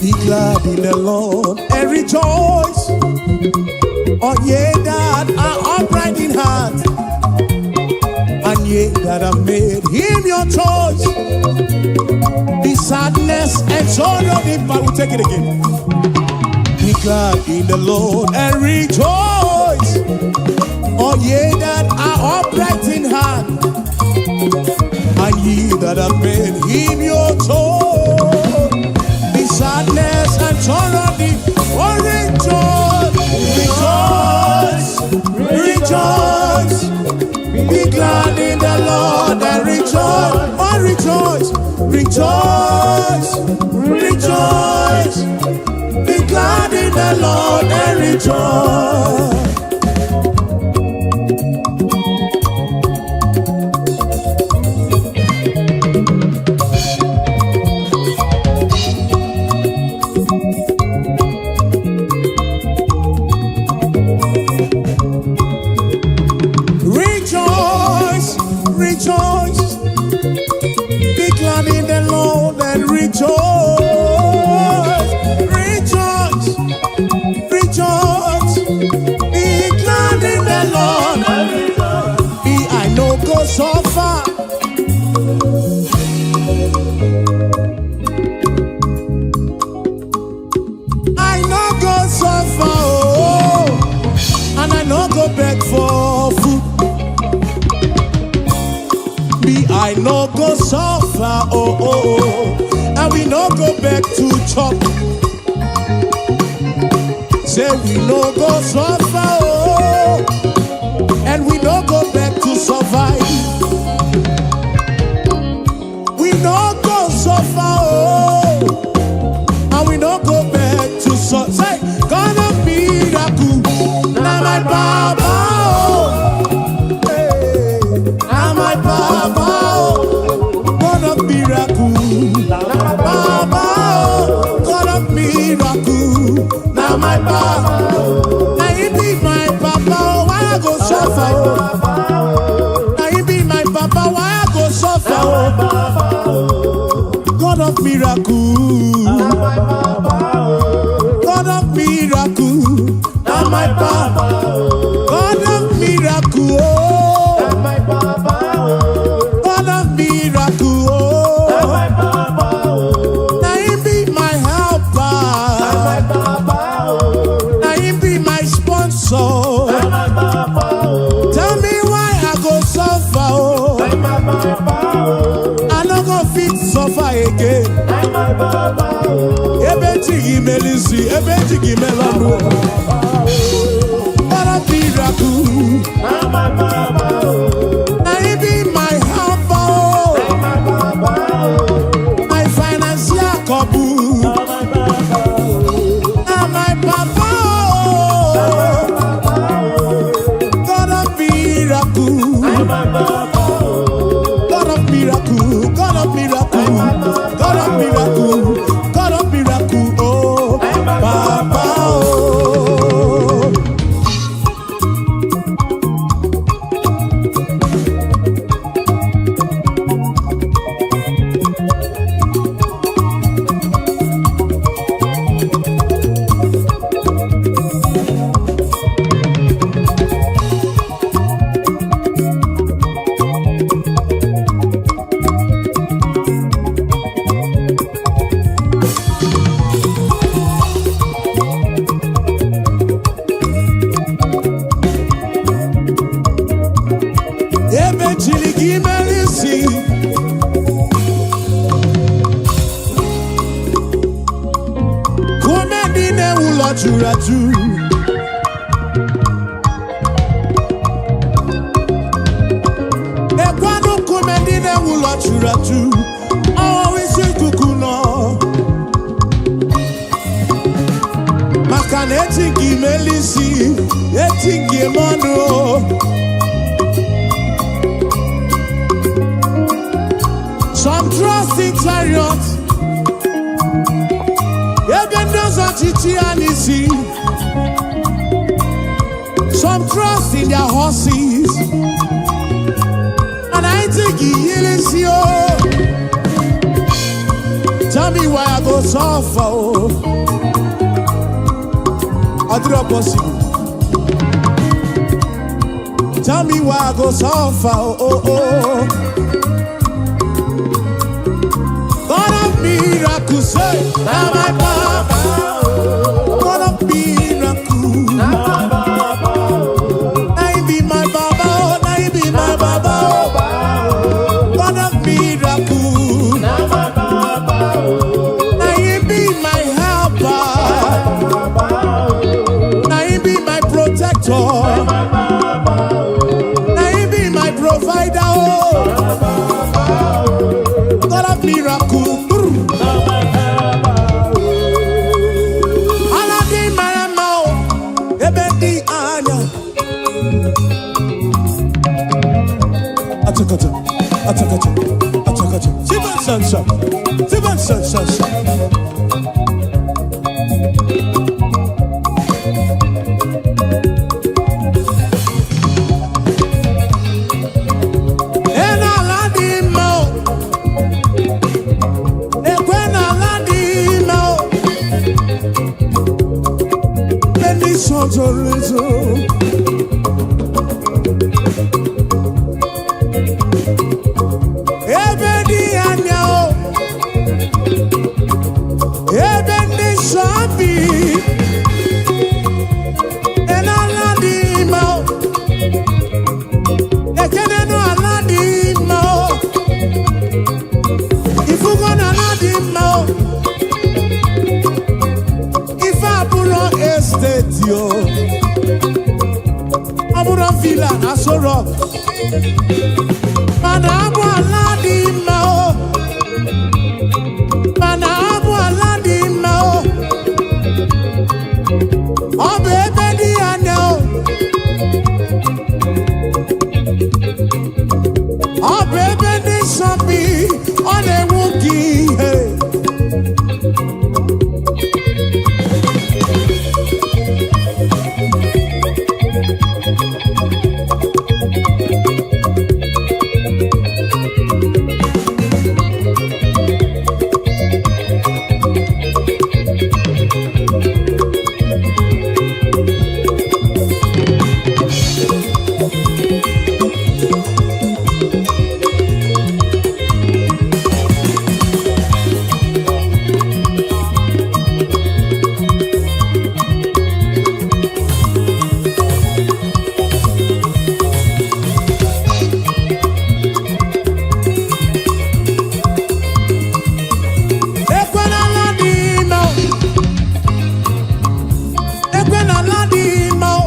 Be glad in the Lord and rejoice, all ye that are upright in heart, and ye that have made him your choice. The sadness and sorrow depart. We take it again. Be glad in the Lord and rejoice, all ye that are upright in heart, and ye that have made him your choice. The sadness and sorrow depart. Oh, rejoice, rejoice, rejoice. Be glad in the Lord and rejoice. Oh, rejoice, rejoice, rejoice. Be glad in the Lord and rejoice. Rejoice, Rejoice, rejoice, rejoice. Be glad in the Lord. Me, I no go suffer. I no go suffer, oh, and I no go beg for food. Me, I no go suffer, oh, and we no go beg to chop. Say we no go suffer, oh, and we no go beg to survive. We no go suffer, oh, and we no go beg to suffer. Say, God of miracle, na my baba, oh, hey, na my baba, oh, God of miracle, baba, oh, God of miracle, na my baba, na he be my papa, oh, why I go suffer, oh? Na he be my papa, why I go suffer, oh? God of miracle. God of miracle, na my papa. God of miracle, oh. God of miracle, oh. Na him be my helper. Na him be my sponsor. Tell me why I go suffer, oh. I no go fit suffer again. Ebe chi gị mere isi, ebe chi gị mere ọnụ. God of miracle, na him be my helper, oh. My financial couple. Na my papa, oh. God of miracle, God of miracle, God of miracle, God of miracle, God of miracle, oh, Papa, oh. Ebe chiri gị mere isi. Kume ndị na-ewu ụlọ juru ajụ. Ekwanụ nkume ndị na-ewu ụlọ juru ajụ. Ọwụ isi ikuku nọ. Maka na eti nke imeli isi, eti nke ime ọnụ. Some trust in chariots. Ebe ndị ọzọ chichi ya n'isi. Some trust in their horses. And I think he isi o. Tell me why I go suffer o. Ọ dịrọ possible. Tell me why I go suffer oh, oh. God of miracles, say, na my papa. God of miracle. Na him be my baba, oh, na him be my baba, oh. God of miracle. Na him be my helper. Na him be my protector. Na him be my provider, oh. God of miracle. Brr. Ala dị mara mma o, ebe dị anya. Achakacha, achakacha, achakacha. Tiba sansa, tiba sansa. Ena ala dị mma o, ekwe na Mana abụ ala dị mma o. Mana abụ ala dị mma o. Ọ bụ ebe dị anya o. Ọ bụ ebe ndị nsọ bi, ọ na-enwu gị ihe. Ekwe n'ala dị mma o. Ekwe n'ala dị mma o.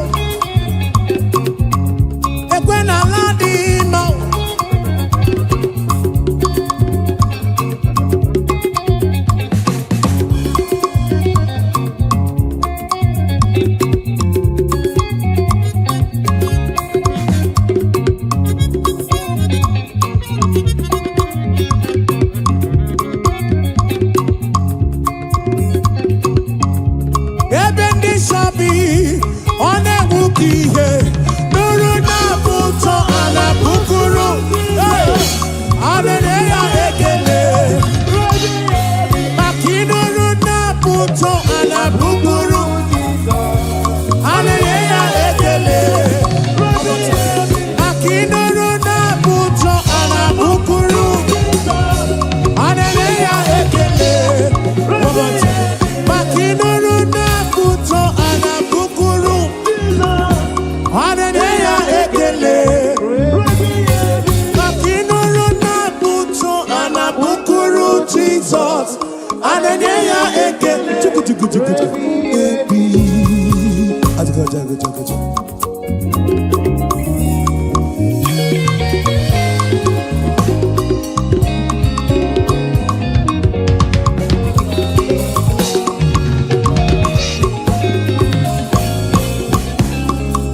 Ekwe n'ala dị mma o. Ebe ndị nsọ bi, ọ na-enwu ka ihe. Nụrụ na-abụ ụtọ a na-abụkụrụ. Hey! A na-enye ya ekele. Maka ịnụrụ na-abụ ụtọ a na-abụkụrụ. A na-enye ya ekele. Maka ịnụrụ na-abụ ụtọ a na-abụkụrụ. A na-enye ya ekele. Maka ịnụrụ na-abụ ụtọ a na-abụkụrụ. A na-enye ya ekele. Maka ịnụrụ na-abụ ụtọ a na-abụkụrụ Jizọs. A na-enye ya ekele. Chukwu, chukwu, chukwu, chukwu. Ebi. Ajụjụ, ajụjụ, ajụjụ.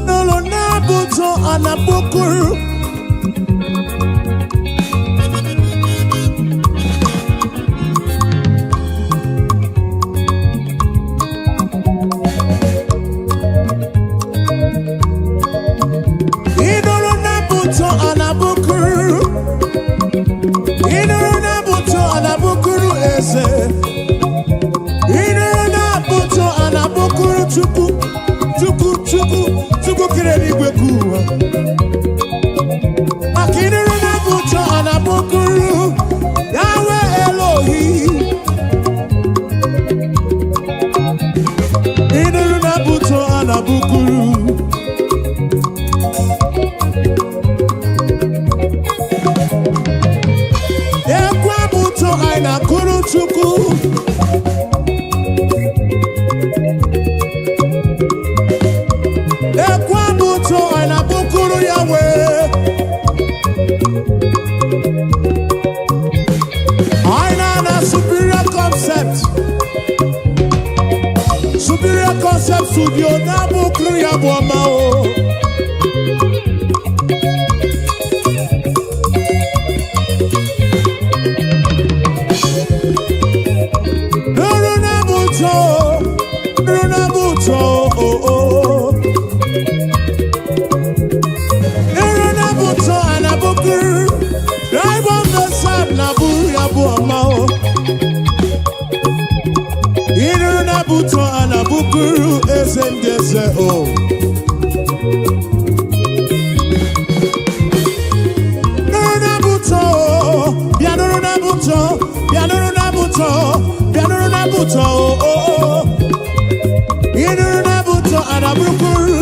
N'ụlọ na-abụ ụtọ a na-abụkụrụ. Ịnụrụ na-abụ ụtọ a na-abụkụrụ. Ịnụrụ na-abụ ụtọ a na-abụkụrụ eze. Ịnụrụ na-abụ ụtọ a na-abụkụrụ Chukwu. Chukwu, Chukwu, Chukwu kere eluigwe ka ụwa. Maka ịnụrụ na-abụ ụtọ a na-abụkụrụ Yahweh Elohi. Ịnụrụ na-abụ ụtọ a na-abụkụrụ. Ekwe abụ ụtọ anyị na-akụrụ Chukwu. Ekwe abụ ụtọ anyị na-abụkụrụ Yahweh. Anyị na-ana Superior Concept. Superior Concept Studio na-abụkụrụ ya bụ ọma o. Nụrụ na-abụ ụtọ, nụrụ na-abụ ụtọ, o, o. Nụrụ na-abụ ụtọ, a na-abụkụrụ. Drive on the side na-abụrụ ya bụ ọma o. Ịnụrụ na-abụ ụtọ, a na-abụkụrụ eze ndị eze o. Nụrụ na-abụ ụtọ, o. Bịa nụrụ na-abụ ụtọ, bịa nụrụ na-abụ ụtọ, bịa nụrụ na-abụ ụtọ, o, o, o. Ịnụrụ na-abụ ụtọ, a na-abụkụrụ.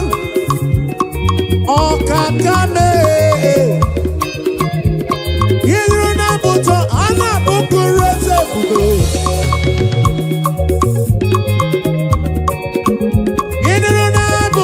Ọkaka mee. Ịnụrụ na-abụ ụtọ, a na-abụkụrụ eze ebube. Ịnụrụ na-abụ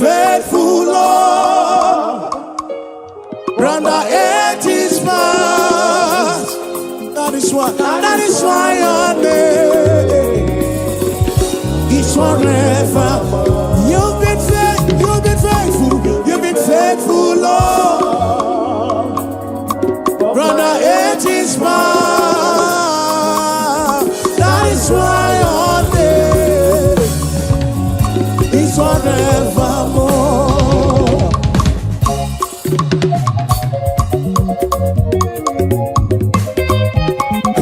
Faithful, Lord. From the ages past. That is why your name is forever. You've been faithful, you've been faithful, you've been faithful, Lord. From the ages past. That is why your name is forevermore.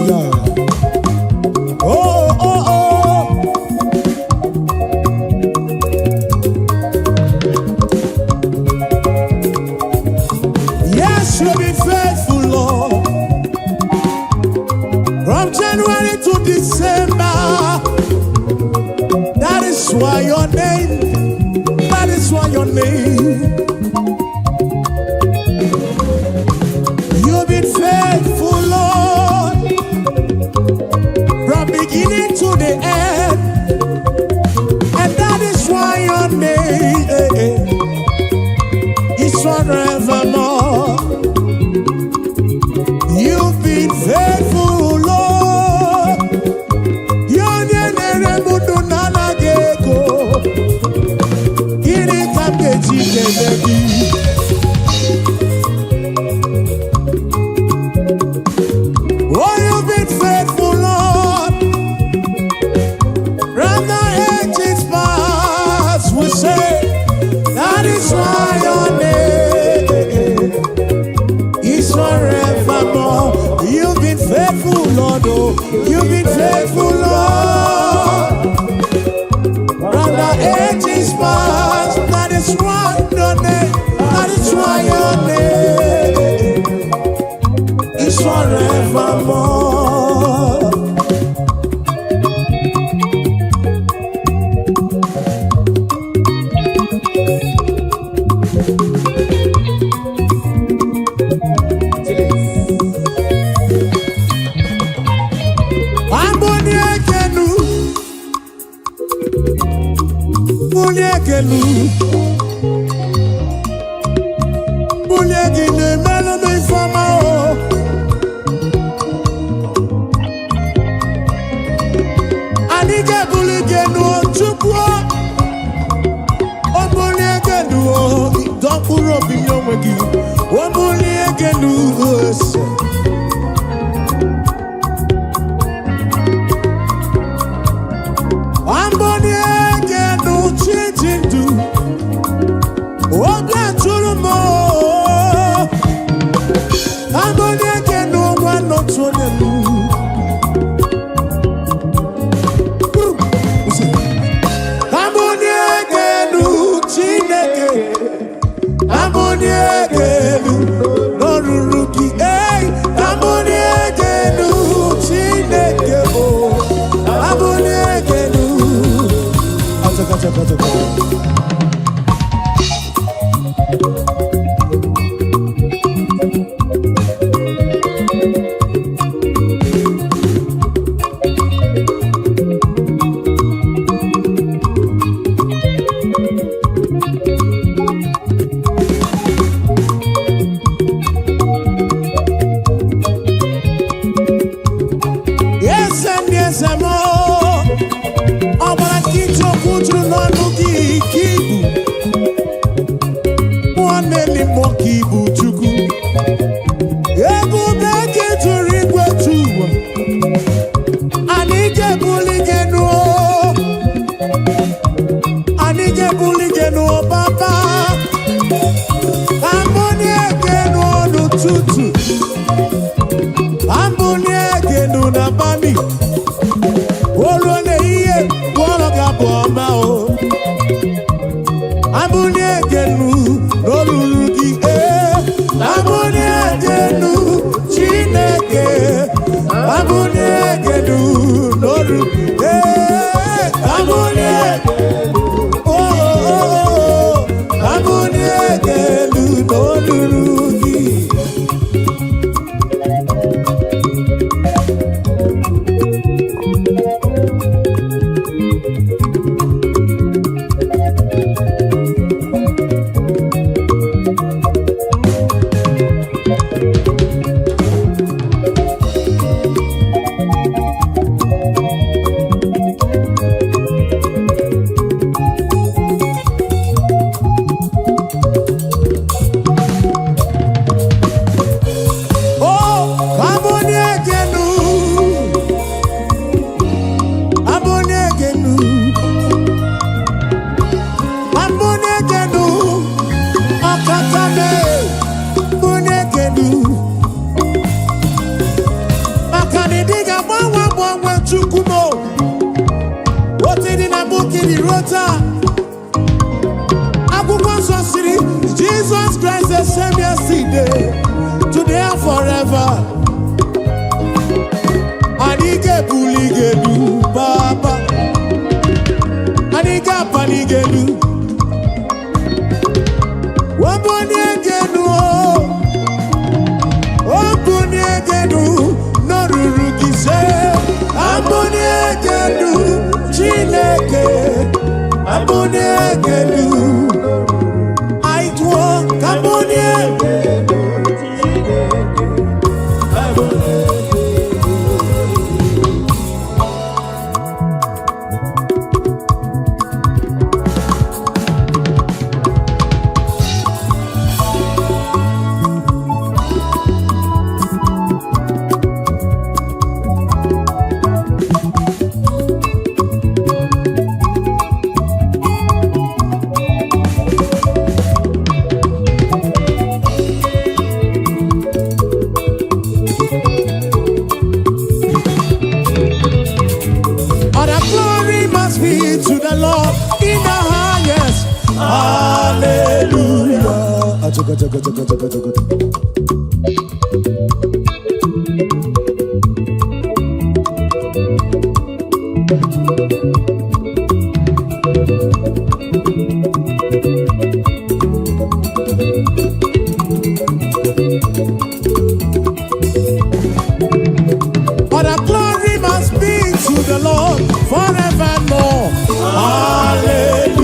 Yeah. Oh. Yes, you've been faithful, Lord. From January to December. That is why your name, that is why your name. You've been faithful, Lord. From beginning to the end. And that is why your name is forevermore. You've been faithful, Lord. Onye na-ere m ndụ na-anaghị ego. Gịnị ka m ga-eji kelee gị? Oh, you've been faithful, Lord. From the ages past, we say, that is why your name is forevermore. You've been faithful, Lord. Oh, you've been faithful, Lord. From the ages past, that is why your name, that is why your name is forevermore. Chilis. Amboni ekenu, bulie ekenu, bulie gị na-emelụ m ifeọma o. Anyị ga-ebuli gị enu o, Chukwu o. O bulie gị enu o, dọ mkpụrụ obi nye onwe gị. O bulie gị enu o, ese. Amboni ekenu chi ji ndụ. Obi atụrụ m o. Amboni ekenu nwa n'otu onye m. Amboni ekenu Chineke. Amboni ekenu n'ọrụrụ gị. Ei, amboni ekenu Chineke o. Amboni ekenu. Achaka, achaka, achaka. Eze ndị eze m, ọgbara nkịtị okwu juru n'ọnụ gị. Chukwu m otu dị na mbụ ka ị dị ruo taa. Akwụkwọ nsọ siri Jesus Christ the same yesterday, today and forever. Anyị ga-ebuli gị elu, Papa. Anyị ga-apali gị elu. Wabuni gị elu o. Obunie gị elu n'oruru gị se. Abunie gị elu, Chineke. Abunie gị elu. Anyị tụọ ka bunie. Chineke, abulie gị elu. All the glory must be to the Lord in the highest. Hallelujah. Achaka, chaka, chaka, chaka, chaka. All the glory must be to the Lord forevermore. Hallelujah.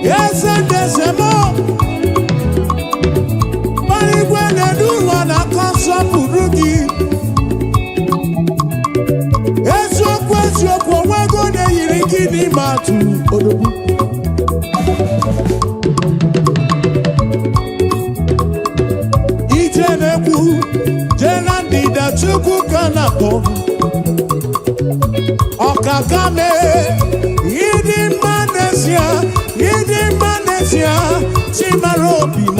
Yes, and there's a more. Igwe na-edu ụwa na-akọ nsọpụrụ gị. Eziokwu, eziokwu, onwego onye yiri gị n'ime atụ odogwu. Ije na-ekwu jee na ndịda, Chukwu ka na-akpọ. Ọkaka mee, ịdị mma n'ezie, ịdị mma n'ezie, Chimara obi m.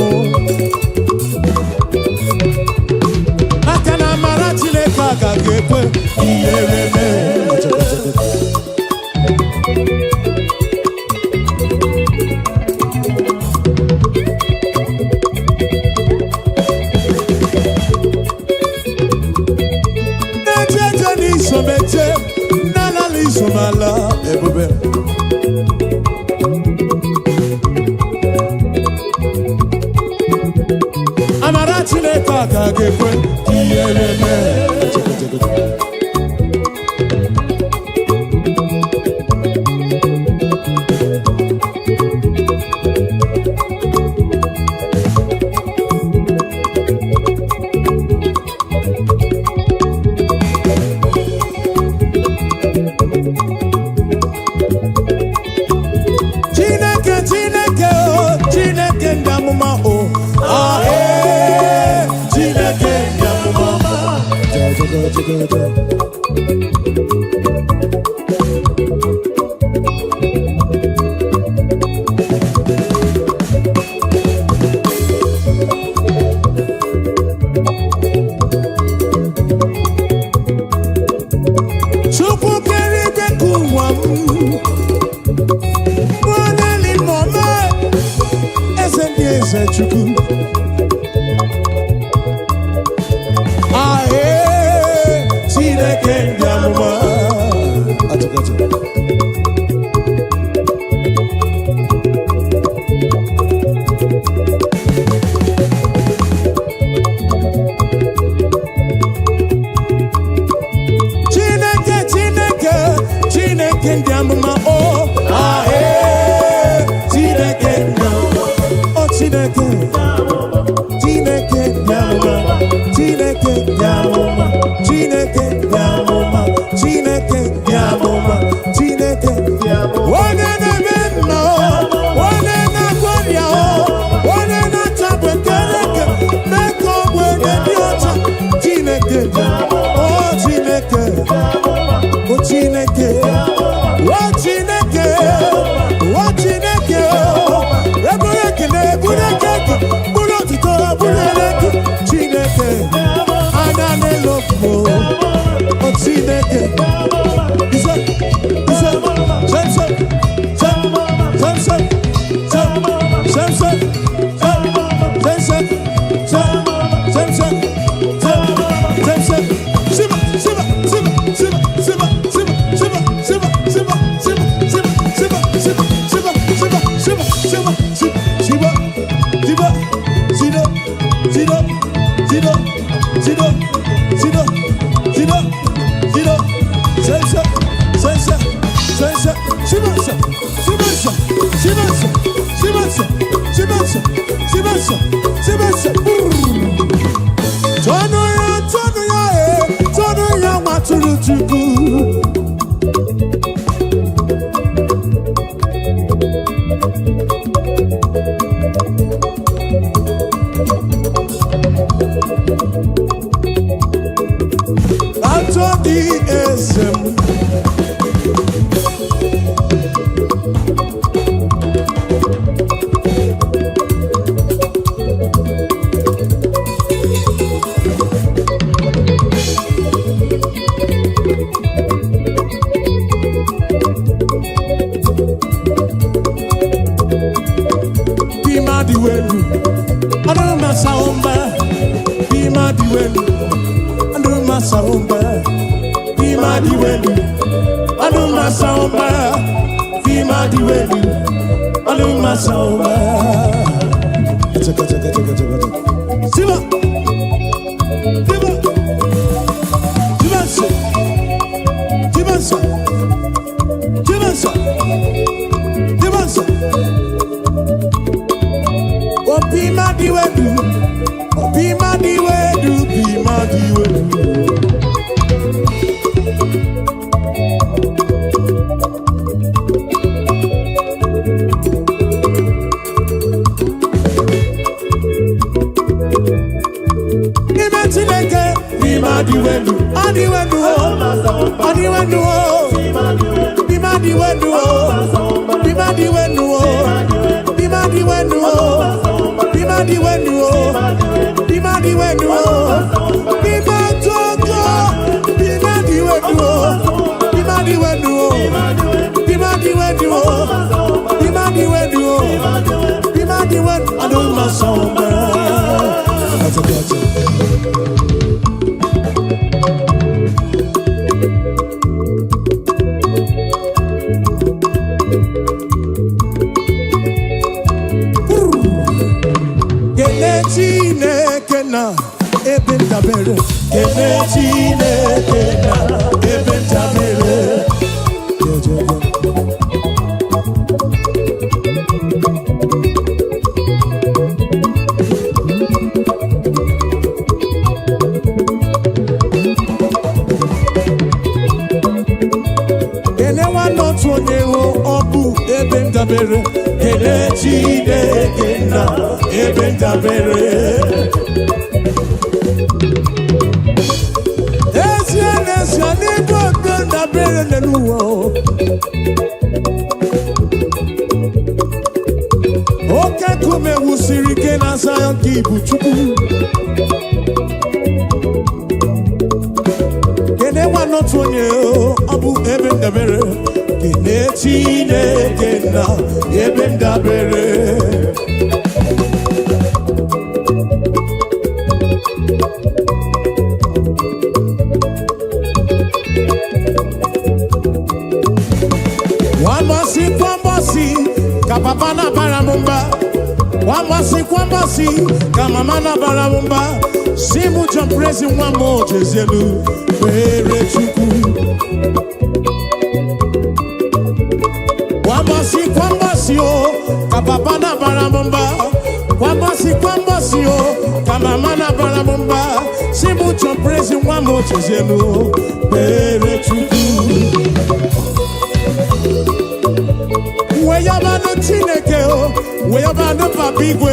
Maka na amara Chineke agaghị ekwe ihere mee. Na-eje eje n'isomeje, na-alala isomala ebube. Amara Chineke agaghị ekwe ihere mee. Chineke, Chineke o, Chineke ndị amụma o, ah, ee, Chineke ndị amụma. Ja, ja, ja, ja, ja. Chukwu kere igwe ka ụwa m Nwaneli mọme, eze ndị eze, Chukwu. Ahee, Chineke ndị amụma. Atụkatụ. Chineke, Chineke, Chineke ndị amụma o, ahee, Chineke ndị amụma o, Chineke, Chineke ndị amụma, Chineke ndị amụma, Chineke ndị amụma, Chineke ndị amụma, Chineke Ndị amụma. onye na-eme mma o, onye na-agwọ ọrịa o, onye na-achapụ ekereke mee ka ọ bụ onye dị ọcha. Chineke o, Chineke o, Chineke o, Chineke o, Chineke o, eburu ekele, eburu. Siba, siba, sido, sido, sido, sido, sido, sido, sido, sense, sense, sense, sibense, sibense, sibense, sibense, sibense, sibense, sibense. Tọnụ ya, tọnụ ya, e, tọnụ ya, nwatụrụ Chukwu. Atọ dị eze m. Bima dị welu, ọdụ masa ụmba. Bima dị welu, ọdụ masa ụmba. Bima dị welu, ọdụ masa ụmba. Bima dị welu, ọdụ masa ụmba. Chaka, chaka, chaka, chaka, chaka. Siba, siba, siba, siba, siba, siba, siba, siba. Obi ma di wedu, obi ma di wedu, obi ma di wedu. N'ime Chineke, n'ime adị wedu, adị wedu o, adị wedu o, n'ime adị wedu o, n'ime adị wedu o, n'ime adị wedu o, n'ime adị wedu o, n'ime adị wedu o, n'ime toko, n'ime adị wedu o, n'ime adị wedu o, n'ime adị wedu o, n'ime adị wedu o, n'ime adị wedu, adị mma. Gotcha, gotcha. Kele Chineke na ebe ndabere. Kele Chineke na ebe ndabere. Jejeje. Kele nwanne otu onye hụ ọ bụ ebe ndabere. Kele Chineke na ebe ndabere. Ezie n'ezie n'ebe ebe ndabere n'ụwa. Oke nkume wusiri ike na Zayọn ka ibu Chukwu. Kene nwanne otu onye o, ọ bụ ebe ndabere. Kene Chineke na ebe ndabere. Kwambọsị kwambọsị ka papa na-abara m mba. Kwambọsị kwambọsị ka mama na-abara m mba. Si mụ John Prezi nwa m ojezielu kpere Chukwu. Kwambọsị kwambọsị o ka papa na-abara m mba. Kwambọsị kwambọsị o ka mama na-abara m mba. Si mụ John Prezi nwa m ojezielu kpere Chukwu. Weyabanụ Chineke o, weyabanụ Papa Igwe,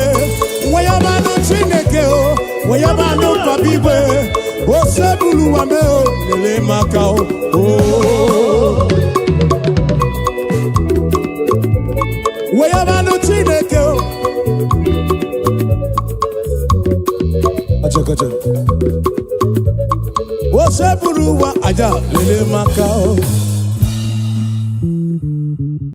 weyabanụ Chineke o, weyabanụ Papa Igwe, osebulu wa me o, lele maka o. o. Weyabanụ Chineke o. Acha kacha. Osebulu wa aja lele maka o.